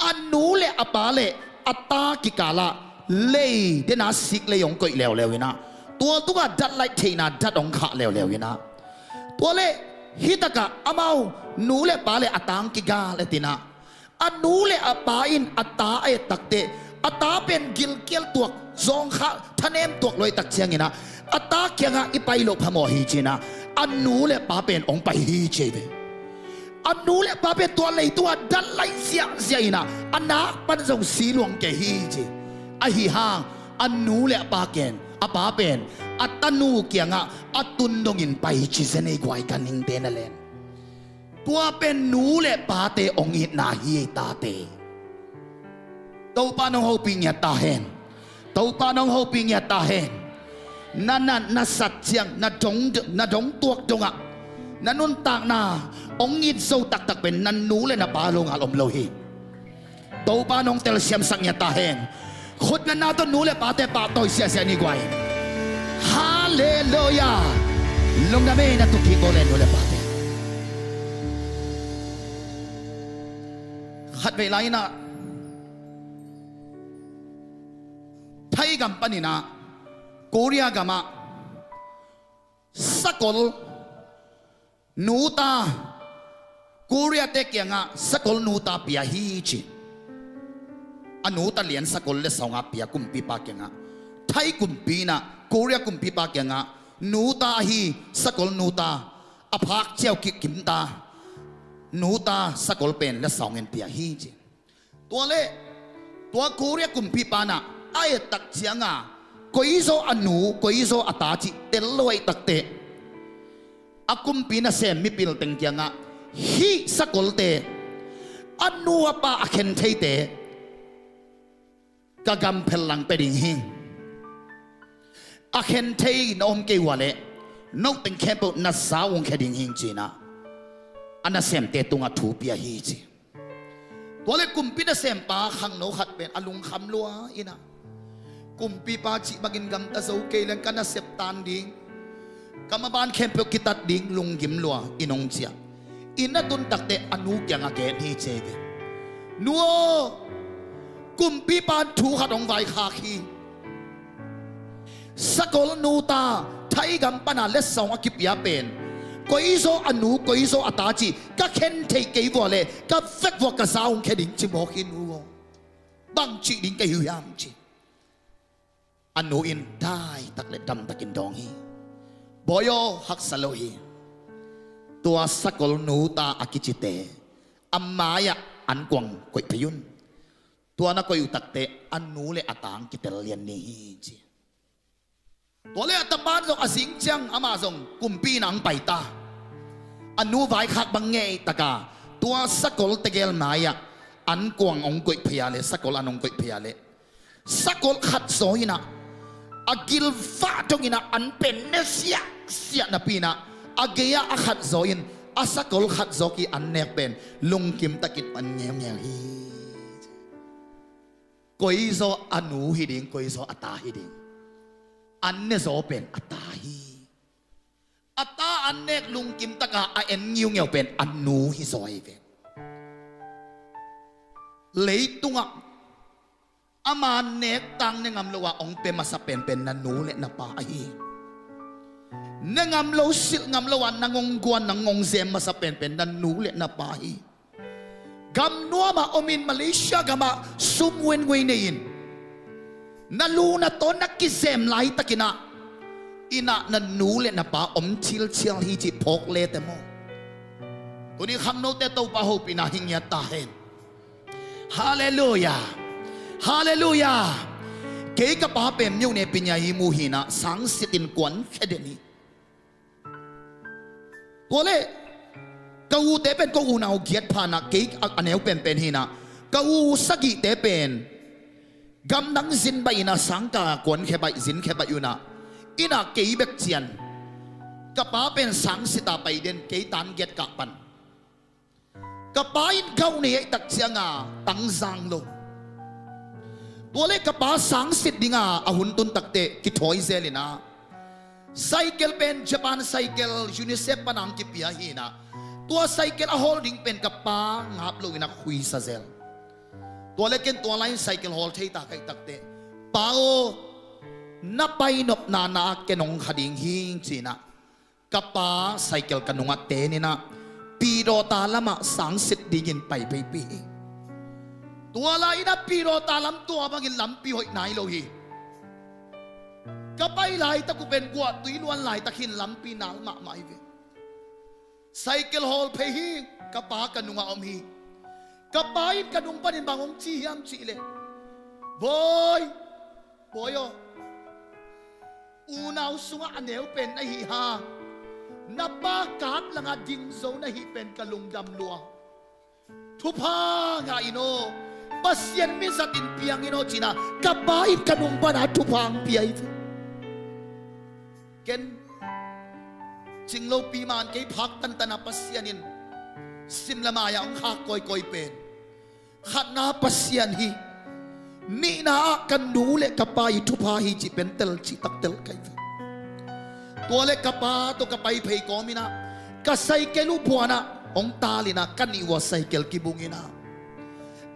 a nu le a pa le a ta kikal ah lei dena siklei hong koih leuleu in ah, tua tungah datlaih theihna dat hong khah leuleu in ah, tua leh hih takah amau nu le pa le a ta hong kigal et in ah, a nu le a pa in a ta a et takteh a ta pen gilkial tuak, zawngkhal thanem tuak lo ahih tak ciangin ah, a ta kiangah i pai loh phamawh hi ci in ah, a nu le pa pen hong pai hi ci ei ve. A nu le pa pen tua leitungah datlaih ziahziah in ah, a nak pan zong si luang kei hi ci. Ahi hang a nu le a pa ken, a pa pen a tanu kiangah a tun dongin pai ci zen ei guai, ka ningte na len. Tua pen nu le pate hong itna hi ei tate. Topa nong hopih ngiat ta hen. Topa nong hopih ngiat ta hen. Na nat na sat ciang, na dong, na dong tuak dongah na nuntakna hong it zo taktak pen na nu le na pa lo ngal om lo hi. Topa nong telsiamsak ngiat ta hen. Khutnatna tawh nu le pate pahtawi siahsiah ni guai. Halleluiah. Lungdam ei, na tuk kik bawl le nu le pate. Khatvei lai in ah Thai gam panin ah Korea gamah sakol nuta, Korea-te kiangah sakol nuta pia hi ci. A nuta lian sakol le sawngah pia kumpipa kiangah, Thai kumpi in ah Korea kumpipa kiangah nuta ahi sakol nuta, a phak ciau kik kimta nuta sakol pen le sawngin pia hi ci. Tua leh tua Korea kumpipa in ah a et tak ciangah koizaw a nu, koizaw a ta cih tel lo ahih takteh, a kumpi nasem mipil teng kiangah hih sakolte a nu a pa a khen theite ka gam phel lang pia ding hi. A khen thei na om kei ua leh no teng khempeuh na za ung khe ding hi ci in ah a nasemte tungah thu pia hi ci. Tua leh kumpi nasempa khangno khat pen a lungkham lua in ah, kumpipa cih bangin gamta zo kei leng ka nasep tan ding, ka maban khempeuh kitat ding, lunggim lua in hong ci a. Inn a tun takteh a nu kiangah gen hi ci ei ve. Nu aw, kumpipa in thu khat hong vaikhak hi. Sakol nuta, Thai gam pana letsong a kipia pen koizaw a nu, koizaw a ta cih ka khen thei kei vua leh ka vek vua ka za ung khe ding ci mawk hi nu aw. Bang cih ding ka hi uh hiam ci. A nu in daitak le damtakin dawng hi. Bawi aw, haksa lo hi. Tua sakol nuta a kicite a mai-ah ankuang koih phei un. Tua na koih uh takteh a nu le a ta hong kitel lian ni hi ci. Tua leh a tapa in zong a zing ciang amah zong kumpi inn ah hong pai ta. A nu vaikhak bang ngei taka tua sakol tegel mai-ah ankuang hong koih phei a leh, sakol an hong koih phei a leh, sakol khat zaw in ah a gilvah dongin ah an pen ne siahsiah napi in ah a gei-ah a khat zaw in, a sakol khat zaw kik an nek pen lungkim takin an ngeungeu hi. Koizaw a nu hi ding, koizaw a ta hi ding. An ne zaw pen a ta hi. A ta an nek lungkim taka a en ngiungeu pen a nu hi zaw hi ve. Leitungah Ama nektang ne ngam lo a hong pia masa penpen na nu le na pa ahi. Ne ngam lo, silh ngam lo a nang hong guan, nang hong zem masa penpen na nu le na pa ahi. Gam nuamah omin, Malaysia gamah sum guinggui nei-in, na lu na tawn na kizem laitakin ah, inn ah na nu le na pa om chilchial hi cih phawk le te maw. Tuni khangnote Topa hopihna hi ngiat ta hen. Halleluia. Halleluia. Kei ka pa pen myo ne pinya hi mu hi na, sangsitin kuankhia den hi. Tua leh ka ute pen ko unau giat pha na, kei a, a neu penpen hi na, ka u sagihte pen gamdang zin baih ina, sangka kuankhia baih, zinkhia baih una, ina kei bek cian. Ka pa pen sangsita pai den, kei tan giat kah pan. Ka pa in gauh nei ahih tak cianga tangzang lo. Tua leh ka pa sangsit dinga a hun tun takteh kithawi zel ina, cycle pen Japan cycle, UNICEF pana hong kipia hi na, tua cycle a hawl ding pen ka pa ngap lo ina khuisa zel. Tua leh ken tua lai-in cycle hawl thei ta ka hih takteh, "Pa aw, na pai nopna na ken hong kha ding hi," ci ina, ka pa cycle ka nungah ten ina, Pidawta lamah sangsit dingin pai peipi hi. Tua lai-in ah Pidawta lam tua bangin lampi hoih nai lo hi. Ka pai laitak uh pen guahtui luan laitak hi-in lampi nal mahmah hi ve. Cycle hawl phei hi, ka pa ka nungah om hi. Ka pa in ka nung panin bang hong ci hiam cih leh, "Bawi, bawi aw, unau sungah a neu pen na hi hang, na pa kap langah ding zo na hih pen ka lungdam lua. Thupha ngah in aw, Pasian mizatin piang in aw," ci ina, ka pa in ka nung pana thupha hong pia hi. Ken cing lopi man kei, phak tantan a Pasian in sim le mai-ah hong khak kawikawi pen, khatna Pasian hi, nihna ah ka nu le ka pa i thupha hi cih pen telcih tak tel ka hi ve. Tua leh ka pa tawh ka pai phei kawm ina, ka cycle uh buan ah hong tal ina, ka nih uah cycle kibung ina,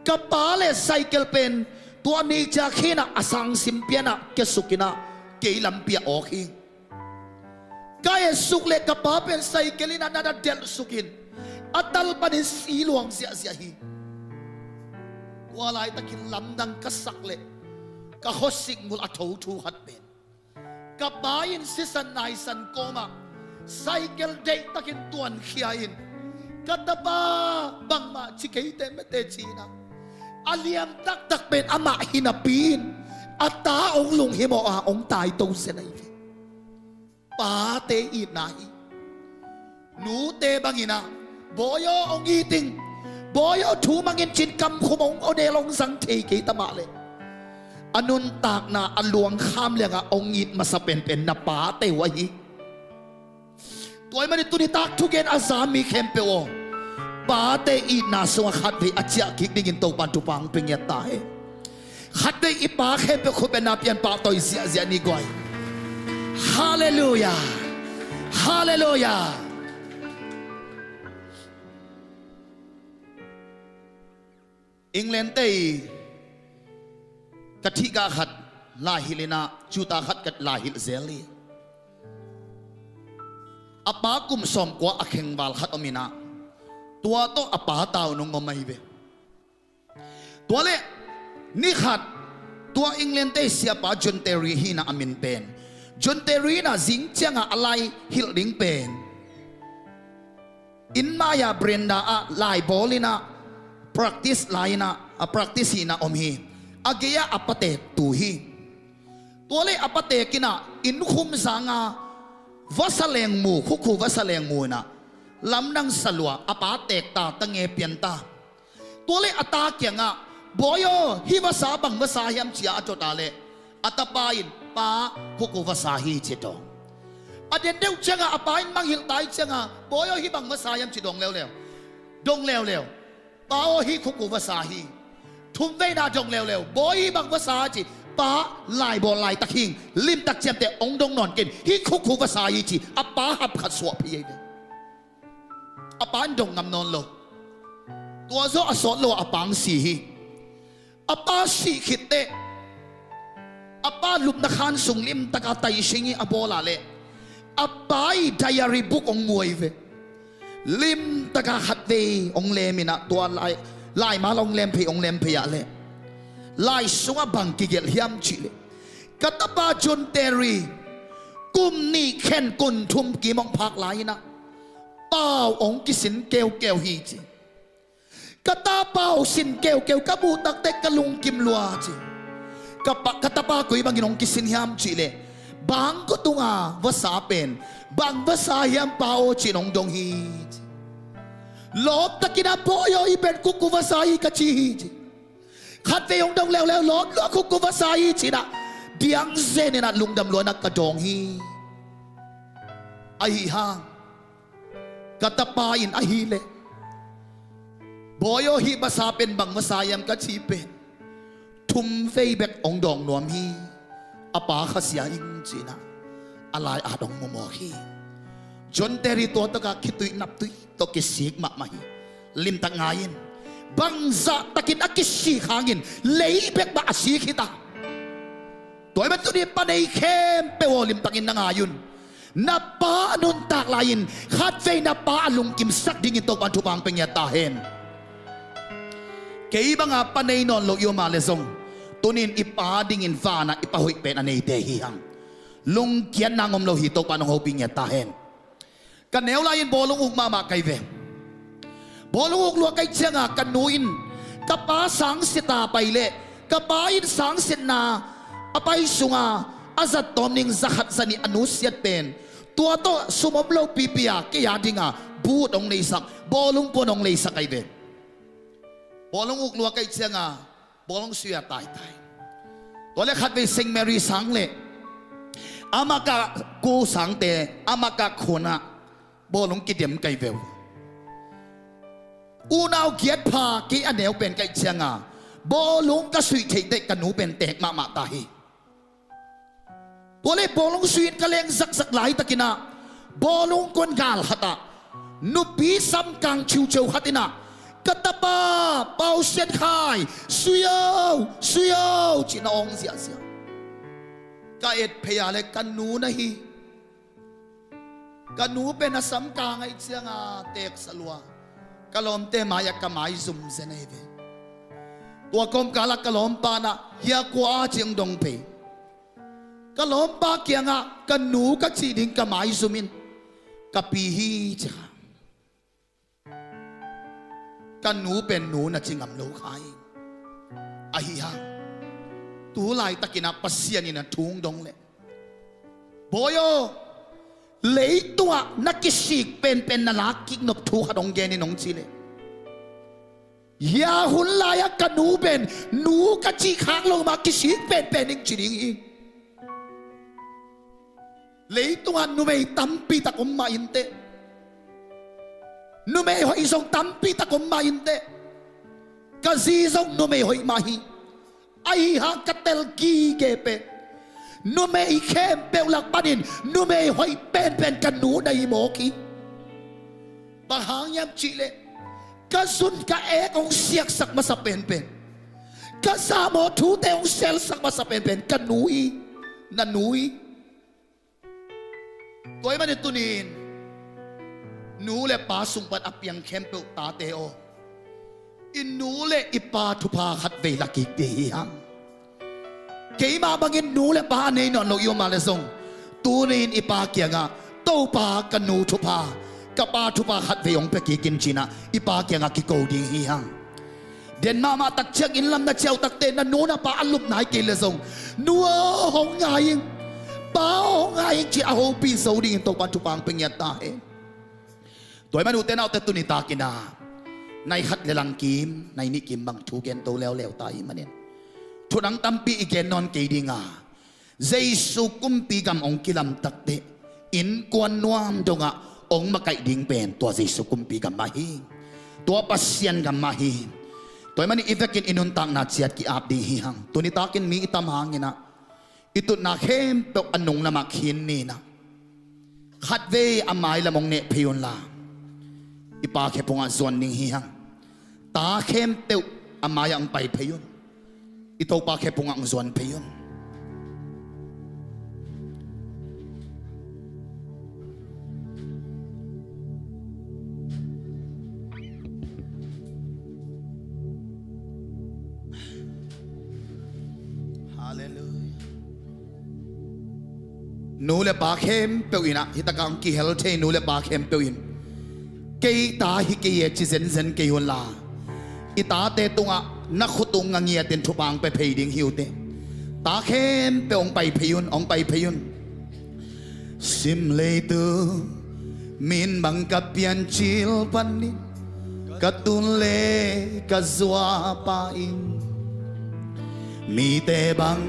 ka pa le cycle pen tua ni ciang khin ah a sangsim pian ah kia suk ina, kei lampi ah awk hi. Ka et suk leh ka pa pen cycle in ah na na delh suk in, a tal panin si luang ziahziah hi. Tua laitakin lamdang ka sak leh ka khuasik mul a thothu khat pen, ka pa in sisan naisan kawmah cycle deihtakin tuankhia in, "Ka tapa, bangmah ci kei teh mate," ci ina, a liam taktak pen amah hi napi-in a ta hong lunghimawh a hong taito zen ahi ve. Pate itna hi. Nute bang ina, "Bawi aw, hong it ing, bawi aw, thu mang in," ci-in kamkhum hong awnel hong zang thei kei ta mah leh, a nuntakna a luangkham liangah hong it masa penpen na pate uh ahi. Tua ahih manin tuni tak thugen a za mi khempeuh aw, pate itna sungah khatvei a ciah kik dingin Topa'n thupha hong pia ngiat ta hen. Khatvei i pa khempeuh khutbetna pian pahtawi ziahziah ni guai. Halleluia. Halleluia. England te i ka thihgah khat lai hilh ina, Judah khat ka lai hilh zel hi. A pa kum sawmkua a khengval khat om ina, tua tawh a pa tau nung om ahi ve. Tua leh ni khat, tua England te siapa John Terry hi ina a min pen. John Terry ina zing cianga a lai hilh ding pen, inn mai-a veranda ah lai bawl ina practice lai ina, a practice hi ina om hi. A gei-ah a patek tu hi. Tua leh a patek ina inn khum zanga vasa lengmu, khukhu vasa lengmu ina lamdang sa lua, a pa tek ta, ta nge pian ta. Tua leh a ta kiangah, "Bawi aw, hih vasa bang vasa hiam?" ci-a a dot a leh, a tapa in, "Pa, khukhu vasa hi," ci dong. A den deuh ciangah a pa in mangngilh ta i ciangah, "Bawi aw, hih bang vasa hiam?" ci dong leuleu. Dong leuleu. "Pa aw, hih khukhu vasa hi." Thumveina dong leuleu. "Bawi, hih bang vasa?" ci. "Pa, lai bawl laitak hi ing, limtak ciamteh hong dong nawn ken, hih khukhu vasa hi," ci. A pa hap khat suah phei ahi ve. A pa in dong ngam nawn lo. Tua zawh a sawt lo a pa hong si hi. A pa sih khit teh a pa lupna khan sung limtaka taising ih a bawl ah leh a pa ih diary book hong mu ahi ve. Limtaka khatvei hong lem in ah tua lai, laimal hong lem phei, hong lem phei ah leh lai sungah bang kigelh hiam cih leh, ka tapa John Terry kum nih khen kum thum kim hong phak lai in ah pau hong kisin keukeu hi ci. Ka tapa uh sin keukeu ka muh tak teh ka lungkim lua ci. Ka pa, ka tapa koi bangin hong kisin hiam cih leh, bangkua tunga vasa pen bang vasa hiam pa aw ci-in hong dong hi ci. Lawp takin ah, bawi aw, hih pen kuku vasa hi ka ci hi ci. Khatvei hong dong leuleu, lawp lua, kuku vasa hi ci-in ah diang zen in ah lungdam lua in ah ka dawng hi. Ahi hang ka tapa in ahih leh, bawi aw, hih vasa pen bang vasa hiam ka cih pen thum vei bek hong dawng nuam hi. A pa khasia ing ci-in ah a lai-at hong mu mawk hi. John Terry tua tawh ka khitui naptui tawh kisik mahmah hi. Limtak ngai in, bangzah takin a kisik hangin lei bek mah a sik hi ta. Tua ahih manin tuni pa nei khempeuh aw, limtakin na ngai un. Na pa a nuntak lai-in khatvei na pa a lungkimsak dingin Topa'n thupha hong pia ngiat ta hen. Kei banga pa nei nawn lo i om a leh zong, tuni-in i pa dingin vanah i pa hoih pen a neite hi hang. Lungkiatna hong om lo hi, Topa'n hong hopih ngiat ta hen. Ka neu lai-in bawlung uk mahmah ka hi ve. Bawlung uk lua ka hih cianga ka nu in ka pa sangsit a pai leh, ka pa in sangsiatna a pai sunga a zat tawm ning za khat za nih a nusiat pen, tua tawh sum om lo pipi a kei a dinga boot hong leisak, bawlung puan hong leisak ka hi ve. Bawlung uk lua ka hih cianga bawlung sui a taitai. Tua leh khatvei Saint Mary sang leh amah ka ku sangte, amah ka khun ah bawlung kidem ka hi ve uh. Unau giat pha kei a neu pen ka hih cianga bawlung ka suih theih teh ka nu pen teek mahmah ta hi. Tua leh bawlung sui-in ka leng zakzak laitakin ah, bawlung kuan gal khat ah nupi samkang ciuciau khat in ah, "Ka tapa Pau Sian Khai, sui o, sui o," ci-in a awng ziahziah. Ka et phei a leh ka nu na hi. Ka nu pen a samkang ahih cianga teeksa lua, ka lawmte mai-ah ka maizum zen ahi ve. Tua kawmkal ah ka lawmpa in ah, "Hia kua a?" ci-in hong dong phei. Ka lawmpa kiangah ka nu ka cih ding ka maizum in, "Ka pi hi," ci kha. Ka nu pen nu na ci ngam lo kha hi. Ahi hang tu laitakin ah Pasian in a thu hong dong leh, bawi aw, leitungah na kisik penpen na lak kik nop thu khat hong gen in hong ci leh, hia hun lai-ah ka nu pen nu ka cih khak lo mah kisik penpen ing ci ding hi. Leitungah numei tampi tak om mah inteh. Numei hoih zong tampi tak om mah inteh. Ka zi zong numei hoih mah hi. Ahi hang ka tel gige pen, numei khempeuh lak panin numei hoih penpen ka nu na hi mawk hi. Bang hang hiam cih leh, ka zun ka ek hong siaksak masa penpen, ka zahmawh thute hong selsak masa penpen ka nu hi, na nu hi. Tua ahih manin tuni-in nu le pa sung pan a piang khempeuh tate aw, i nu le i pa thupha khatvei la kik ding hi hang. Keimah bangin nu le pa a nei nawn lo i om a leh zong, tuni-in i pa kiangah, "Topa, ka nu thupha, ka pa thupha khatvei hong pia kik in," ci-in ah i pa kiangah kiko ding hi hang. Den mahmah tak ciang inn lam na ciah uh takteh na nu na pa a lup nai kei leh zong, "Nu aw, hong ngai ing, pa aw, hong ngai ing," ci-in a hopih zo dingin Topa'n thupha hong pia ngiat ta hen. Tua ahih manin ute naute, tuni takin ah nai khat le lang kim, nai nih kim bang thu gen to leuleu ta ahih manin thu dang tampi i gen nawn kei ding a, Jesu kumpi gam hong kilam takteh innkuan nuam dongah hong makaih ding pen tua Jesu kumpi gam mah hi. Tua Pasian gam mah hi. Tua ahih manin i vekin i nuntakna ciat ki-ap ding hi hang. Tuni takin mi i tam hangin ah i tutna khempeuh a nunglamah khin ni in ah, khatvei a mailam hong neh phei unla, i pa khephungah zuan ding hi hang. Ta khempeuh a mai-ah hong pai phei un. I Topa khe pungah hong zuan phei un. Halleluia. Nu le pa khempeuh in ah, hi takah hong kihel thei nu le pa khempeuh in, "Kei ta hi kei e," ci zenzen kei unla, i tate tungah na khut tung a ngiatin thupha hong pia phei ding hi uh teh. Ta khempeuh hong pai phei un, hong pai phei un. Sim leitung min bang ka piancil panin, ka tun le ka zuapa in, mite bang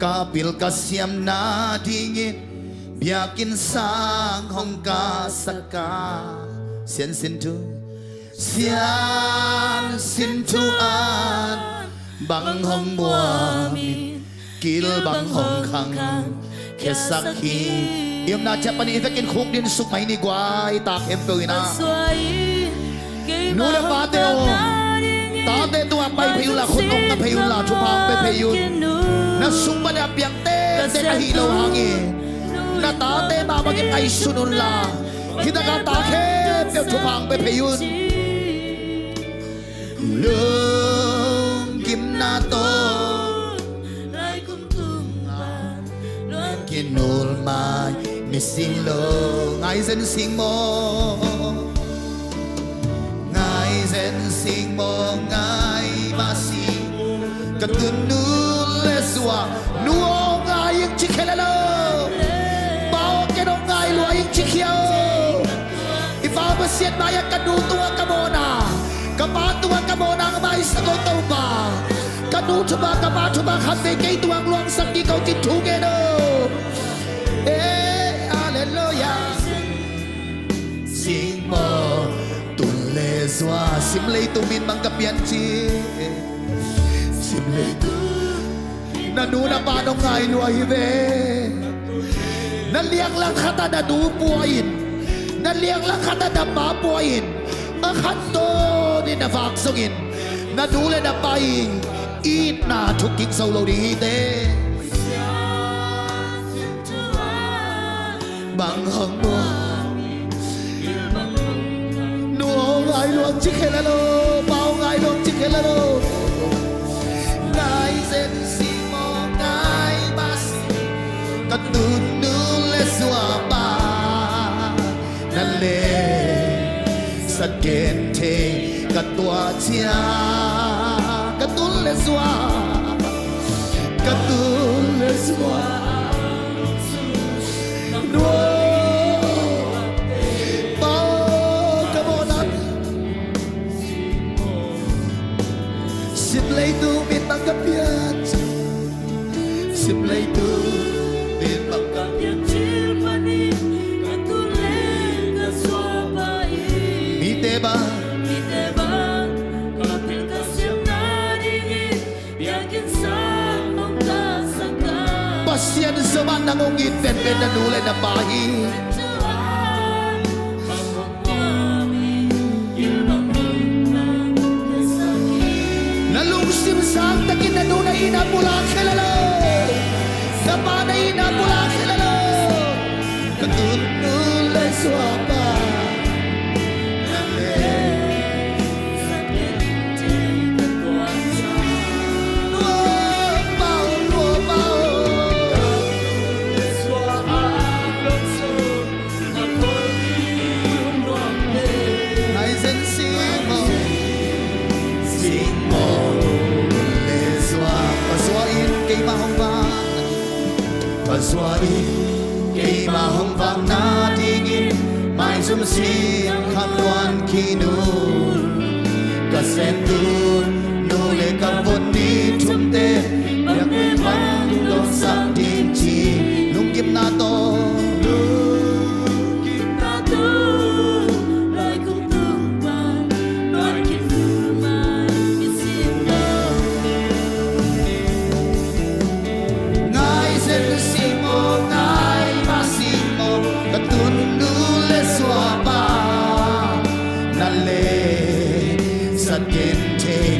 ka pil ka siam nadingin, biakinn sang hong kasak a. Siansin thu, siansin thu-an bang hong muam in, kil bang hong khangkhiasak hi. I omna ciang panin i vekin khukdin suk mai ni, guai, ta khempeuh in ah. Nu le pate aw, tate tungah pai phei unla, khut tung a phei unla, thupha hong pia phei un. Na sung pan a piang tektek ahih loh hangin na tate mah bangin ngaihsun unla, hi takah ta khempeuh thupha hong pia phei un. Lunggimna tawh laikung tung pan luan kinul mai mi sing lo. Ngai zen sing maw, ngai zen sing maw, ngai mah sing maw, ka tun nu le zua. Nu aw, ngai ing ci khia le lo. Pa aw, ken aw, ngai lua ing ci khia o. I Pa Pasian mai-ah ka nu tungah ka mawhna, ka pa tungah ka mawhna hong maisak o Topa. Ka nu thupha, ka pa thupha khat vei kei tungah hong luangsak kik o cin thu ngen o. Eh, halleluia. Sing maw, tun le zua, sim leitung min bang ka piancil. Sim leitung. Na nu na pa nong ngai lua hi ve. Na lianglang khatah na nu pua in, na lianglang khatah na pa pua in, a khantawn in na vak zongin na nu le na pa i itna thuk kik zo lo ding hi teh. Bang hong muam. Nu aw, ngai lua ing ci khia le lo. Pa aw, ngai lua ing ci khia le lo. Ngai zen sing maw, ngai mah sing maw, ka tun nu le zua pa. Na le sa gen thei ka tua ciang, ka tun le zua, ka tun le zua. Nu aw, Pa aw, ka mawhna. Sim leitung min bang ka piancil. Sim leitung min bang ka piancil panin, ka tun le ka zuapa in, mite bang, mite bang ka pil ka siam nadingin, biakinn sang hong kasak a. Pasian zomah nang hong it penpen na nu le na pa hi. Na lungsim sang takin na nu na itna pulak khia le lo. Na pa na itna pulak khia le lo. Ka tun nu le zua pa. Na le sa gen thei ka tua ciang. Nu aw, Pa aw, nu aw, Pa aw. Ngai zen sing maw, sing maw, le zua. Pa Zua in keimah hong vak, Pa Zua in keimah hong vak nadingin, maizum siangkham luan khin un. Ka sentun nu le ka vot ni thumte, biakinn bang dongsak ding ci. Lunggimna tawh, lunggimna tawh, laikung tung pan luan kinul mai mi sing lo. Ngai zen sing maw, ngai mah sing maw, ka tun nu le zua pa. Na le sa gen thei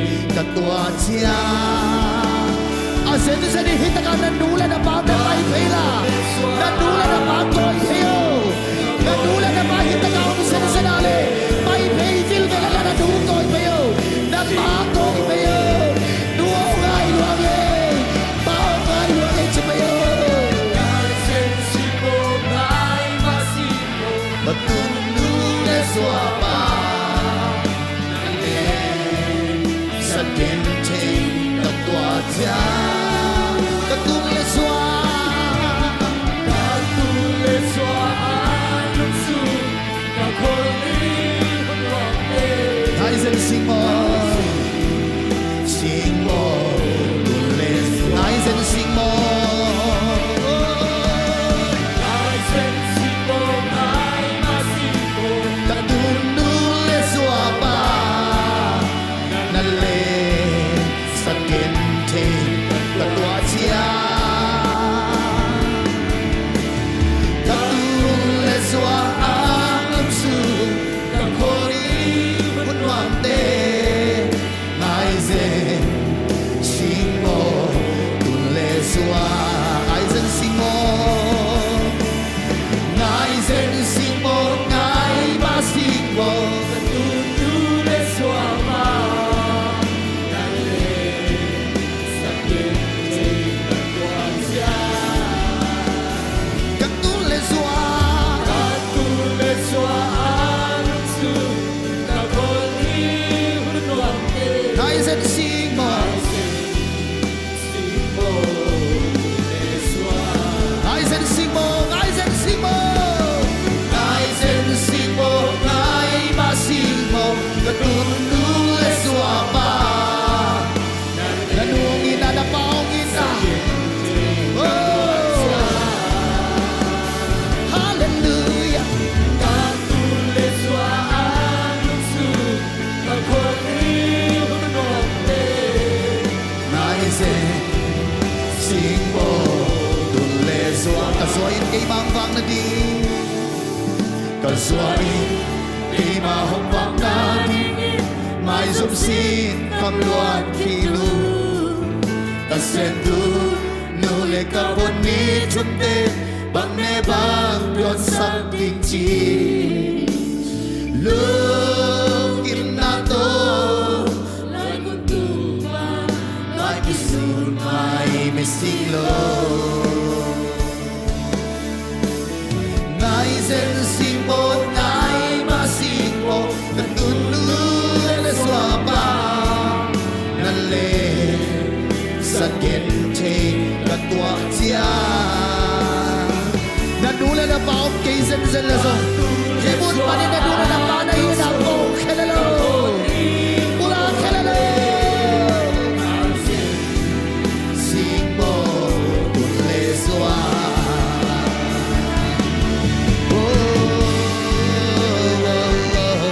Zuai in keima hong vak nading, ka zuai in keima hong vak nading, maizum sin kam luat kei lo. Ka sen tu nu le ka von ni thunte bang ne bang tuansak ding ci. Lungkimna tawh loi kun tung mah, loi kisun mai mei sing lo. Ngai zen sing maw, ngai mah sing maw, ka tun nu le le suapa na le sat gen thei ka tuak cia. Na nu le na pa om kei zenzen le zong, hih mun panin na nu le na pa na itna kong khia le lo. Pula khia le lo. Sing maw, tun le zua. Oh, oh, oh.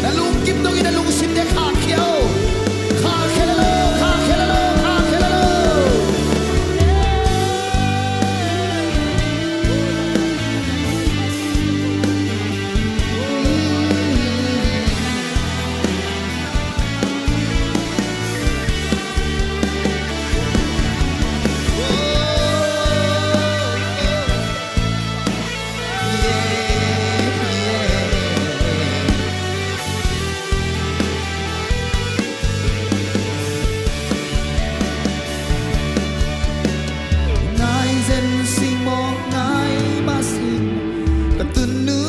Na lungkim dongin na lungsim te khahkhia o. Khahkhia le lo, khahkhia le lo, khahkhia le lo. Ngai zen sing maw, ngai mah sing, ka tun nu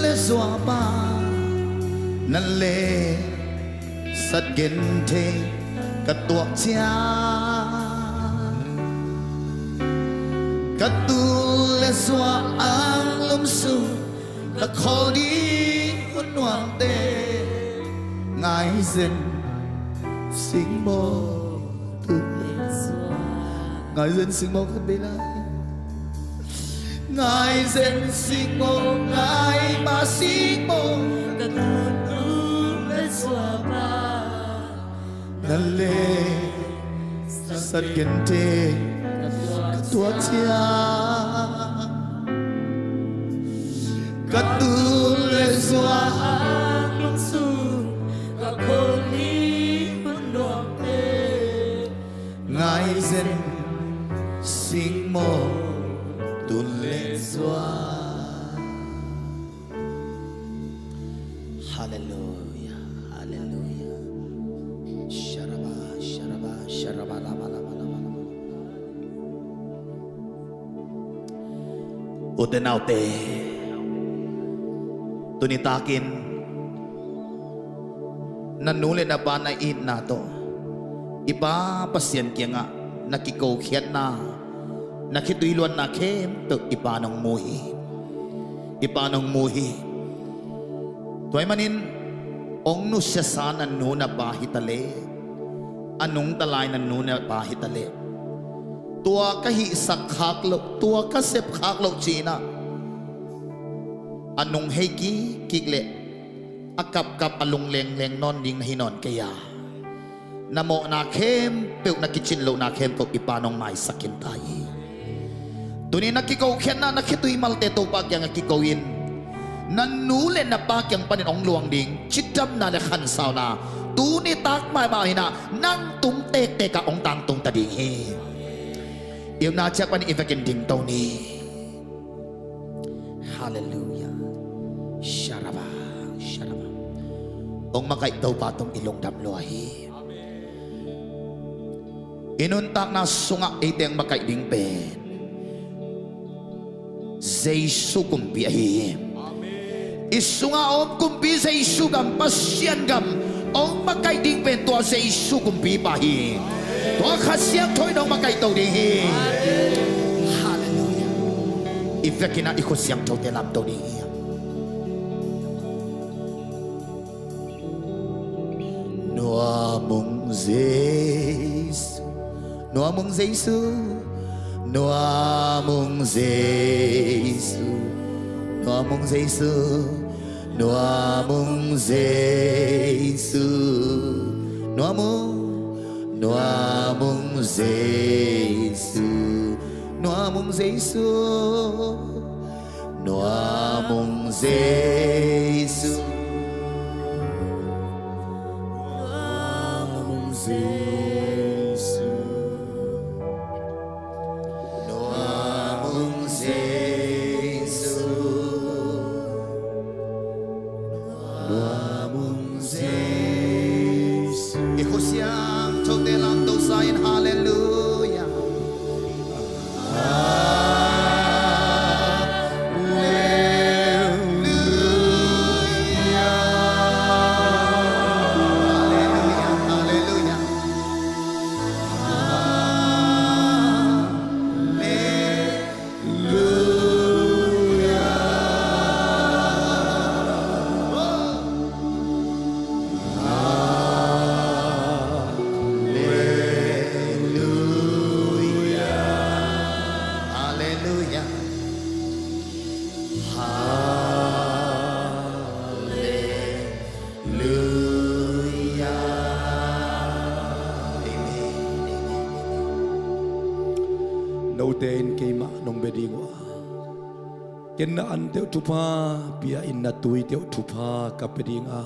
le zuapa na le sat gen thei ka tuak cia. Ka tul le zua ang lum sung, ka khawl ding hun nuamte. Ngai zen sing maw, tul le zua. Ngai zen sing maw, khat vei lai. Ngai zen sing maw, ngai mah sing maw, ka tun nu le zuapa na le sat gen thei ka tuak cia. Ka tul le zua ang lum sung, ka khawl ding hun nuamte. Ngai zen sing maw, tul le zua. Halleluia, halleluia. Sharaba, sharaba, sharaba, laba, laba, laba, laba. Ute naute, tuni takin na nu le na pa na itna tawh i Pa Pasian kiangah na kikokhiatna, na khitui luanna khempeuh i Pa'n hong mu hi. I Pa'n hong mu hi. Tua ahih manin hong nusiasa na nu na pa hi ta leh, a nungta lai na nu na pa hi ta leh, tua ka hihsak khak loh, tua ka sep khak loh ci-in ah a nung hei kikkik leh a kapkap a lung lengleng nawn ding na hi nawn kei a, na mawhna khempeuh, na kicin lohna khempeuh i Pa'n hong maisak khin ta hi. Tuni na kikokhiatna, na khitui malte Topa kiangah kiko in, na nu le na pa kiang panin hong luang ding cidamna le khansauna tuni tak maimah in ah nang tung tektek ah hong tangtung ta ding hi. I omna ciang panin i vekin dingto ni. Halleluia. Sharaba, sharaba. Hong makaih Topa tung i lungdam lua hi. I nuntakna sungah eite hong makaih ding pen Jesu kumpi ahi hi. I sungah a om kumpi Jesu gam, Pasian gam hong makaih ding pen tua Jesu kumpipa hi. Tua Kha Siangtho in hong makaihto ding hi. Halleluia. I vekin ah i khut siangthote lamto ding hi. Nuamung Jesu, nuam ung Jesu, nuam ung Jesu, nuam ung Jesu, nuam ung Jesu, nuam ung, nuam ung Jesu, nuam ung Jesu. Nuam ung Jesu. Nuam ung Jesu. Nuam ung Jesu. Nuam ung Jesu. I khut siangthote lamto sa-in, Halleluiah. Halleluiah. Halleluiah. Halleluiah. Halleluiah. Halleluiah. Amen. Amen. Note in keimah nong bia ding uh a, ken na ante uh thupha pia in, na tuite uh thupha ka pia ding a,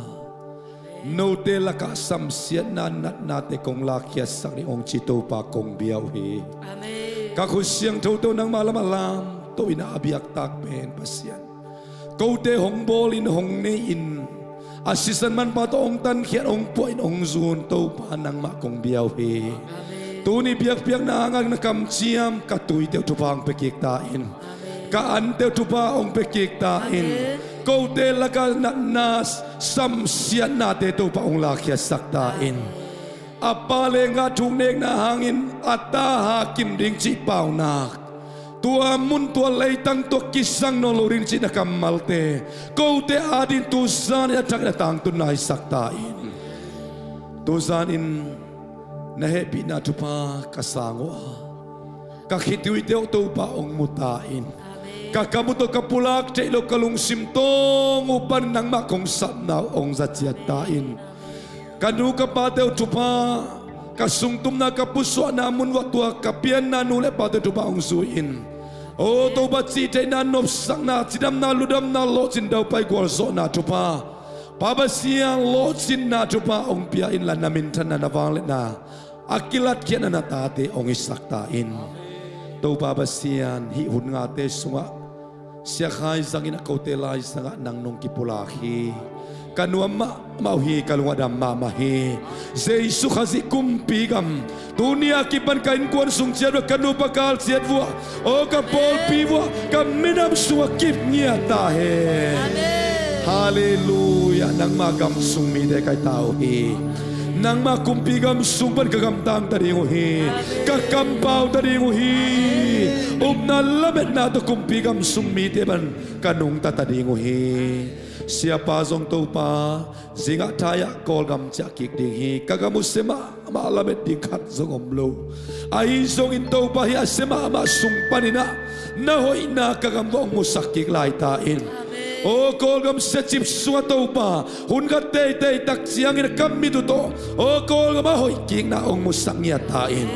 note lakah samsiatna natnate kong lakkhiatsak ding hong ci Topa kong bia uh hi. Amen. Ka khut siangthote uh nangmah lamah lamto in a, a biaktak pen Pasian, kote hong bawl in, hong nei in, a sisan manpa tawh hong tankhiat, hong puah in, hong zun Topa nangmah kong bia uh hi. Amen. Tuni biakpiakna hangah na kamciam ka tuite uh thupha hong pia kik ta in. Amen. Ka ante uh thupha hong pia kik ta in. Amen. Kote lakah natna samsiatnate Topa hong lakkhiatsak ta in. A pa le nga thuk nekna hangin a ta hakim ding cih paunak, tua mun tua leitang tawh kisang nawn lo ding cih na kammalte kote adingin tuzan in a thak in a tangtun naisak ta in. Tuzan in na hehpihna thupha ka sang uh a, ka khituite uh Topa hong mu ta in. Amen. Ka kam uh tawh ka pulak theih loh ka lungsim tawng uh pan nangmah kong sapna uh hong za ciat ta in. Ka nu ka pate uh thupha, ka sungtumna ka pusuahna mun uah tua ka pianna nu le pate uh thupha hong zui in. O Topa, cihtheihna, nopsakna, cidamna, ludamna, lawhcin, daupai, gualzawhna thupha, Pa Pasian, lawhcinna thupha hong pia inla, na minthanna, na vangliatna a kilatkhiatna na tate hong hisak ta in. Topa Pasian, hih hun ngate sungah Sia Khai zangin a kote laizangah nang nong kipulak hi. Ka nuam mahmah uh hi, ka lung a dam mahmah hi. Jesu Khazih kumpi gam tuni a kipan ka innkuan sung ciat vuah, ka nupa kal ciat vuah, aw ka pawlpi vuah, ka minam sungah kip ngiat ta hen. Amen. Halleluiah. Nangma gam sung mite ka hi ta uh hi. Nangma kumpi gam sung pan ka gamtang ta ding uh hi. Amen. Ka kampau ta ding uh hi. Amen. Upna lametna tawh kumpi gam sung mite pan ka nungta ta ding uh hi. Siapa zong Topa, zingah thai-ah Kawlgam ciah kik ding hi. Ka gam uh sia mahmah, lamet ding khat zong om lo. Ahi zongin Topa, hih a sia mahmah sung paninah na hoihna ka gam uah hong musak kik lai ta in. Amen. Aw Kawlgam siacip sungah Topa, hun khat teitei tak ciangin a kam mit uh tawh, aw Kawlgam a hoih kikna hong musak ngiat ta in.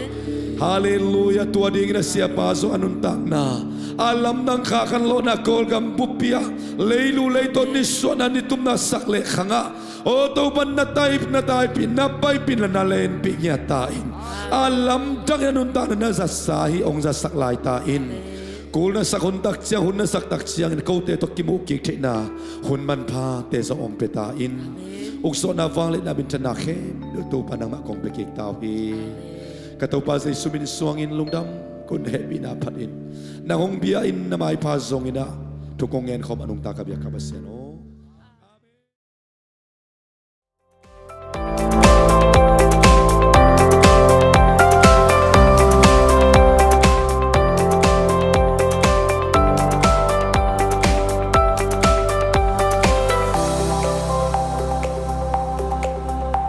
Halleluiah. Tua dingin a siapa zong a nuntakna, a lamdang khakhan lawhna Kawlgam buppi ah leilu leitaw nisuahna nitumna sak leh khangah, aw Topa, na taipih, na taipih, na paipih, na lenpih ngiat ta in. A lamdangin a nuntakna na zatsa hi, hong zatsak lai ta in. Kul na sak hun tak ciang, hun na sak tak ciangin kote tawh kimuh kik theihna hun manphate zong hong pia ta in. Ukzawhna, vangliatna, minthanna khempeuh Topa nangmah kong pia kik ta uh hi. Ka Topa Jesu min suangin lungdam, kong hehpihna phatin nang hong bia in, na maipha zongin ah thu kong ngen khawm a nungta ka biak ka Pasian aw.